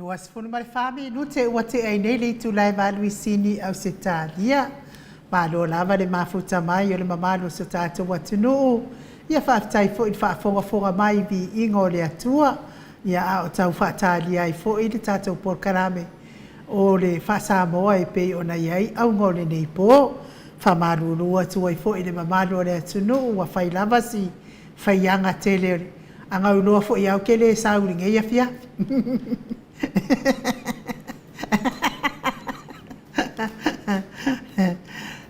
24 minute ua tea ai nei le itula e 8 i Sini, Ausetalia. Malo lava le mafuta mai o le mamalu o so tatou atunuu. Ia faafetai foi i le faafogafoga mai i viiga o le Atua. Ia a o tau faatalia ai foi le tatou polokalame o le Faa-Samoa e pei ona i ai auga o lenei po. Faamalulu atu ai foi i le mamalu o le atunuu ua fai lava si faiaga tele o le agauloa foi au ke le sau i lenei afiafi.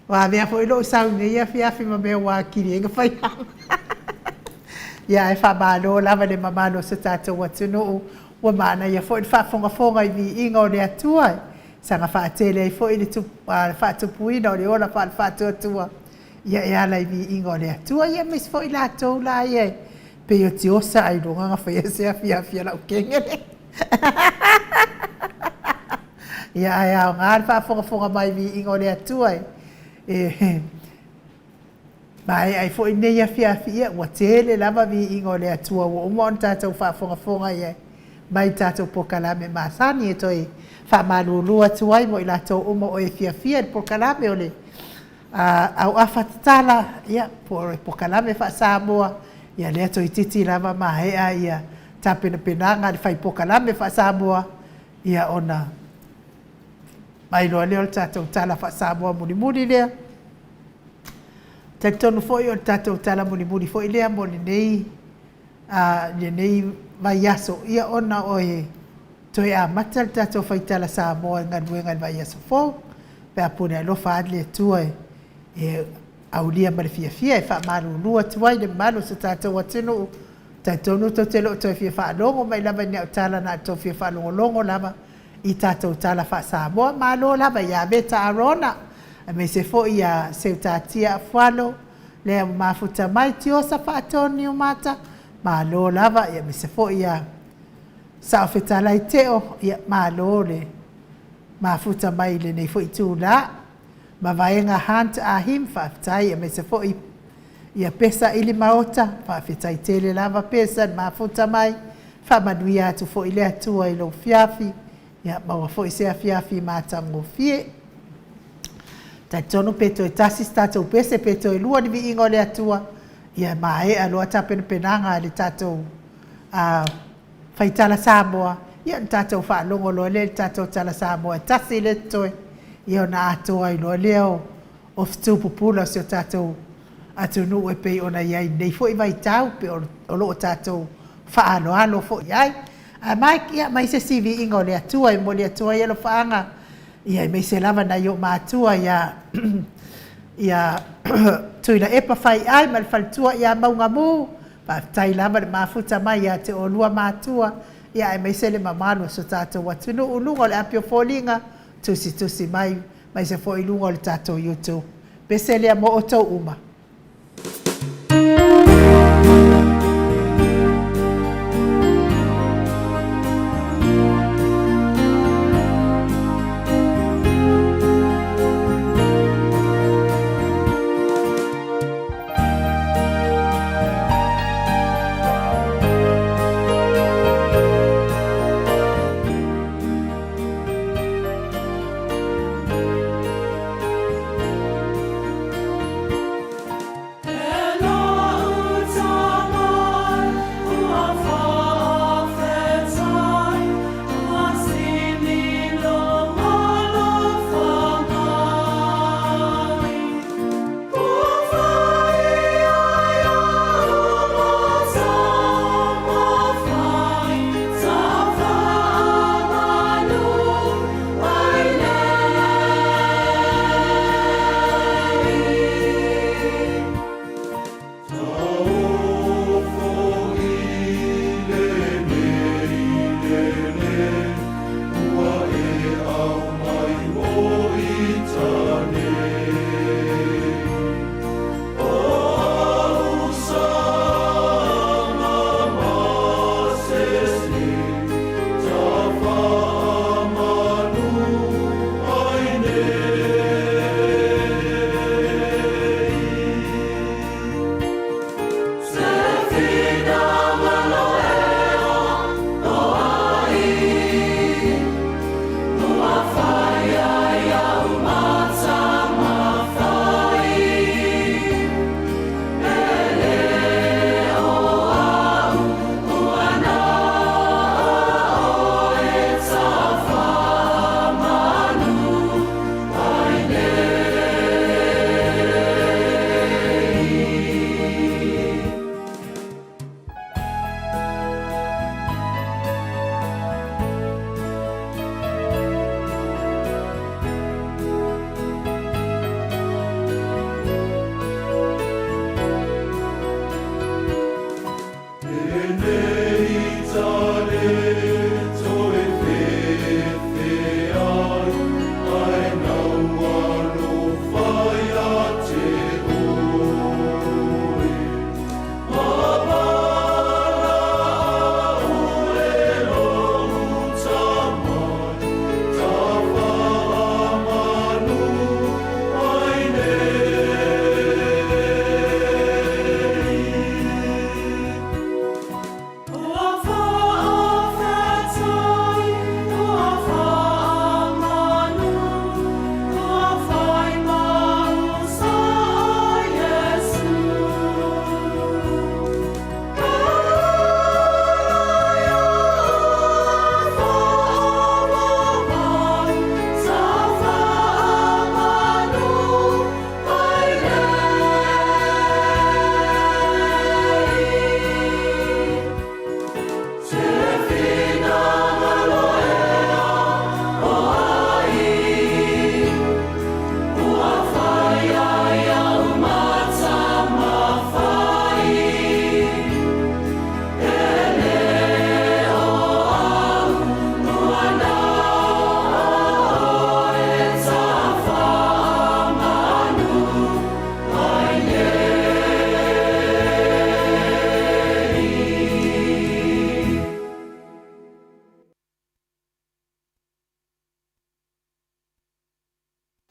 Ua avea foi lou sau i lenei afiafi ma mea ua atili ai na faiaga. Ia ae faamalo lava i le mamalu o so tatou atunuu ua manaia foi le faafogafoga i viiga o le Atua e saga faatele ai foi le faatupuina o le ola faale-faatuatua ia e ala i viiga o le Atua ia aemaise foi latou la ia e pei o Tiosa ailoga na faia se afiafi a lau kegele. Ia ae aoga le faafogafoga mai i viiga o le Atua e maea ai foi lenei afiafi, ia ua tele lava viiga o le Atua ua uma ona tatou faafogafoga i ai mai tatou polokalame masani e toe faamalulu atu ai mo i latou uma o e fiafia i le polokalame o le auafa tatala, ia, po o le polokalame faa-Samoa, ia lea toeitiiti lava maea ia tapenapenaga a le fai polokalame faa-Samoa, ia ona mai loa lea o le tatou tala faa-Samoa mulimuli lea. Talitonu foi o le tatou tala mulimuli foi lea mo lenei lenei vaiaso, ia ona o e toe amata le tatou faitala Samoa i galuega i le vaiaso fou, pe a pule alofa atu le Atua e aulia ma le fiafia. E faamalulu atu ai i le mamalu o si o tatou atunuu, talitonu tou te le o toe fia faalogo mai lava i ni au tala, na o le tou fia faalogologo lava i tatou tala faa-Samoa. Malo lava ia Veta Arona, aemaise foi ia Seutatia Afualo, lea ua mafuta mai, Tiosa Faatonu Niumata, malo lava, aemaise foi ia Saofetalai Teo, ia malo le mafuta mai i lenei foi itula. Mavaega Hunt Ahim, faafetai, aemaise foi ia Pesa Ilimaota, faafetai tele lava Pesa le mafuta mai, faamanuia atu foi le Atua i lou afiafi, ia maua foi se afiafi matagofie. Talitonu pe toe tasi se tatou pese pe toe lua ni viiga o le Atua, ia maea loa tapenapenaga a le tatou faitala Samoa, ia ona tatou faalogo loa lea i le tatou tala Samoa e tasi lea e totoe, ia ona atoa ai loa lea o fetu pupula o si o tatou atunuu e pei ona i ai i lenei foi vaitau, pe o lo o tatou faaaloalo foi i ai. Ae Mike, ia aumai se isi viiga o le Atua e momoli atu ai alofaaga, ia aemaise lava nai ou matua ia ia Tuilaepa Faiai ma le faletua ia Maugamu, faafetai lava le mafuta mai ia te oulua matua, ia aemaise le mamalu o si o tatou atunuu i luga o le api o foliga, tusitusi mai, aemaise foi i luga o le tatou YouTube. Pese lea mo outou uma.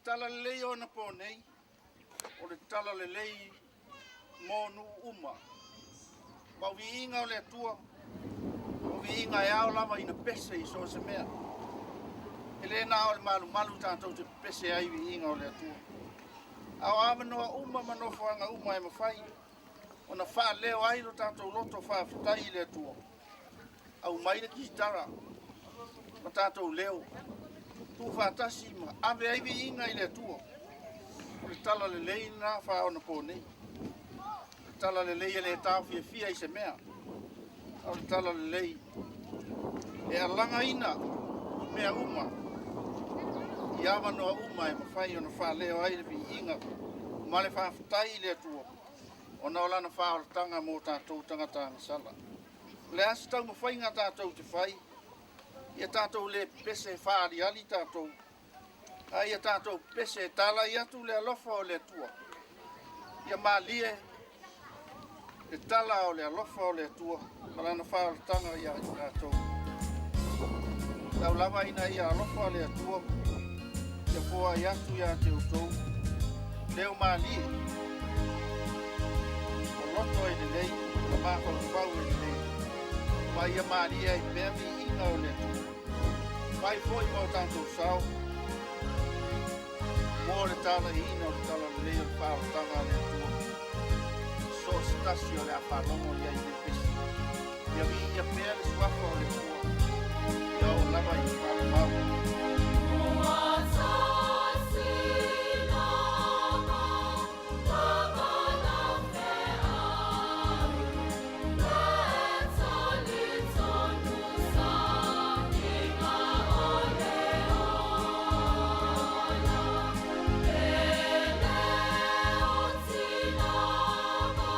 Tala lelei o anapo nei, o le tala lelei mo nuu uma. Ma o viiga o le Atua, o viiga e ao lava ina pese i so o se mea. E le na o le malumalu tatou te pepese ai i viiga o le Atua. A o avanoa uma ma nofoaga uma e mafai ona faaleo ai lo tatou loto faafetai i le Atua. Aumai le kitara ma tatou leo, tuufaatasi ma ave ai viiga i le Atua. O le tala lelei lena faaonaponei. O le tala lelei e le taofiafia i se mea. A o le tala lelei e alagaina i mea uma, i avanoa uma e mafai ona faaleo ai le viiga ma le faafetai i le Atua ona o lana faaolataga mo tatou tagata agasala. O le a se taumafaiga tatou te fai, ia tatou le pepese e faaaliali tatou, a ia tatou pepese e talai atu le alofa o le Atua. Ia malie le tala o le alofa o le Atua ma lana faaolataga ia i tatou. Tau lava ina ia alofa le Atua, ia foai atu ia te outou, leo malie, o loto e lelei, ma mafaufau e lelei, ma ia malie ai pea viiga o le Atua. Fai foi ma o tatou sao mo le talaiina o le talalelei o le faaolataga a le Atua i so o se tasi o le a faalogo i ai nei pese. Ia viia pea le suafa o le Atua, ia oo lava i le faavavau. Ua tasi lava lava la feau, e talitonu saniga o le ola. E le oti lava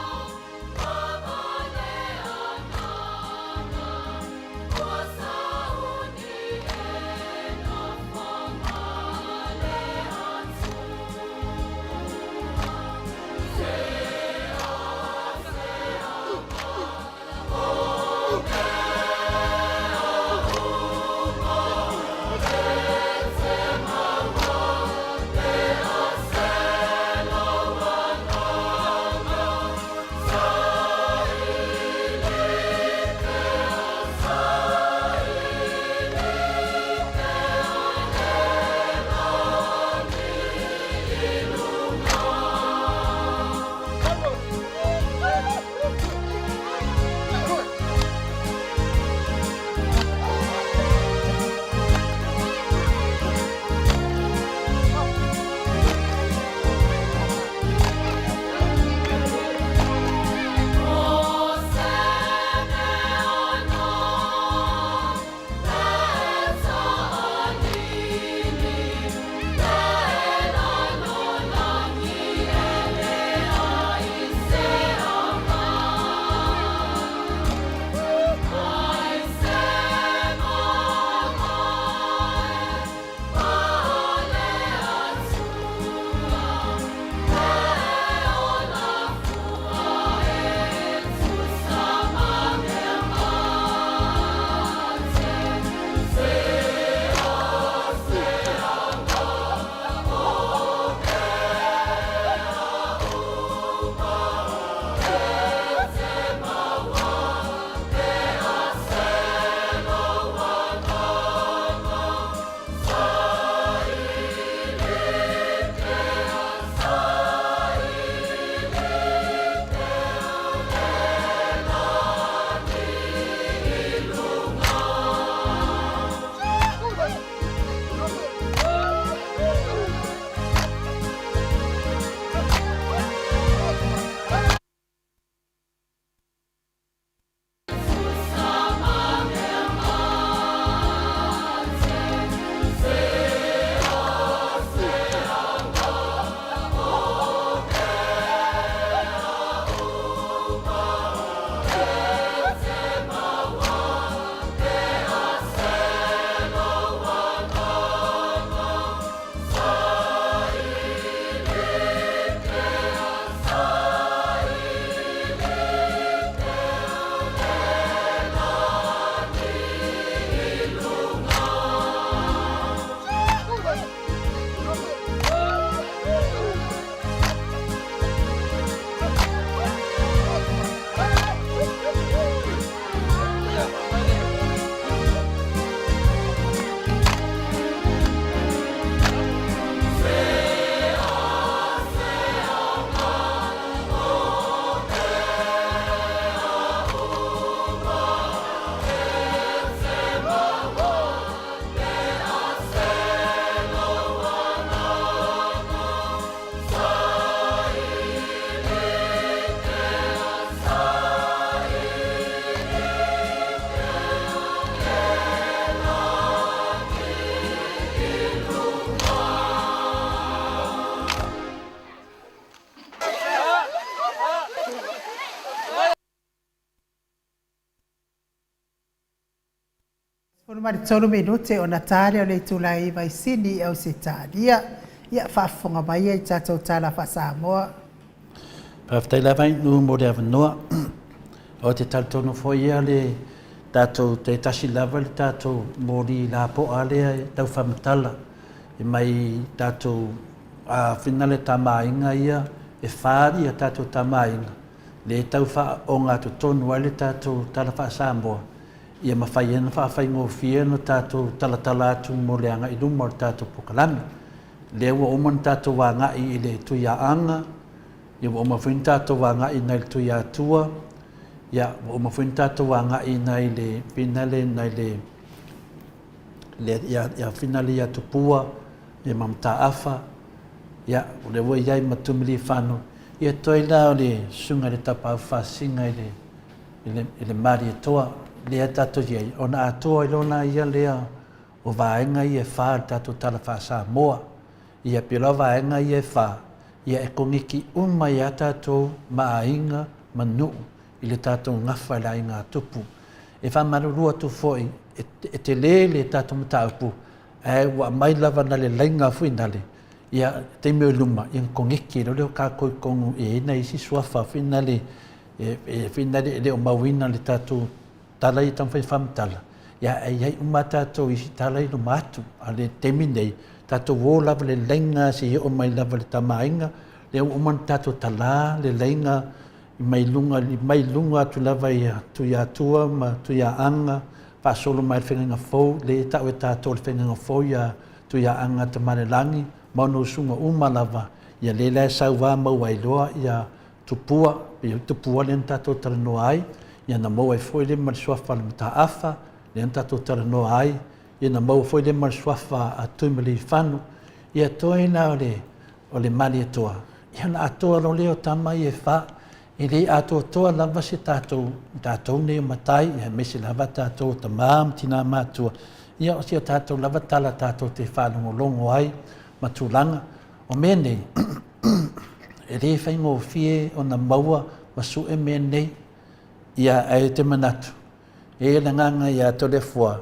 lava le agaga, ua sauni e. 13 minute ona ta lea o le itula e 9 i Sini i Ausetalia. Ia, faafofoga mai ia i tatou tala faa-Samoa. Faafetai lava Inu mo le avanoa. Ou te talitonu foi ia le tatou te tasi lava le tatou moli lapoa lea e tau faamatala e mai tatou a le Tama-a-Aiga ia e fa ia tatou Tama-a-Aiga lea e tau faaogatotonu ai le tatou Tala Faa-Samoa ia mafai ai ona faafaigofie ona tatou talatala atu mo le agai i luma o le tatou polokalame. Lea ua uma ona tatou agai i le Tuiaaga, ia ua uma foi ona tatou agai nai le Tuiatua, ia ua uma foi ona tatou agai nai le finale nai le le ia ia finale ia Tupua ia ma Mataafa, ia o lea ua i ai ma Tumiliifano, ia toe la o le Susuga i le Tapaau Faasisiga i le i le i le Malietoa lea tatou i ai, ona atoa ai loa laia lea o vaega ia e fa o le tatou Tala Faa-Samoa. Ia pei la o vaega ia e fa, ia e koneki uma ai lava tatou ma aiga ma nuu i le tatou gafa i le aiga tupu. E faamalulu atu foi, e tele le tatou mataupu, ae ua aumai lava na le laina fuinale, ia taimi o i luma, ia ona koneki ai loa lea o tatou i totonu e i ai nai isi suafa fuinale e fuinale e le o mauina i le tatou tala ia e taumafai e faamatala, ia ae i ai uma a tatou isi tala i luma atu. A o le taimi nei, tatou o lava i le laina seia oo mai lava i le Tama a Aiga, lea ua uma ona tatou tala le laina mai luga, mai luga atu lava i Tuiatua ma Tuiaaga, faasolo mai i le Feagaiga Fou, lea e tau e tatou o le Feagaiga Fou ia Tuiaaga Tamalelagi ma ona usuga uma lava, ia lea la e sau lava maua ai loa ia Tupua, pei o Tupua lea na tatou talanoa ai, ia na maua ai foi lea ma le suafa o le Mataafa, lea na tatou talanoa ai, ia na maua foi lea ma le suafa a Tuimalealiifano, ia toe la o le, o le Malietoa, ia ona atoa loa lea o tama ia e fa. E le atoatoa lava se tatou, tatou nei o matai, ia aemaise lava tatou o tama ma tina matutua, ia o si a tatou lava tala tatou te faalogologo ai ma tulaga. O mea nei, e le faigofie ona maua ma sue mea nei. Ia, ae ou te manatu, e i ai le agaga ia Toleafoa,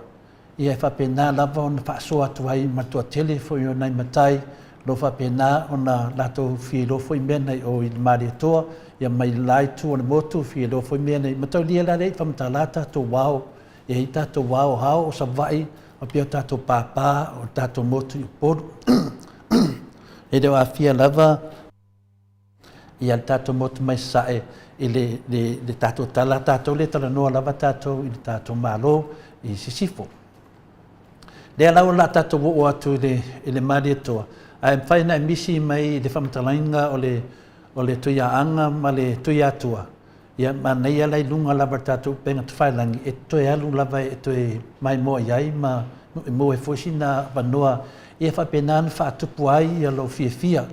ia e faapena lava ona faasoa atu ai ma le toatele foi o nai matai, o lo o faapena ona latou fia iloa foi mea nei o i le Malietoa, ia mai le la itu o le motu, fia iloa foi mea nei. Mataulia la lea i faamatala tatou ao, e i ai tatou ao ao o Savaii, faapea o tatou pāpā o le tatou motu i Upolu. E le o aafia lava ia le tatou motu mai Sasae i le, le, le tatou tala, tatou le talanoa lava tatou i le tatou Malo i Sisifo. Lea la o le a tatou oo atu i le, i le Malietoa, ae mafai ona e misi mai i le faamatalaina o le, o le Tuiaaga ma le Tuiatua, Ia, manaia la i luga lava o le tatou upega tafailagi e toe alu lava e toe maimoa i ai ma e maua ai foi sina avanoa ia faapena ona faatupu ai ia lou fiafia.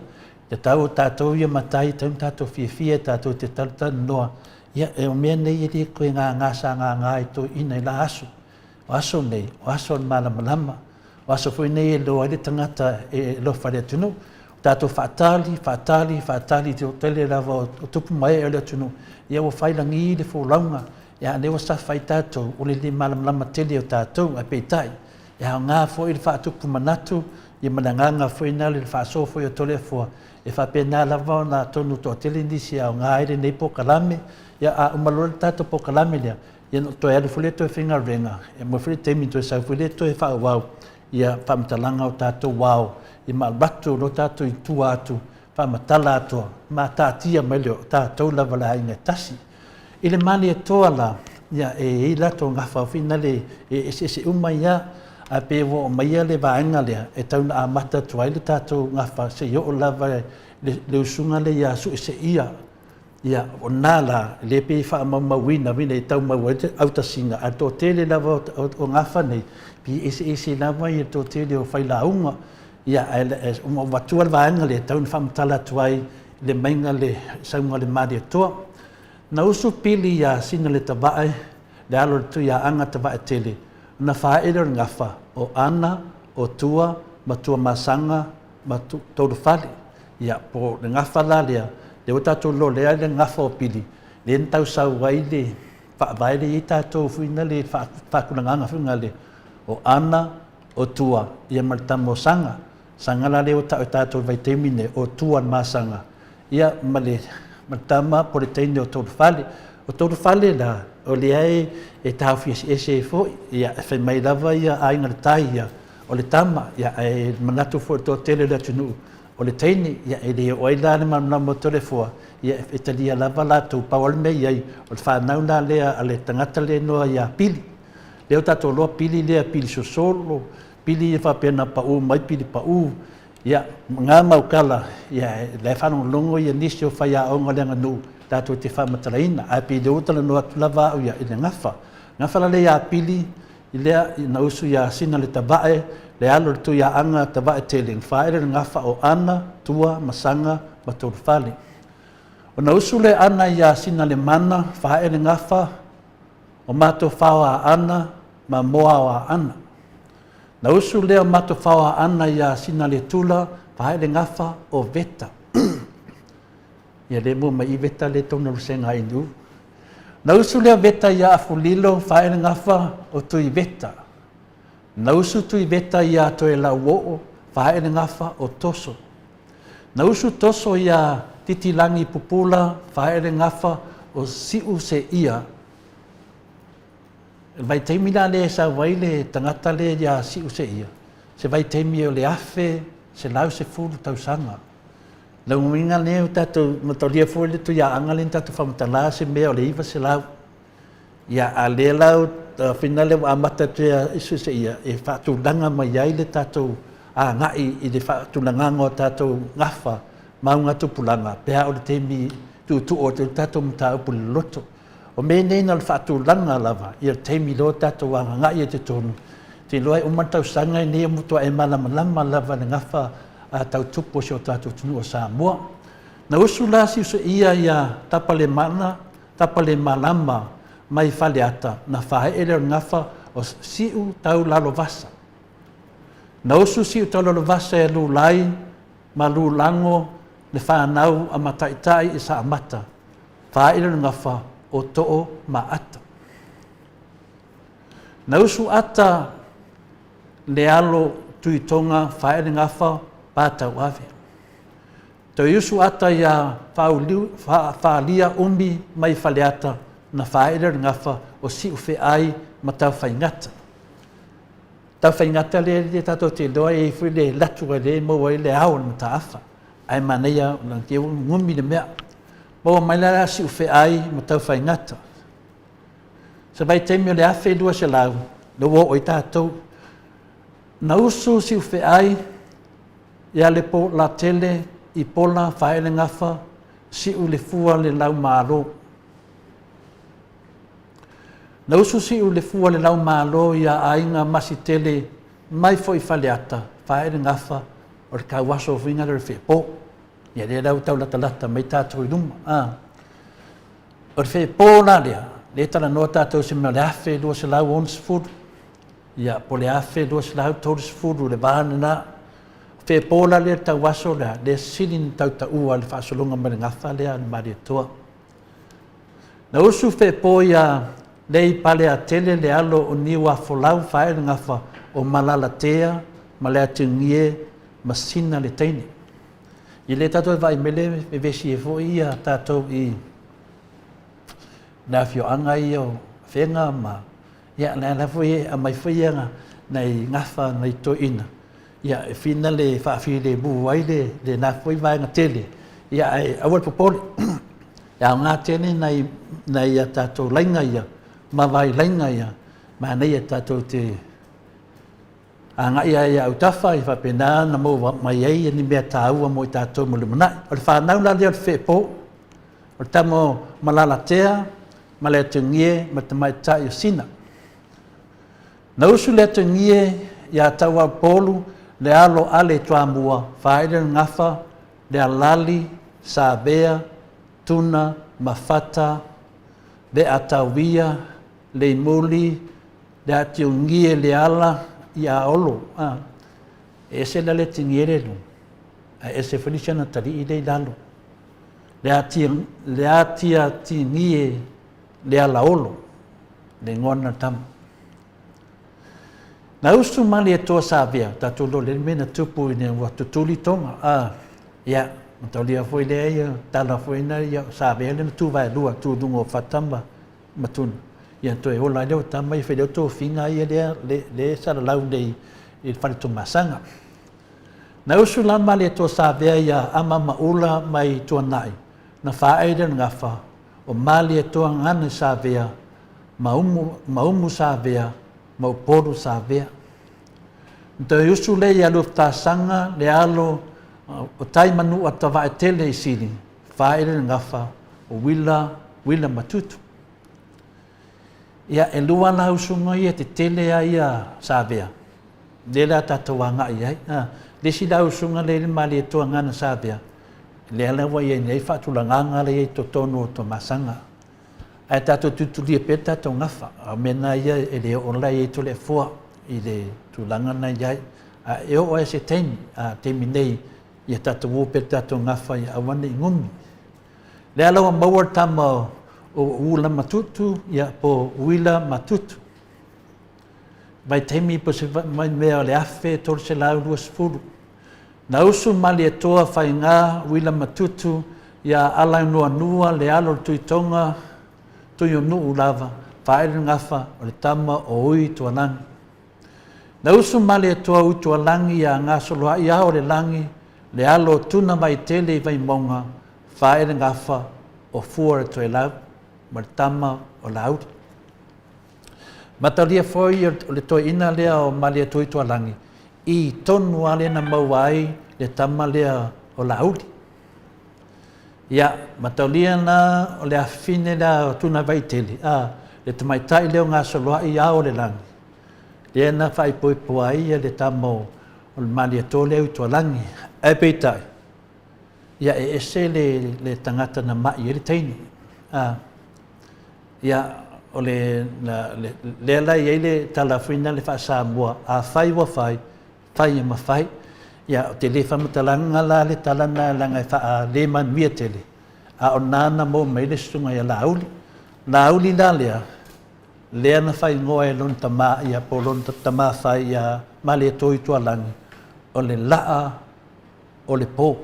E tatau o tatou ia matai e tatau ona tatou fiafia e tatou te talatalanoa. Ia, o mea nei e le toe gagā sa gagā i toeaiina i la aso. O aso nei, o aso o le malamalama. O aso foi nei e iloa ai le tagata e alofa i le atunuu. O tatou faatali, faatali, faatali i le toatele lava o tupu ma ee o le atunuu, ia ua fai lagi le folauga, ia a o lea ua safa ai tatou, o le le malamalama tele o tatou. Ae peitai, e aoga foi le faatupu manatu ia ma le agaga foi lena i le faasoa foi o Toleafoa, e faapena lava ona atonu toatele nisi e aoga ai lenei polokalame. Ia a uma loa le tatou polokalame lea, ia ona toe alu foi lea toe faigaluega, e maua foi le taimi toe sau foi lea toe faaauau ia faamatalaga o tatou ao, ia ma avatu loa tatou i tua atu, faamatala atoa, ma taatia mai lea o tatou lava le aiga e tasi. I le Malietoa la, ia e i ai latou gafa foi nale e eseese uma ia, ae pei ua oo mai le vaega lea e tau ina amata atu ai le tatou gafa seia oo lava i le usuga lea ia Sueseia. Ia, o na la, e le pei e faamaumauina ina ia tau maua ai le autasiga, ae toatele lava o gafa nei, pei e eseese lava le toatele o failauga. Ia, ae ua avatua le vaega lea e tau ina faamatala atu ai le maiga le sauga o le Malietoa. Na usu pili iā Sinaletavae, le alo o le Tuiaaga Tavaetele, ona faaee lea o le gafa, o Ana, o Tua, ma Tuamasaga, ma Toulufale. Ia, po o le gafa la lea, lea ua tatou lolea le gafa o Pili, lea na tau sau ai le faavae lea e i ai tatou foi na le faatulagaga foi na le. o Ana, o Tua, ia ma le tama o Saga. Saga la lea ua ta'u e tatou i le vaitaimi lenei, o Tua le masaga, ia ma le, ma le tama po o le teine o Tolufale. O Tolufale la, o lea e, e taofi eseese ai foi, ia e fai mai lava ia Aiga i le Tai ia, o le tama, ia ae manatu foi i le toatele o le atunuu, o le teine, ia e le oo ai la le malamalama o Toleafoa, ia e talia lava latou, pau lava le mea i ai, o le fanau la lea a le tagata lea e igoa ia Pili. Lea ua tatou iloa Pili lea, Pili sosolo, Pili ia faapea na pau mai Pili pau, ia na mau tala, ia la e faalogologo ia nisi o faiaoga o le aganuu latou te faamatalaina. Ae pei o lea ua talanoa atu lava au ia i le gafa. Gafa la lea ia Pili, i lea na usu ia Sina le Tavae, le alo o le Tuiaaga Tavaetele, na faaele le gafa o Ana, Tua ma Saga ma Tolufale. Ona usu lea Ana ia Sina le Mana, faaele gafa o Matofao a Ana ma Moao a Ana. Na usu lea o Matofao a Ana ia Sina le Tula, faaele gafa o Veta. Ia lea mua mai i Veta lea tonu o le sega inu. Na usu lea Veta ia Afulilo, faaele gafa o Tui Veta. Na usu Tui Veta ia Toelauoo, faaele gafa o Toso. Na usu Toso ia Titilangi Pupula, faaele gafa o Siu Seia. O le vaitaimi la lea e sau ai le tagata lea ia Siu Seia, se vaitaimi o le 1110 tausaga. Le uiga lea ua tatou mataulia foi le Tuiaaga lea na tatou faamatala se mea o le 900. Ia, a lea la fina lea ua amata atu ia Isu Seia e faatulaga mai ai le tatou agai i le faatulagaga o tatou gafa ma augatupulaga pe a o le taimi tuutuu atu ai le tatou mataupu i le loto. O mea nei na o le faatulaga lava ia le taimi loa tatou agagai ai totonu, te iloa e uma le tausaga lenei e matua e malamalama lava i le gafa tau tupu o si o tatou atunuu o Samoa. Na usu la siusiuia ia Tapalemana, Tapalemalama mai Faleata na faee lea o le gafa o Siu Tau Lalovasa. Na usu Siu Tau Lalovasa e Lulai ma Lulago le fanau a Mataitai i Saamata, faee lea o le gafa o Too ma Ata. Na usu Ata le alo Tuitoga faee le gafa Patauave. Toe usu ata ia Faalia Umi mai Faleata na faaele o le gafa o Siufeai ma Taufaigata. Taufaigata lea lea tatou te iloa e i ai foi le latu lea e maua ai le ao o le mataafa. Ae manaia ona te gumi le mea. Maua mai la Siufeai ma Taufaigata. Se vaitaimi o le 1200, lea ua oo ai tatou. Na usu Siufeai ia Lepolatele i Pola Faelegafa siu le fua le lau malo. Na usu siu le fua le lau malo ia Aiga Masitele mai foi Faleata Faelegafa o le tauaso fuiga lea o le feepo. Ia lea la ua tau latalata mai tatou i luma. A. O le feepo la lea, lea talanoa tatou se mea o le 1260. Ia, po o le 1230 le va lena. O feepo la lea le tauaso lea, lea sili na tautaua le faasologa mai le gafa lea a le Malietoa. Na usu feepo ia lei Paleatele le alo o Niuafolau fae le gafa o Malalatea ma Leatiugie ma Sina le teine. I le tatou e vaai mai le vevesi ai foi ia tatou i le afioaga ia o Afega ma Ia, na ala foi e aumai foi ia nai gafa nai toeaiina, ia e fina le faafilemu ai lena foi vaega tele, ia ae aua le popole. E aoga tele nai nai a tatou laina ia ma vailaina ia, manaia tatou te agai lava i autafa ia faapena ona maua mai ai ni mea taua mo i tatou mo le lumanai. O le fanau la lea o le feepo, o le tama o Malalatea ma le Atugie ma le tamaitai o Sina. Na usu le Atugie iā Tauaupolu le alo ale Toamua, faaele le gafa, le alali, Savea, Tuna, Mafata, Veatauia, Leimuli, le Atiugie le ala i Aolo. A, e ese la le Atigie le luga, ae ese foi le isi ana talii le i lalo. Le atia, le atiatigie le alaolo, le igoa lena o le tama. Na usu Malietoa Savea, tatou iloa lelei le mea na tupu ina ua tutuli Tonga, a, ia, mataulia foi lea ia tala foi na ia o Savea lea na tu vaelua, tu i luga o Fata ma ma Tuna, ia na toe ola ai lea o tama ia fai lea o tofiga ia lea lea e salalau nei i le Fale Tuamasaga. Na usu la Malietoa Savea ia Amaamaula mai Tuanai, na faaee lea o le gafa o Malietoa Gane Savea ma Umu, ma Umu Savea ma Upolu Savea. Na toe usu lea ia Luafatasaga le alo o Taimanu'a Tavaetele i Sili, faaee lea o le gafa o Uila, Uila Matutu. Ia, e lua la usuga ia tetele a ia Savea, lea la tatou agai ai. A, le isi la usuga lea i le Malietoa Gana Savea, lea la ua i ai nei faatulagaga lea i totonu o Toamasaga. Ae tatou tulitulia pea le tatou gafa, a o mea na ia e le oo la i ai Toleafoa i le tulaga na i ai. A e oo ai se taimi, a taimi nei, ia tatou o pea le tatou gafa ia aua ne i gumi. Lea la ua maua le tama o Ula Matutu, ia po Uila Matutu. Vaitaimi po se mai mea o le 1320. Na usu Malietoa Faiga Uila Matutu ia Alaunuanua le alo o le Tuitoga Tuionuu lava, faaele le gafa o le tama o Ui Tualagi. Na usu Malietoa Ui Tualagi ia Gasoloai Ao o le Lagi le alo o Tuna Vaitele i Vaimauga, faaele gafa o Fua o le Toelau ma le tama o Laauli. Mataulia foi o le toeaina lea o Malietoitualagi, i tonu lava lea na maua ai le tama lea o Laauli. Ia, mataulia la o le afafine lea o Tunavaitele, a, le tamaitai lea o Gasoloai Ao o le Lagi, lea na faaipoipo ai le tama o le Malietoa lea Utualagi. Ae peitai, ia e ese le, le tagata na mai ai le teine. A, Ia, o le, le, lea la e i ai le tala foi lena le faa-Samoa, a fai ua fai, fai e mafai. Ia, ou te le faamatalaga la le tala lena leaga e faa-le manuia tele, a o lena na maua mai ai le susuga ia Laauli. Laauli la lea, lea na faaigoa e lona tama ia po o lona tama fai ia Malietoitualagi, o le laa o le po.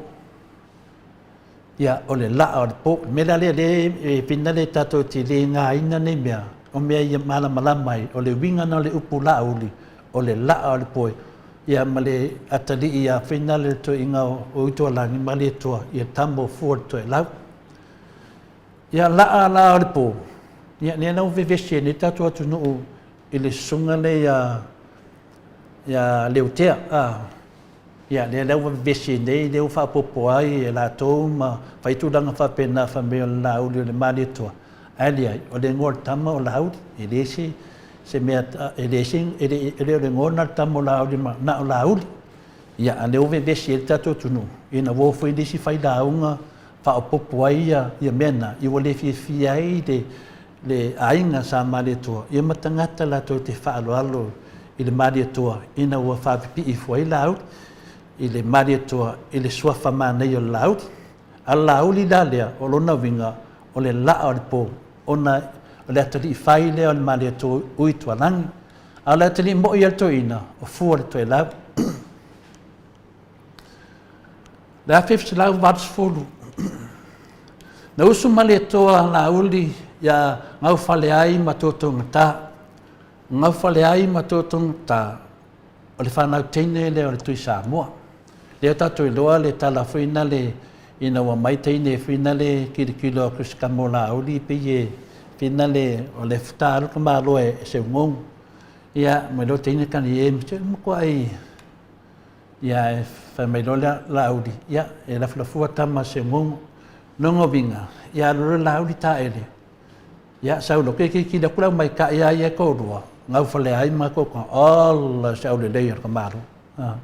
Ia, o le laa o le po. O le mea la lea, lea e pina le tatou te le gāina nei mea, o mea ia malamalama ai, o le uiga na o le upu laauli, o le laa o le poe, ia ma le atalii ia fina le toeaiga o Utualagi ma Aletoa, ia tama o fua o le toelau. Ia, laa la o le po, ia lea la ua vevesi ai nei le tatou atunuu i le susuga lea ia, ia Leutea, a. Ia, lea la ua vevesi ai nei, lea ua faaopoopo ai e latou ma fai tulaga faapena fai mai o le Laauli o le Malietoa, ae leai, o le igoa o le tama o Laauli. E leai se, se mea, e leai se, e le, e le o le igoa lena o le tama o Laauli, na o Laauli. Ia, a o lea ua vevesi ai le tatou atunuu, ina ua o foi le isi failauga faaopoopo ai ia, ia mea na, ia ua le fiafia ai le, le aiga sa Malietoa, ia ma tagata latou te faaaloalo i le Malietoa ina ua faapipii ifo ai Laauli i le Malietoa i le suafa manaia o le Laauli. A o le Laauli la lea, o lona uiga, o le laa o le po, ona o le atalii fai lea o le Malietoa Uitualagi. A o le atalii moi a le toeaina, o Fua le Toelau. Le 1980, na usu Malietoa Laauli iā Gaufaleai ma Tootoogatā. O Gaufaleai ma Tootoogatā, o le fanau teine lea o le Tui Samoa. Lea tatou iloa le tala foi na le ina ua mai teine foi na le kilokilo atu i se tama o Laauli pei e foi na le o le futa alu ka malo e Seugogo. Ia mai loa teine kani e matuai Ia, e fai mai loa le Laauli, ia, e lafulafua tama Seugogo. Lona uiga, ia alu loa le Laauli taele, ia sau loa, ke kilakila atu le aumaikai a ia e toalua, gaufale ai ma totoga, ola se aulelei o le tamaloa.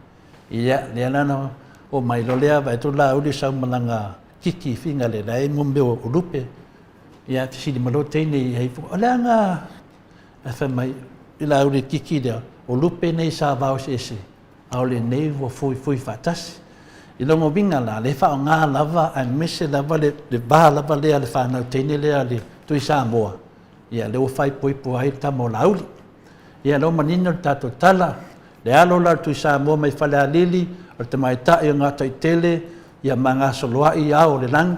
Ia, lea la na omai loa lea, vaai atu le Laauli sau ma lana kiki finale la e mo mea o lupe. Ia, fesili mai loa le teine i ai, o le a na, ae fai mai i Laauli i le kiki lea, o lupe nei sa vao eseese, a o lenei ua fuifui faatasi. I lona uiga la, le faaaoga lava aemaise lava le, le va lava lea le fanau teine lea a le Tui Samoa, ia lea ua faaipoipo ai le tama o Laauli. Ia lea ua manino le tatou tala, le alo la o le Tui Samoa mai Falealili, o le tamaitai o Gataitele, ia ma gasoloai ao o le lagi,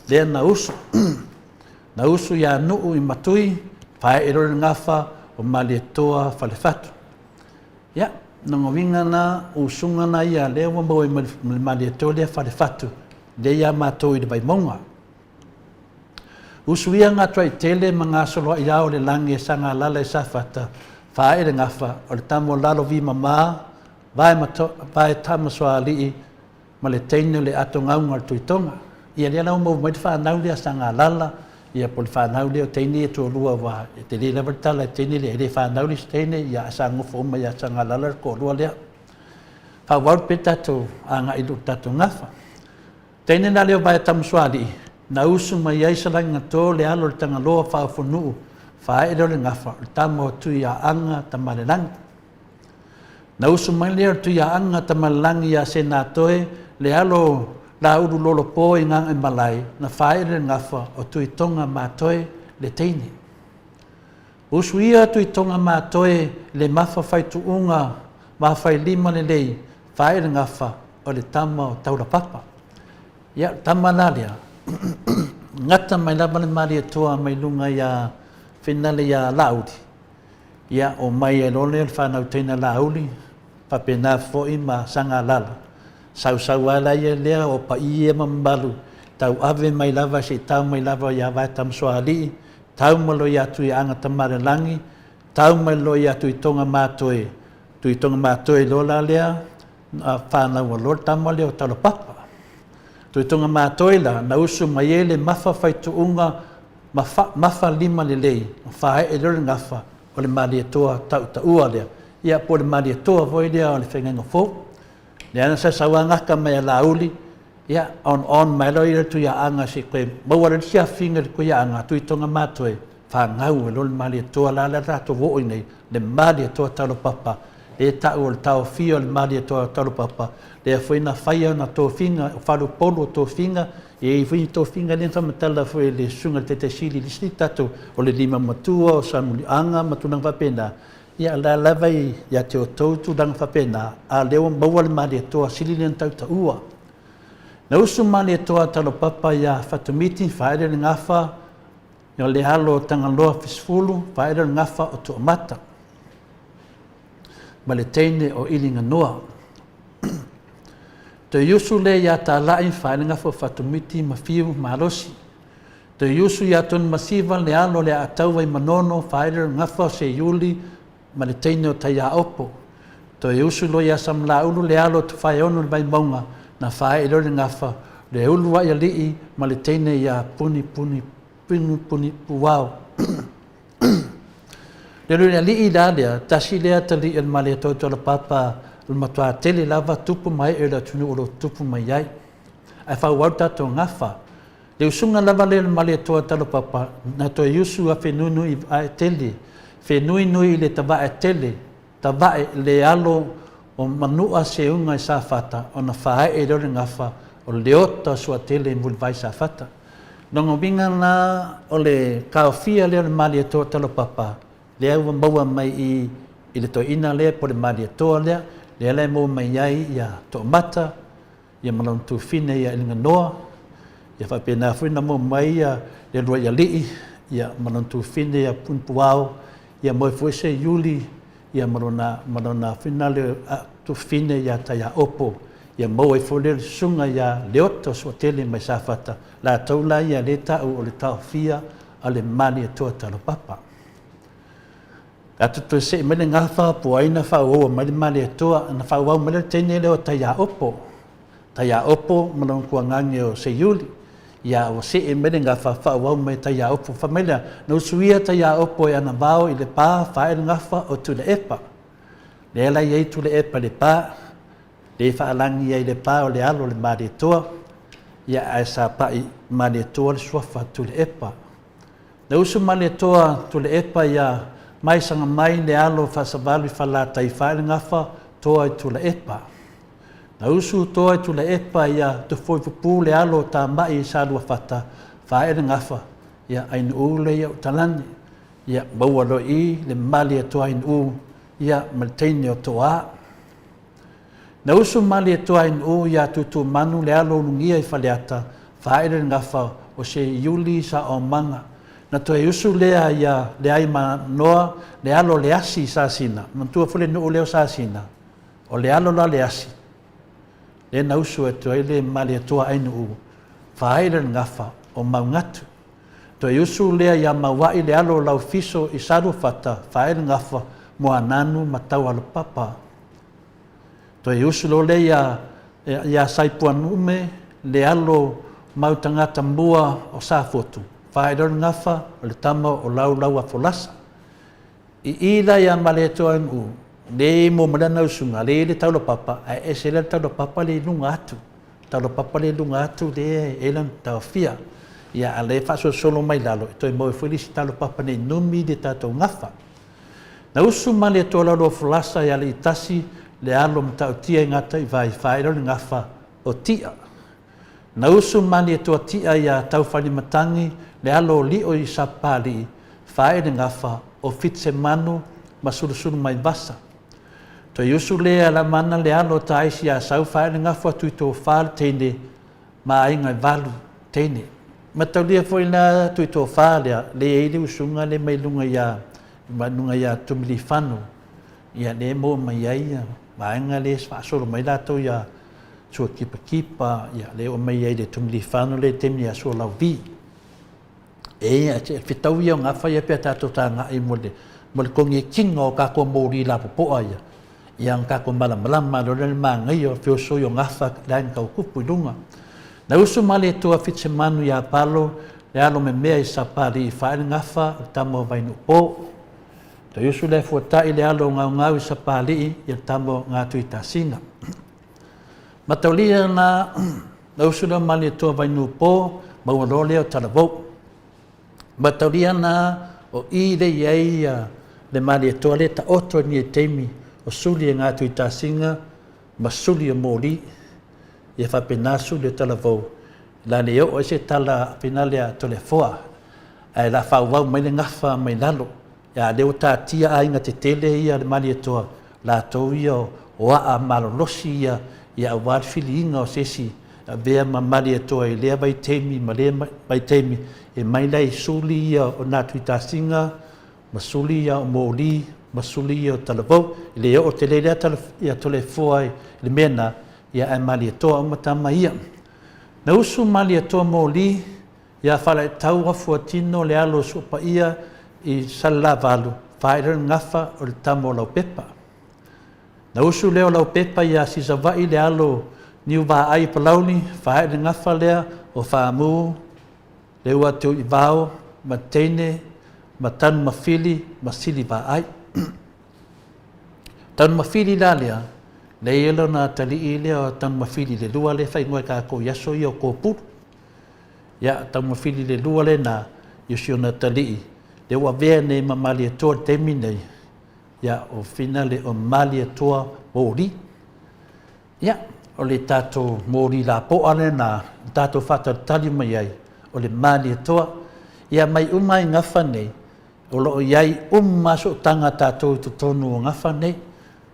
lea na usu, na usu ia Nuu i Matui, faee loa le gafa o Malietoa Falefatu. Ia, lona uiga la, o usuga la ia lea ua maua ai ma le Malietoa lea Falefatu, lea ia matou i le Vaimauga. Usuia Gatoaitele ma gasoloai ao o le lagi e Sagalala i Safata, faaee le gafa o le tama o Lalovi-mama, vae Tamasoalii ma le teine o le atogauga o le Tuitoga. Ia lea la ua maua mai le fanau lea a Sagalala, ia po o le fanau lea o teine ia e toalua aua e tele lava le tala i le teine lea, e le fanau le isi teine, ia ae sa nonofo uma ia Sagalala le toalua lea. Faaauau pea le tatou agai i le tatou gafa. Teine la lea o Vaea Tamasoalii, na usu mai ai Salaigato le alo o le Tagaloa Faaofonuu, faaee lea o le gafa, o le tama o Tuiaaga Tamalelagi. Na usu mai lea o Tuiaaga Tamalelagi ia Senatoe le alo o Laulu Lolopo i Gagaemalae, na faaee le gafa o Tuitoga Matoe le teine. Usuia Tuitoga Matoe le mafa faituuga ma failima lelei faaee le gafa o le tama o Taulapapa. Ia, o le tama la lea, gata mai lava le Malietoa mai luga ia Finale ia Laauli, ia, omai ai loa lea le fanau teine a Laauli, faapena foi ma Sagalala. Sausau lava la ia lea o paia ma mamalu, tauave mai lava se i tau mai lava ia Vaetamasoalii, tau mai loa ia Tuiaana Tamalelagi, tau mai loa ia Tuitoga Matoe, Tuitoga Matoe loa la lea, na fanau loa le tama lea o Talopapa. Tuitoga Matoe la, na usu mai ai le mafa faituuga ma fa, mafa lima lelei, ma faaee loa le gafa o le Malietoa tautaua lea, ia po o le Malietoa foi lea o le Feagaiga Fou. Lea na sausau gata mai a Laauli, ia, on on mai loa ia le Tuiaaga se i toe maua loa le isi afiga i le Tuiaaga, Tuitoga Matoe, fanau ai loa le Malietoa la lea tatou oo i nei, le Malietoa Talopapa, lea e tau o le taofia o le Malietoa Talopapa, lea foi na fai ana tofiga, o faleupolu o tofiga, e i ai foi tofiga lea na faamatala foi e le Susuga i le Taitai Sili i le isi tatou, o le lima matua, o Samuliaga ma tulaga faapena, ia o la lava e ia te outou tulaga faapena, a o lea ua maua le Malietoa sili lea ona tautaua. Na usu Malietoa Talopapa ia Fatumiti, faaele le gafa, o le alo o Tagaloa Fisefulu, faaele le gafa o Toomata ma le teine o Iliganoa. Toe usu lea ia Talai, faaele gafa o Fatumiti ma Fiu Malosi. Toe usu ia Tonemasiva le alo o le Aataua i Manono, faaele le gafa o Seiuli ma le teine o Taiaopo. Toe usu loa ia Samalaulu le alo o Tufaeono i le Vaimauga, na faaee loa le gafa, le uluai alii ma le teine ia Punipuni Punipuni Puao. Le uluai alii la lea, tasi lea atalii o le Malietoa Papa o le matua tele lava tupu ma ee o le atunuu o lo o tupu mai ai. Ae faaauau le tatou gafa. Le usuga lava lea o le Malietoa Talopapa na toe usu a Fenunuivaaetele, Fenuinui i le Tavaetele, Tavae le alo o Manua Seuga i Safata ona faaee lea o le gafa o Leota Suatele i Mulivai Safata. Lona uiga la o le taofia lea o le Malietoa Talopapa lea ua maua mai i i le toeaina lea po o le Malietoa lea, lea la e maua mai ai ia Toomata, ia ma lona tufine ia Eliganoa, ia faapena foi ona maua mai ia le uluai alii, ia ma lona tufine ia Punipuao, ia maua foi se Iuli, ia ma lona, ma lona finale tufine ia Taiaopo, ia maua ai foi le susuga ia Leota Suatele mai Safata, latou la ia lea e tau o le taofia a le Malietoa Talopapa. Tatou toe see mai le gafa po o ai na faaauaua mai le Malietoa, na faaauau mai le teine lea o Taiaopo. Taiaopo ma lona tuagage o Seiuli. Ia ua see mai le gafa faaauau mai Taiaopo. Fai mai lea, na usuia Taiaopo e ana vao i Lepa, faaee le gafa o Tuilaepa. Lea la e i ai Tuilaepa i Lepa, lea e faalagi ai i Lepa o le alo o le Malietoa, ia ae sa pai Malietoa le suafa Tuilaepa. Na usu Malietoa Tuleepa ia Maisagamai le alo Faasavalu i Falelatai fae le gafa toa i Tulaepa. Na usu toa i Tulaepa ia Tufoipupu le alo o Tamai i Saluafata fae le gafa ia Ainu'u le ia Utalani. Ia, maua loa i i le Malietoainuu, ia, ma le teine o Toa. Na usu Malietoainuu iā Tutumanu le alo o Ulugia i Faleata, faaele le gafa o Seiuli Saomaga. Na toe usu lea iā Leaimanoa le alo o Leasi i Sasina, manatua foi le nuu lea o Sasina, o le alo la Leasi, lea na usu atu ai le Malietoainuu, faaele le gafa o Maugatu. Toe usu lea iā Maua'i le alo o Laufiso i Saluafata, faaele gafa Moananu ma Taualopapa. Toe usu loa lea iā, iā Saipuanume le alo mau tagata mua o Safotu, faaele le gafa o le tama o Laulauafolasa. I i la iā Malietoanu'u, le mo ma lana usuga, le i le taulapapa, ae ese lea le taulapapa le i luga atu. Taulapapa le i luga atu lea e lana taofia. Ia, a lea e faasolosolo mai lalo, e toe maua ai foi le isi taulapapa nei numi le tatou gafa. Na usu Malietoa Laulau-a-Folasa i Aliitasi le alo matautia i Gataivai faailo le gafa o Ti'a. Na usu Malietoa Ti'a iā Taufalimatagi le alo o Lio i Sapapalii faae le gafa o Fitisemanu ma Sulusulumai-vasa. Toe usu lea Lamana le alo o Taisi iā Sau faae le gafa o Tuitofa le teine ma aiga e valu teine. Mataulia foi la Tuitofa lea, lea e i ai le usuga lea mai luga iā mai luga iā Tumilifano, ia lea e maua mai ai ia vaega lea e faasolo mai latou iā Suakipakipa, ia lea e oo mai ai i le Tumilifano lea i le taimi ia Sualauvi. E ia, e fetau ia o gafa ia pe a tatou tagai mo le, mo le konekiga o tatou moli lapopoa ia, ia ona tatou malamalama loa lea i le manaia o le feosoi o gafa le aiga tautupu i luga. Na usu ma le Atua Fitisemanu iā Palo le alo memea i Sapalii faae le gafa o le tama o Vainuupo. Toe usu lea Fuatai le alo o Gaugau i Sapalii ia le tama o Gatuitasina. Mataulia na na usu lea o Malietoa Vainuupo maua loa lea o Talavou. Mataulia na o i le i ai le Malietoa lea taoto i lenei taimi o suli e Gatuitasina ma suli o moli. Ia faapena suli o Talavou la le oo ai se tala finale a Toleafoa ae la faaauau mai le gafa mai lalo. A lea ua taatia aiga tetele ia a le Malietoa, latou ia o aa malolosi ia ia aua le filiga o se isi avea ma Malietoa i lea vaitaimi ma lea vaitaimi e mai la i suli ia o Natuitasiga ma suli ia o Moli ma suli ia o Talavou. E le oo tele lea tala ia Toleafoa i le mea na, ia ae Malietoa uma tama ia. Na usu Malietoa Moli Ia Falaitau Afuatino le alo o Suapaia i Salelavalu, faailo le gafa o le tama o Laupepa. Na usu lea o Laupepa iā Sisava'i le alo Niuvaai Palauli, faaee le gafa lea o Faamu, Leuateuivao ma Teine ma Tanumafili ma Silivaai. Tanumafili la lea, lea e i ai lona atalii lea o Tanumafili le lua lea e faaigoa e tatou i aso ia o Kōpulu. Ia, taumafili le lua lena i si ona atalii, lea ua avea nei ma Malietoa i le taimi nei, ia, o finale o Malietoa moli. Ia, o le tatou moli lapoa lena na tatou faatalitali mai ai, o le Malietoa. Ia, mai uma ai gafa nei, o lo o i ai uma lava sootaga a tatou i totonu o gafa nei.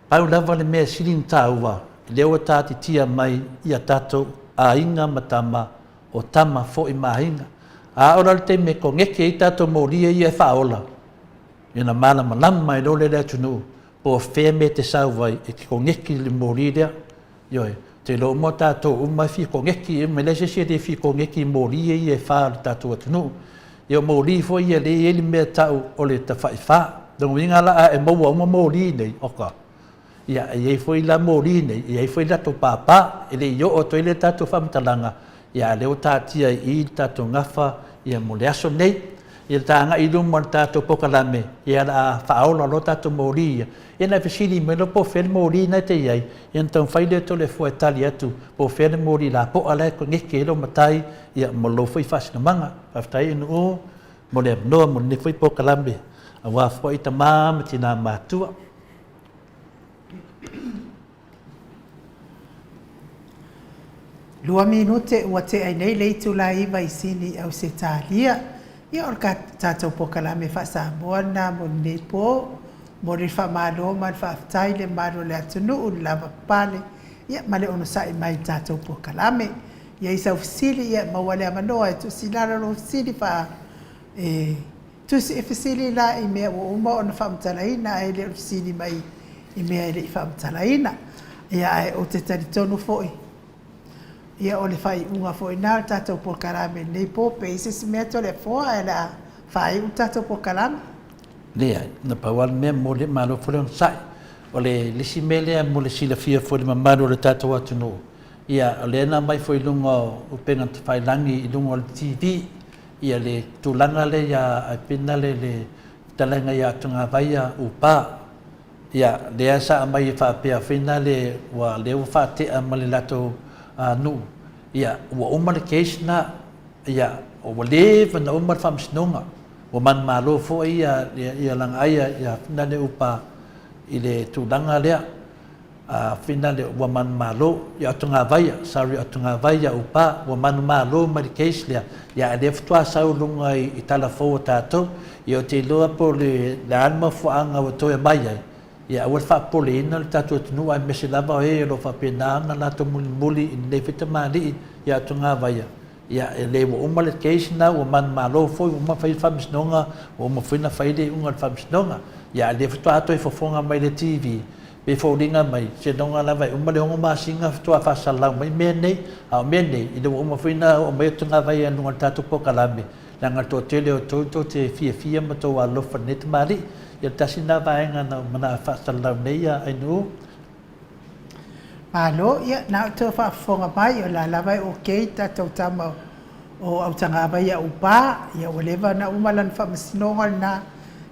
Pau lava le mea e sili ona taua, lea ua taatitia mai i a tatou aiga ma tama, o tama foi ma aiga. A ola le taimi e koneti ai tatou molia ia e faaola, ia ona malamalama ai loa lea i le atunuu po o fea mea e te sau ai e te koneti i le moli lea. Ioe, ou te iloa uma o tatou uma e fia koneti, e leai se isi e le fia koneti i moli ia e fa o le tatou atunuu. Ia o moli foi ia lea e i ai le mea e tau o le tafaifa. Lona uiga la a e maua uma moli nei, oka, ia e i ai foi la moli nei, e i ai foi latou pāpā. E le i oo atu ai lea tatou faamatalaga, ia a o lea ua taatia i i le tatou gafa ia mo le aso nei. Ia ta agai i luma o le tatou polokalame, ia o le a faaola loa tatou moli ia. Ia ona e fesili mai loa po o fea le moli lena e te i ai, ia ona taumafai lea o Toleafoa e tali atu po o fea le moli lapoa la e koneti ai lou matai ia ma lou foi faasinomaga. Faafetai NU mo le avanoa mo lenei foi polokalame aua foi tama ma tina matutua. Lua minute ua tea ai nei le itula iva i Sini, Ausetalia. Ia, o le tatou polokalame faa-Samoa lena mo lenei po. Momoli le faamalo ma le faafetai i le mamalu o le atunuu i le lavapapale ia ma le onosai mai i le tatou polokalame. Ia i sau fesili, ia maua le avanoa e tuusilala lou fesili faa e tusi e fesili la i mea ua uma ona faamatalaina ae le o le fesili mai i mea e le i faamatalaina. Ia ae ou te talitonu foi ia o le faaiuga foi lena o le tatou polokalame i lenei po, pe i ai se isi mea Toleafoa ae o le a faaiu le tatou polokalame. Leai, na pau lava le mea momoli, malo foi le onosai. O le isi mea lea mo le silafia foi e le mamalu o le tatou atunuu, ia o lea na aumai foi i luga o upega tafailagi i luga o le TV ia le tulaga lea ia Aepina le le fetalaiga ia Atogavaia Upa. Ia lea sa aumai e faapea foi na le ua lea ua faatea ma le latou nuu, ia ua uma le case na, ia ua leva ona uma le faamasinoga, ua manumalo foi ia ia Lagaai ia Finale Upa i le tulaga lea. A Finale ua manumalo ia Atogavaia, sorry Atogavaia Upa ua manumalo mai le case lea, ia a lea faatoa sau i luga i tala fou a tatou. Ia ou te iloa po o le a le mafuaaga ua toe aumai ai, ia aua le faapopoleina le tatou atunuu aemaise lava o e o lo o faapena ona latou mulimuli i lenei foi tamalii ia Atogavaia. Ia, e le ua uma le case lena, ua manumalo foi, ua uma ona fai le faamasinoga, ua uma foi ona fai le iuga o le faamasinoga. Ia, a o lea faatoa toe fofoga mai i le TV, pe foliga mai, seiloga lava e uma le 6 masina faatoa faasalalau mai mea nei. A o mea nei, ina ua uma foi ona oo mai Atogavaia i luga o le tatou polokalame, leaga o le toatele o outou tou te fiafia ma outou alolofa i lenei tamalii. Ia, tasi lena vaega na ou manao e faasalalau nei, Ainuu. Malo, ia na o toe faafofoga mai, o la lava e okay tatou tama o Autagava ia Upa, ia ua leva ona uma lana faamasinoga lena,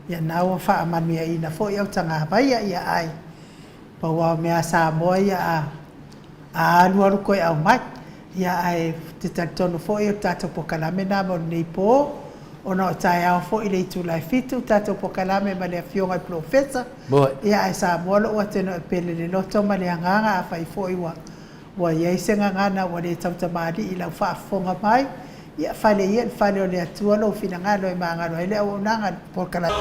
ia na ua faamanuiaina foi Autagavaia, ia ae pau lava o mea a Samoa ia a a alu alu toe aumai. Ia ae ou te talitonu foi o le tatou polokalame lena mo lenei po, ona o taeao foi i le itula e 7 le tatou polokalame ma le Afioga i le Polofesa. Ia ae Samoa lou ateno e pele le loto ma le agaga, afai foi ua ua i ai se gagana ua le tautamalii i lau faafofoga mai, ia fale ia i le fale o le Atua lou finagalo e magalo ai le auaunaga a le polokalame.